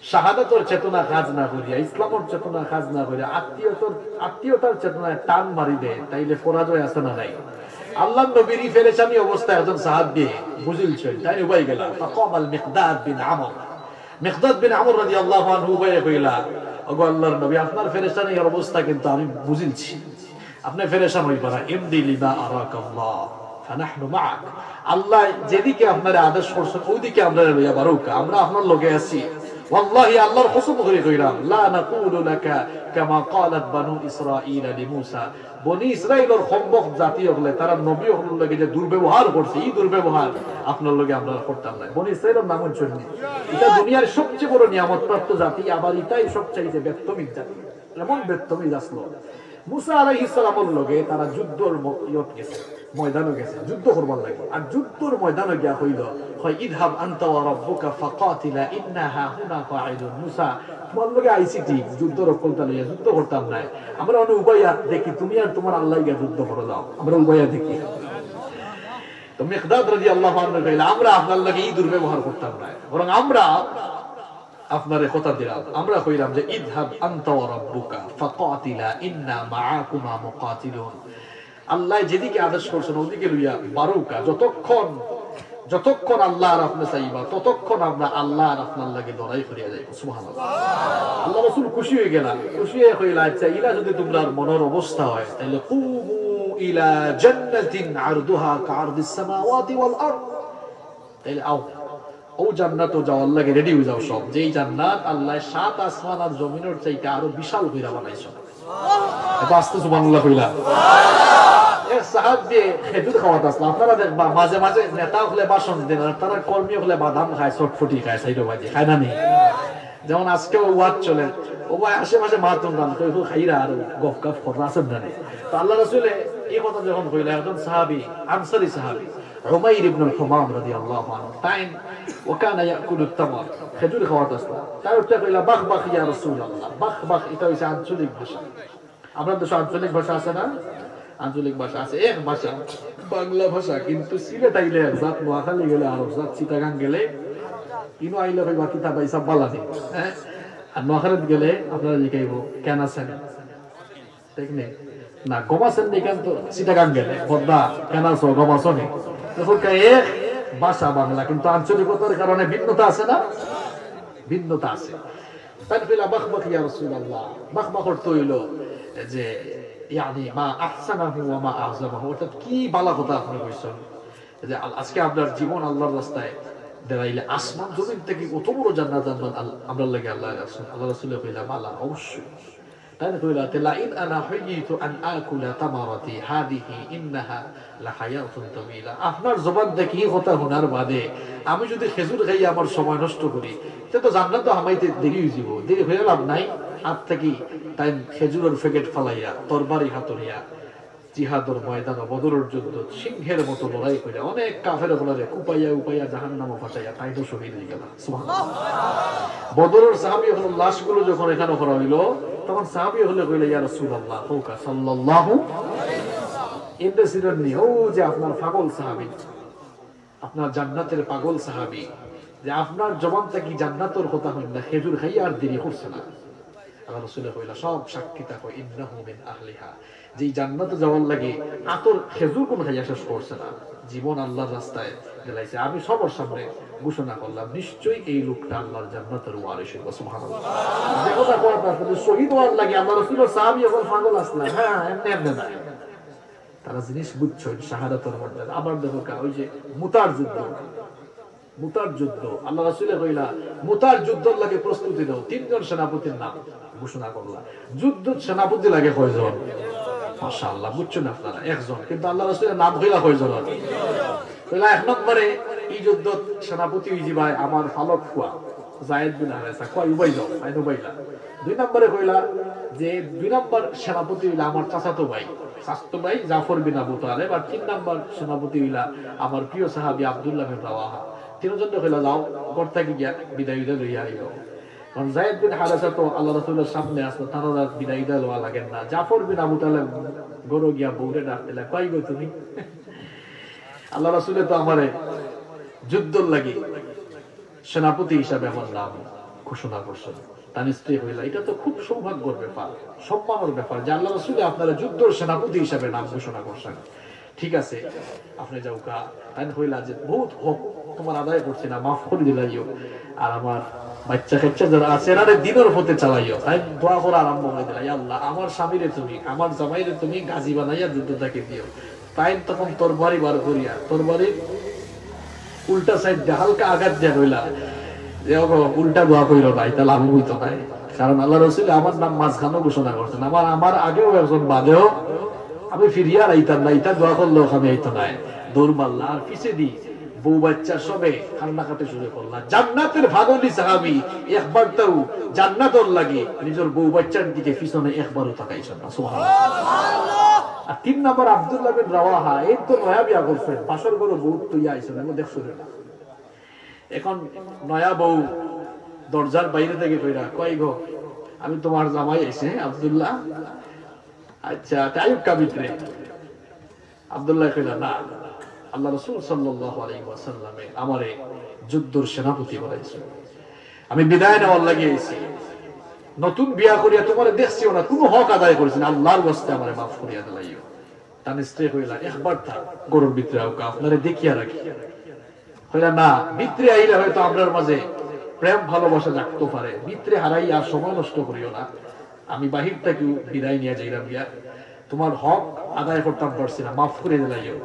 শাহাদাতর চেতনা কাজ না করিয়া, ইসলামর চেতনা কাজ না করিয়া, আত্মীয়তার, আত্মীয়তার চেতনায় টান মারি দেয়, তাইলে পরাজয় আছে না নাই? আল্লাহর নবীর এই ফেরেশানি অবস্থা একজন সাহাবী বুঝিলছেন, তাই উবাই গেলা। ফাকামাল মিকদাদ বিন আমর। মিকদাদ বিন আমর রাদিয়াল্লাহু আনহু উবাই কইলা, "ওগো আল্লাহর নবী, আপনার ফেরেশানির অবস্থা কিন্তু আমি বুঝিলছি।" আপনি ফেরেশান হইবা না। ইমদি লিমা আরাকাল্লাহ, ফানাহনু মাআক। আল্লাহ যেদিকে আপনারে আদেশ করছেন, ওইদিকে আমরা লইয়া বারুকা, আমরা আপনার লগে আছি। ওয়াল্লাহি, আল্লাহর কসম করি কইলাম, লা নাকুলু লাকা কামা ক্বালাত বানু ইসরাঈলা লিমূসা। বনি ইসরাইলর কমবখত জাতি অকলে তারা নবী অকলর লগে যে দুর্ব্যবহার করছে, এই দুর্ব্যবহার আপনার লগে আমরা করতাম না। বনি ইসরাইলর নাম শুননি, এটা দুনিয়ার সবচেয়ে বড় নিয়ামত প্রাপ্ত জাতি, আবার এটাই সবচাইতে বেত্তমিজ জাতি। এমন বেত্তমিজ আসলো। মুসা আলাইহিস সালামর লগে তারা যুদ্ধর ম-, ইয়ত গেছে, ময়দানো গেছে, যুদ্ধ করবার লাগি। আর যুদ্ধর ময়দানো গিয়া কইল, কয়, "ইযহাব আনতা ওয়া রাব্বুকা ফাকাতিলা ইন্না হাহুনা কাঈদুন।" মুসা, তোমার লগে আইছি ঠিক, যুদ্ধর অকলতা লইয়া যুদ্ধ করতাম নায়। আমরা অনে উবাইয়া দেখি, তুমি আর তোমার আল্লাহ গিয়া যুদ্ধ করো যাও। আমরা উবাইয়া দেখি। তো মিকদাদ রাদিয়াল্লাহু আনহু কইলা, "আমরা আপনার লগে এই দুর্ব্যবহার করতাম নায়, বরং আমরা আপনারে কথা দিলাম, আমরা কইলাম যে, 'ইযহাব আনতা ওয়া রাব্বুকা ফাকাতিলা ইন্না মাআকুমা মুকাতিলুন।'" আল্লাহ যেদিকে আদেশ করছেন, ওদিকে লইয়া বারুকা, যতক্ষণ, যতক্ষণ আল্লাহ আর আপনি চাইবা, ততক্ষণ আমরা আল্লাহ আর আপনার লগে লড়াই করিয়া যাইব। সুবহানাল্লাহ। আল্লাহ রাসূল খুশি হয়ে গেলেন, খুশি হয়ে কইলা, "আচ্ছা, ইলা যদি তোমরার মনের অবস্থা হয়, তাহলে কুমু ইলা জান্নাতিন আরদুহা কাআরদিস সামাওয়াতি ওয়াল আরদ।" তাইলে আও, ও জান্নাতো যাওয়ার লাগি রেডি হয়ে যাও সব, যেই জান্নাত আল্লাহ সাত আসমান আর জমিনের চাইতে আরো বিশাল কইরা বানাইছো। এটা আস্তে সুবহানাল্লাহ কইলা। এক সাহাব যে খেজুর খাওয়াত আসলো, আপনারা দেখবা মাঝে মাঝে নেতা হলে ভাষণ দেন, আর তারা কর্মী হলে বাদাম খায়, চটফটি খায়, সাইডো বাজি খায় না নি? যেমন আজকে ও ওয়াজ চলে, ও ভাই আশেপাশে মা তুমরান কেউ কেউ খাইরা আর গফ গফ কররা আছেন জানি। তো আল্লাহ রসুলে এই কথা যখন কইলা, একজন সাহাবী, আনসারী সাহাবী, উমাইর ইবনুল হুমাম রাদিয়াল্লাহু আনহু, তাইন ওয়া কানা ইয়াকুলুত তামার, খেজুর খাওয়াত আসলা। তাই উঠতে কইলা, "বাখ বাখ ইয়া রাসূলুল্লাহ।" বাখ বাখ, এটা হইছে আঞ্চলিক ভাষা। আমরা দেশে আঞ্চলিক ভাষা আছে না? আঞ্চলিক ভাষা আছে, এক ভাষা, বাংলা ভাষা, কিন্তু সিলেট আইলে এক জাত, নোয়াখালী গেলে আরো জাত, চিটাগাং গেলে, ইনো আইলে কইবা, "কিতা ভাই সাব বালা নি?" হ্যাঁ? আর নোয়াখালীত গেলে আপনারা জিকাইব, "কেন আছেন?" ঠিক নেই? না, গম আছেন নি কেন তো চিটাগাং গেলে, "বদ্দা, কেন আছো, গম আছো নি?" দেখো, কে এক ভাষা বাংলা, কিন্তু আঞ্চলিকতার কারণে ভিন্নতা আছে না? ভিন্নতা আছে। তাই কইলা, "বাখ বাখ ইয়া রাসূলুল্লাহ।" বাখ বাখ অর্থ হইল যে, ইয়ানি, "মা আহসানাহু ওয়া মা আ'জামাহু", অর্থাৎ কি বালা কথা আপনি কইছেন। যে আল-, আজকে আপনার জীবন আল্লাহর রাস্তায় দেওয়াইলে আসমান জমিন থেকে অত বড় জান্নাত আনবেন আল-, আমরার লাগি আল্লাহ রাসূল। আল্লাহ রাসূলে কইলা, "বালা, অবশ্যই।" তাই না কইলা, "তে লাইন আনা হাইয়িতু আন আকুলা তামারাতি হাদিহি ইন্নাহা লাহায়াতুন তাবিলা।" আপনার জবান থেকে এই কথা শোনার বাদে আমি যদি খেজুর খাই আমার সময় নষ্ট করি, তে তো জান্নাত তো হামাইতে দেরি হয়ে যাব। দেরি হয়ে লাভ নাই। আর থাকি তাই খেজুরের প্যাকেট ফালাইয়া, তরবারি হাতরিয়া, জিহাদর ময়দান, বদরর যুদ্ধ, সিংহের মতো লড়াই করে অনেক কাফের অকলরে কুপাইয়া উপাইয়া জাহান্নামো ফাটাইয়া তাই তো শহীদ হয়ে গেল। সুবহানাল্লাহ। বদরর সাহাবী অকলর লাশগুলো যখন এখানে করা হইল, তখন সাহাবী অকলে কইল, "ইয়া রাসূলুল্লাহ, কওকা সাল্লাল্লাহু।" এমনি ছিলেন নি, ও যে আপনার পাগল সাহাবী, আপনার জান্নাতের পাগল সাহাবী, যে আপনার জবান থাকি জান্নাতর কথা হইল না, খেজুর খাইয়া আর দেরি করছে না। আল্লাহ রাসূলে কইলা, "সব সাক্ষী থাকো, ইন্নাহু মিন আহলিহা।" যেই জান্নাতে যাওয়ার লাগি আতর খেজুর কোন খাইয়া শেষ করছে না, জীবন আল্লাহর রাস্তায় দিলাইছে। আমি সবার সামনে ঘোষণা করলাম, নিশ্চয়ই এই লোকটা আল্লাহর জান্নাতের ওয়ারিস হইব। সুবহানাল্লাহ। যে কথা কওয়ার তার সাথে শহীদ হওয়ার লাগি আল্লাহ রাসূলের সাহাবী অকল পাগল আসলা। হ্যাঁ, এমনি এমনি না। তারা জিনিস বুঝছেন, শাহাদাতের মর্যাদা। আবার দেখো কা, ওই যে মুতার যুদ্ধ, মুতার যুদ্ধ, আল্লাহ রাসূলে কইলা, "মুতার যুদ্ধর লাগি প্রস্তুতি নাও।" তিনজন সেনাপতির নাম ঘোষণা করলা। যুদ্ধ সেনাপতি লাগে কয়জন? মাশাআল্লাহ, বুঝছেন আপনারা, একজন। কিন্তু আল্লাহ রাসূলের নাম কইলা কয়জন? কইলা, "এক নম্বরে এই যুদ্ধ সেনাপতি হইযিবায় আমার পালক ফুয়া।" জায়েদ বিন হারেসা, কয়, "উবাই যাও, আইন উবাইলা।" দুই নম্বরে কইলা যে দুই নম্বর সেনাপতি অইলা আমার চাচাতো ভাই, চাচাতো ভাই জাফর বিন আবু তালেব, আর তিন নম্বর সেনাপতি অইলা আমার প্রিয় সাহাবী আব্দুল্লাহ বিন রাওয়াহা। তিনজনরে কইলা, "যাও, ঘর থাকি গিয়া বিদায় উদায় লইয়া আইও।" কারণ জায়েদ বিন হারেসা তো আল্লাহ রাসূলের সামনে আসলো, তারার আর বিদায় উদায় লওয়া লাগে না। জাফর বিন আবু তালেব ঘরো গিয়া বউরে ডাক দিলা, "কই গো তুমি?" আল্লাহ রাসূলে তো আমারে যুদ্ধর লাগি সেনাপতি হিসাবে আমার নাম ঘোষণা করছেন। তান স্ত্রী কইলা, "এটা তো খুব সৌভাগ্যর ব্যাপার, সম্মানর ব্যাপার যে আল্লাহ রাসূলে আপনারে যুদ্ধর সেনাপতি হিসাবে নাম ঘোষণা করছেন। ঠিক আছে, আপনি যাও গা।" তাইন কইলা যে, "বহুত হক তোমার আদায় করছি না, মাফ করি দিলাইও। আর আমার বাচ্চা কাচ্চা যারা আছে, এরারে দ্বীনর পথে চালাইও।" তাইন দোয়া করা আরম্ভ করি দিলা, "ইয়া আল্লাহ, আমার স্বামীরে তুমি, আমার জামাইরে তুমি গাজী বানাইয়া যুদ্ধ থাকি দিও।" তাইন তখন তরবারি বার করিয়া, তরবারি উল্টা side দিয়া হালকা আঘাত দিয়া কইলা যে, "ওগো, উল্টা দোয়া কইরো না, ইতা লাভ অইতো নায়।" কারণ আল্লাহ রাসূলে আমার নাম মাঝখানো ঘোষণা করছেন, আমার, আমার আগেও একজন বাদেও আমি ফিরিয়া আর আইতাম না, ইতা দোয়া করলেও কামে আইতো নায়। দৌড় মারলা আর পিছেদি বউ বাচ্চা সবে কান্না কাটে শুরু করলা। জান্নাতের পাগলি সাহাবী একবার তাও জান্নাতর লাগি নিজের বউ বাচ্চার দিকে পিছনে একবারও তাকাইছেন না। সুবহানাল্লাহ। আর তিন নম্বর আব্দুল্লাহ বিন রাওয়াহা, এই তো নয়া বিয়া করছেন, পাশের ঘরো বউ তো ইয়া আইছেন, আমি দেখছো না। এখন নয়া বউ দরজার বাইরে থাকি কইরা, "কই গো, আমি তোমার জামাই আইছে, হ্যাঁ, আব্দুল্লাহ?" "আচ্ছা, তাই হোক, কাবিত রে।" আব্দুল্লাহ কইলা, "না, আল্লাহ রাসূল সাল্লাল্লাহু আলাইহি ওয়াসাল্লামে আমারে যুদ্ধর সেনাপতি বানাইছে, আমি বিদায় নেওয়ার লাগি আইছি। নতুন বিয়া করিয়া তোমারে দেখছিও না, কোনো হক আদায় করছি না, আল্লাহর ওয়াস্তে আমারে মাফ করিয়া দিলাইও।" তান স্ত্রী কইলা, "একবার থাক, ঘরর ভিতরে আউক্কা, আপনারে দেখিয়া রাখি।" কইলা, "না, ভিতরে আইলে হয়তো আমরার মাঝে প্রেম ভালোবাসা জাগতো পারে, ভিতরে হারাইয়া আর সময় নষ্ট করিও না, আমি বাহির থাকিউ বিদায় নিয়া যাইরাম গিয়া, তোমার হক আদায় করতাম পারছি না, মাফ করি দিলাইও।"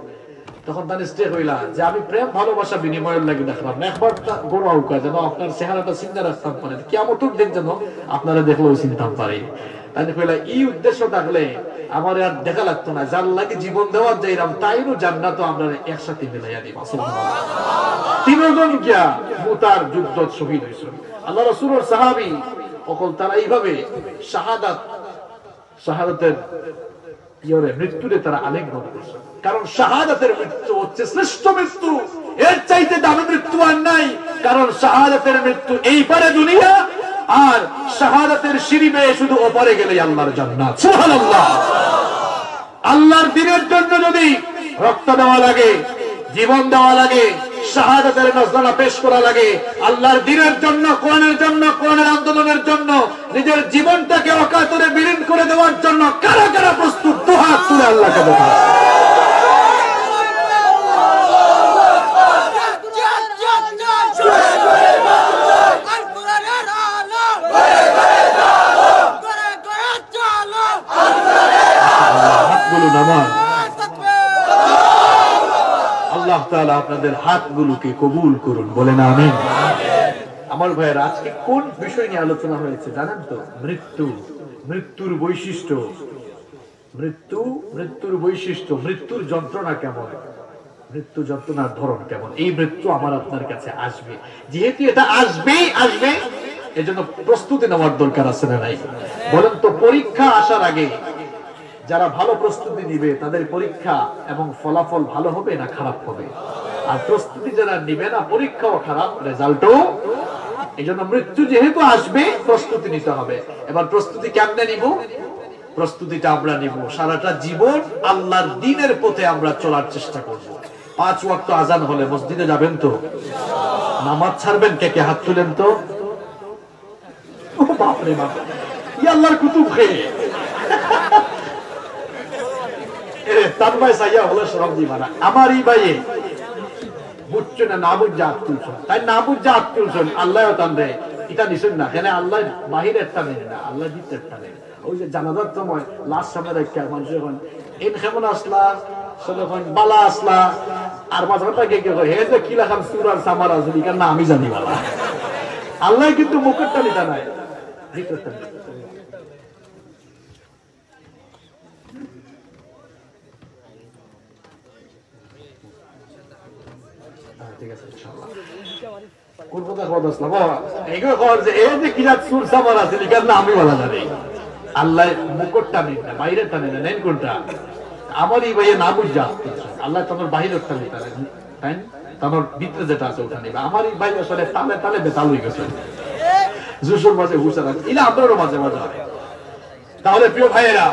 তখন তান স্ত্রী কইলা যে, "আমি প্রেম ভালোবাসা বিনিময়ের লাগি ডাকলাম না, একবার তা-, ঘরো আউক্কা, যেন আপনার চেহারাটা চিন্তা রাখতাম পারি, কিয়ামতর দিন যেন আপনারে দেখলেও চিনতাম পারি।" তাইন কইলা, "ই উদ্দেশ্য থাকলে আমারে আর দেখা লাগতো না, যার লাগি জীবন দেওয়ার যাইরাম, তাইনও জান্নাতো আমরারে একসাথে মিলাইয়া দিবা।" সুবহানাল্লাহ। তিনজন গিয়া মুতার যুদ্ধত শহীদ হইছইন। আল্লাহ রাসূলর সাহাবী অকল তারা এইভাবে শাহাদাত, শাহাদাতের ইয়রে, মৃত্যুরে তারা আলিঙ্গন করছে। কারণ শাহাদাতের মৃত্যু হচ্ছে শ্রেষ্ঠ মৃত্যু, এর চাইতে দামি মৃত্যু আর নাই। কারণ শাহাদাতের মৃত্যু এই পারে দুনিয়া, আর শাহাদাতের সিঁড়ি বেয়ে শুধু ওপারে গেলেই আল্লাহর জান্নাত। সুবহানাল্লাহ। আল্লাহর দ্বীনের জন্য যদি রক্ত দেওয়া লাগে, জীবন দেওয়া লাগে, শাহাদাতের নজরানা পেশ করা লাগে, আল্লাহর দ্বীনের জন্য, কোরআনের জন্য, কোরআনের আন্দোলনের জন্য নিজের জীবনটাকে অকাতরে বিলীন করে দেওয়ার জন্য কারা কারা প্রস্তুত, দুহাত তুলে আল্লাহকে দেখাও। হাতগুলো নামান। আল্লাহ তাআলা আপনাদের হাতগুলোকে কবুল করুন, বলেন আমিন। আমার ভাইয়েরা, আজকে কোন বিষয় নিয়ে আলোচনা হয়েছে জানেন তো? মৃত্যু, মৃত্যুর বৈশিষ্ট্য, মৃত্যু, মৃত্যুর বৈশিষ্ট্য, মৃত্যুর যন্ত্রণা কেমন, মৃত্যু যন্ত্রণার ধরন কেমন। এই মৃত্যু আমার আপনার কাছে আসবে, যেহেতু এটা আসবেই আসবে, এজন্য প্রস্তুতি নেওয়ার দরকার আছে না নাই? বলেন তো, পরীক্ষা আসার আগে যারা ভালো প্রস্তুতি নিবে, তাদের পরীক্ষা এবং ফলাফল ভালো হবে না খারাপ হবে? আর প্রস্তুতি যারা নিবে না, পরীক্ষাও খারাপ, রেজাল্টও। এই জন্য মৃত্যু যেহেতু আসবে, প্রস্তুতি নিতে হবে। এবার প্রস্তুতি কেমনে নিব? প্রস্তুতিটা আমরা নিব, সারাটা জীবন আল্লাহর দ্বীনের পথে আমরা চলার চেষ্টা করব। পাঁচ ওয়াক্ত আজান হলে মসজিদে যাবেন তো? নামাজ ছাড়বেন? কে কে হাত তুলেন তো? ও বাপ রে বাপ, ই আল্লাহর কুতুব খে। এরে, তার ভাই সাইয়া হলে শরম দিবা না। আমার ই ভাইয়ে বুঝছো না, না বুঝা আত তুলছো। তাই না বুঝা আত তুলছইন, আল্লাহও তানরে ইটা নিছইন না। কেনে আল্লাহ বাহিরেরটা নেন না, আল্লাহ ভিতরেরটা নেন। ওই যে জানাজার সময় লাশ সামনে রাখিয়া মানুষ এখন, "ইন কেমন আসলা?" সবে কইন, "বালা আসলা।" আর মাঝে মাঝে কে কে কয়, "হে যে কি লাখান সুর আর সামার আছে, ইকার না আমি জানি বালা।" আল্লাহ কিন্তু মুখেরটা নিতা নাই, ভিতরেরটা নিতা। হ্যাঁ, ঠিক আছে, ইনশাআল্লাহ। কোন কথা কওয়া আসলাম? ও, এইগুলো কওয়ার যে এই যে কিরাত সুর সাবার আছে, লিখার না আমি বলা জানি। আল্লাহ মুখর টানে না, বাইরে টানে না, নেন কোনটা? আমার এই ভাইয়ে না বুঝা। আল্লাহ তোমার বাইরের টানে টানে, তাই না? তোমার ভিতরে যেটা আছে ওটা নেবা। আমার এই ভাই আসলে তালে তালে বেতাল হয়ে গেছে। জুসুর মাঝে হুসা রাখে, ইলা আমরারও মাঝে মাঝে হয়। তাহলে প্রিয় ভাইয়েরা,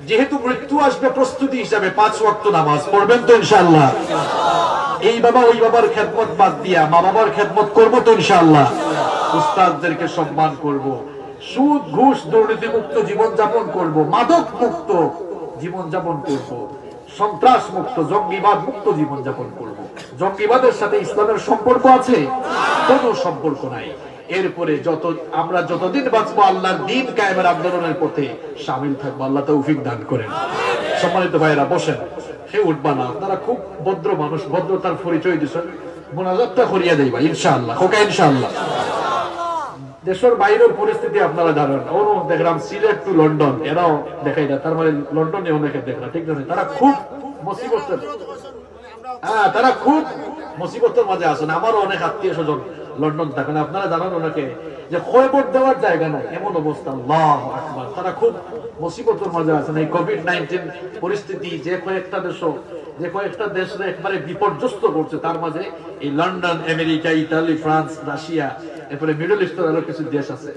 যেহেতু মৃত্যু আসবে, প্রস্তুতি হিসাবে পাঁচ ওয়াক্ত নামাজ পড়বেন তো ইনশাআল্লাহ? এই বাবা ওই বাবার খেদমত বাদ দিয়া মা বাবার খেদমত করবো তো ইনশাআল্লাহ? উস্তাদদেরকে সম্মান করব, সুদ ঘুষ দুর্নীতি মুক্ত জীবন যাপন করব, মাদক মুক্ত জীবন যাপন করব, সন্ত্রাস মুক্ত, জঙ্গিবাদ মুক্ত জীবন যাপন করব। জঙ্গিবাদের সাথে ইসলামের সম্পর্ক আছে? কোনো সম্পর্ক নাই। এরপরে যত, আমরা যতদিন বাঁচবো, আল্লাহর দ্বীন কায়েমের আন্দোলনের পথে সামিল থাকবো। আল্লাহ তৌফিক দান করেন। সম্মানিত ভাইয়েরা, বসেন, কেউ উঠবা না। আপনারা খুব ভদ্র মানুষ, ভদ্রতার পরিচয় দিচ্ছেন। মোনাজাতটা করিয়া যাইবা ইনশাআল্লাহ, খোকা ইনশাআল্লাহ। দেশের বাইরের পরিস্থিতি আপনারা জানেন, ওরও দেখলাম সিলেট to লন্ডন, এরাও দেখাই না, তার মানে লন্ডনে অনেকে দেখলা, ঠিক আছে? তারা খুব মুসিবতের, হ্যাঁ, তারা খুব মুসিবতের মাঝে আছেন। আমারও অনেক আত্মীয় স্বজন লন্ডন থাকেন, আপনারা জানেন অনেকে যে খবর দেওয়ার জায়গা নাই, এমন অবস্থা। আল্লাহু আকবার, তারা খুব মুসিবতের মাঝে আছেন। এই কোভিড নাইনটিন পরিস্থিতি যে কয়েকটা দেশ, যে কয়েকটা দেশরে একবারে বিপর্যস্ত করছে, তার মাঝে এই London, America, Italy, France, Russia, এরপরে মিডল ইস্টের আরো কিছু দেশ আছে।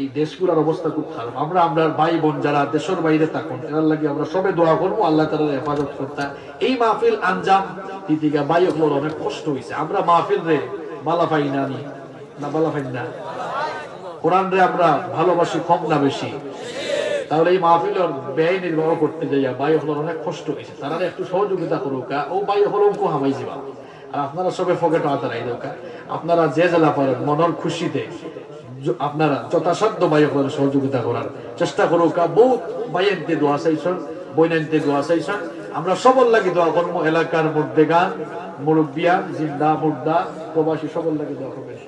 এই দেশগুলোর অবস্থা খুব খারাপ। আমরা, আমরার ভাই বোন যারা দেশের বাইরে থাকেন, এরার লাগি আমরা সবে দোয়া করবো, আল্লাহ তাআলার হেফাজত করতা। এই মাহফিল আঞ্জাম দিতে গিয়া ভাই অকলর অনেক কষ্ট হইছে। আমরা মাহফিল রে বালা পাই না নি, না বালা পাই না। কোরআন রে আমরা ভালোবাসি কম না বেশি? তাহলে এই মাহফিলর ব্যয় নির্বাহ করতে যাইয়া ভাই অকলর অনেক কষ্ট হইছে। তারা একটু সহযোগিতা করুকা, ও ভাই অকল অঙ্ক হামাই যাবা। আর আপনারা সবে পকেটে হাত রাখি দেউকা। আপনারা যে যেলা পারেন মনের খুশিতে য-, আপনারা যথাসাধ্য ভাই অকলরে সহযোগিতা করার চেষ্টা করুকা। বহুত ভাইয়াইন্তে দোয়া চাইছেন, বইনাইন্তে দোয়া চাইছেন। আমরা সবর লাগি দোয়া করবো, এলাকার মুর্দেগান, মুরব্বিয়ান, জিন্দা মুর্দা, প্রবাসী সবর লাগি দোয়া করবেন।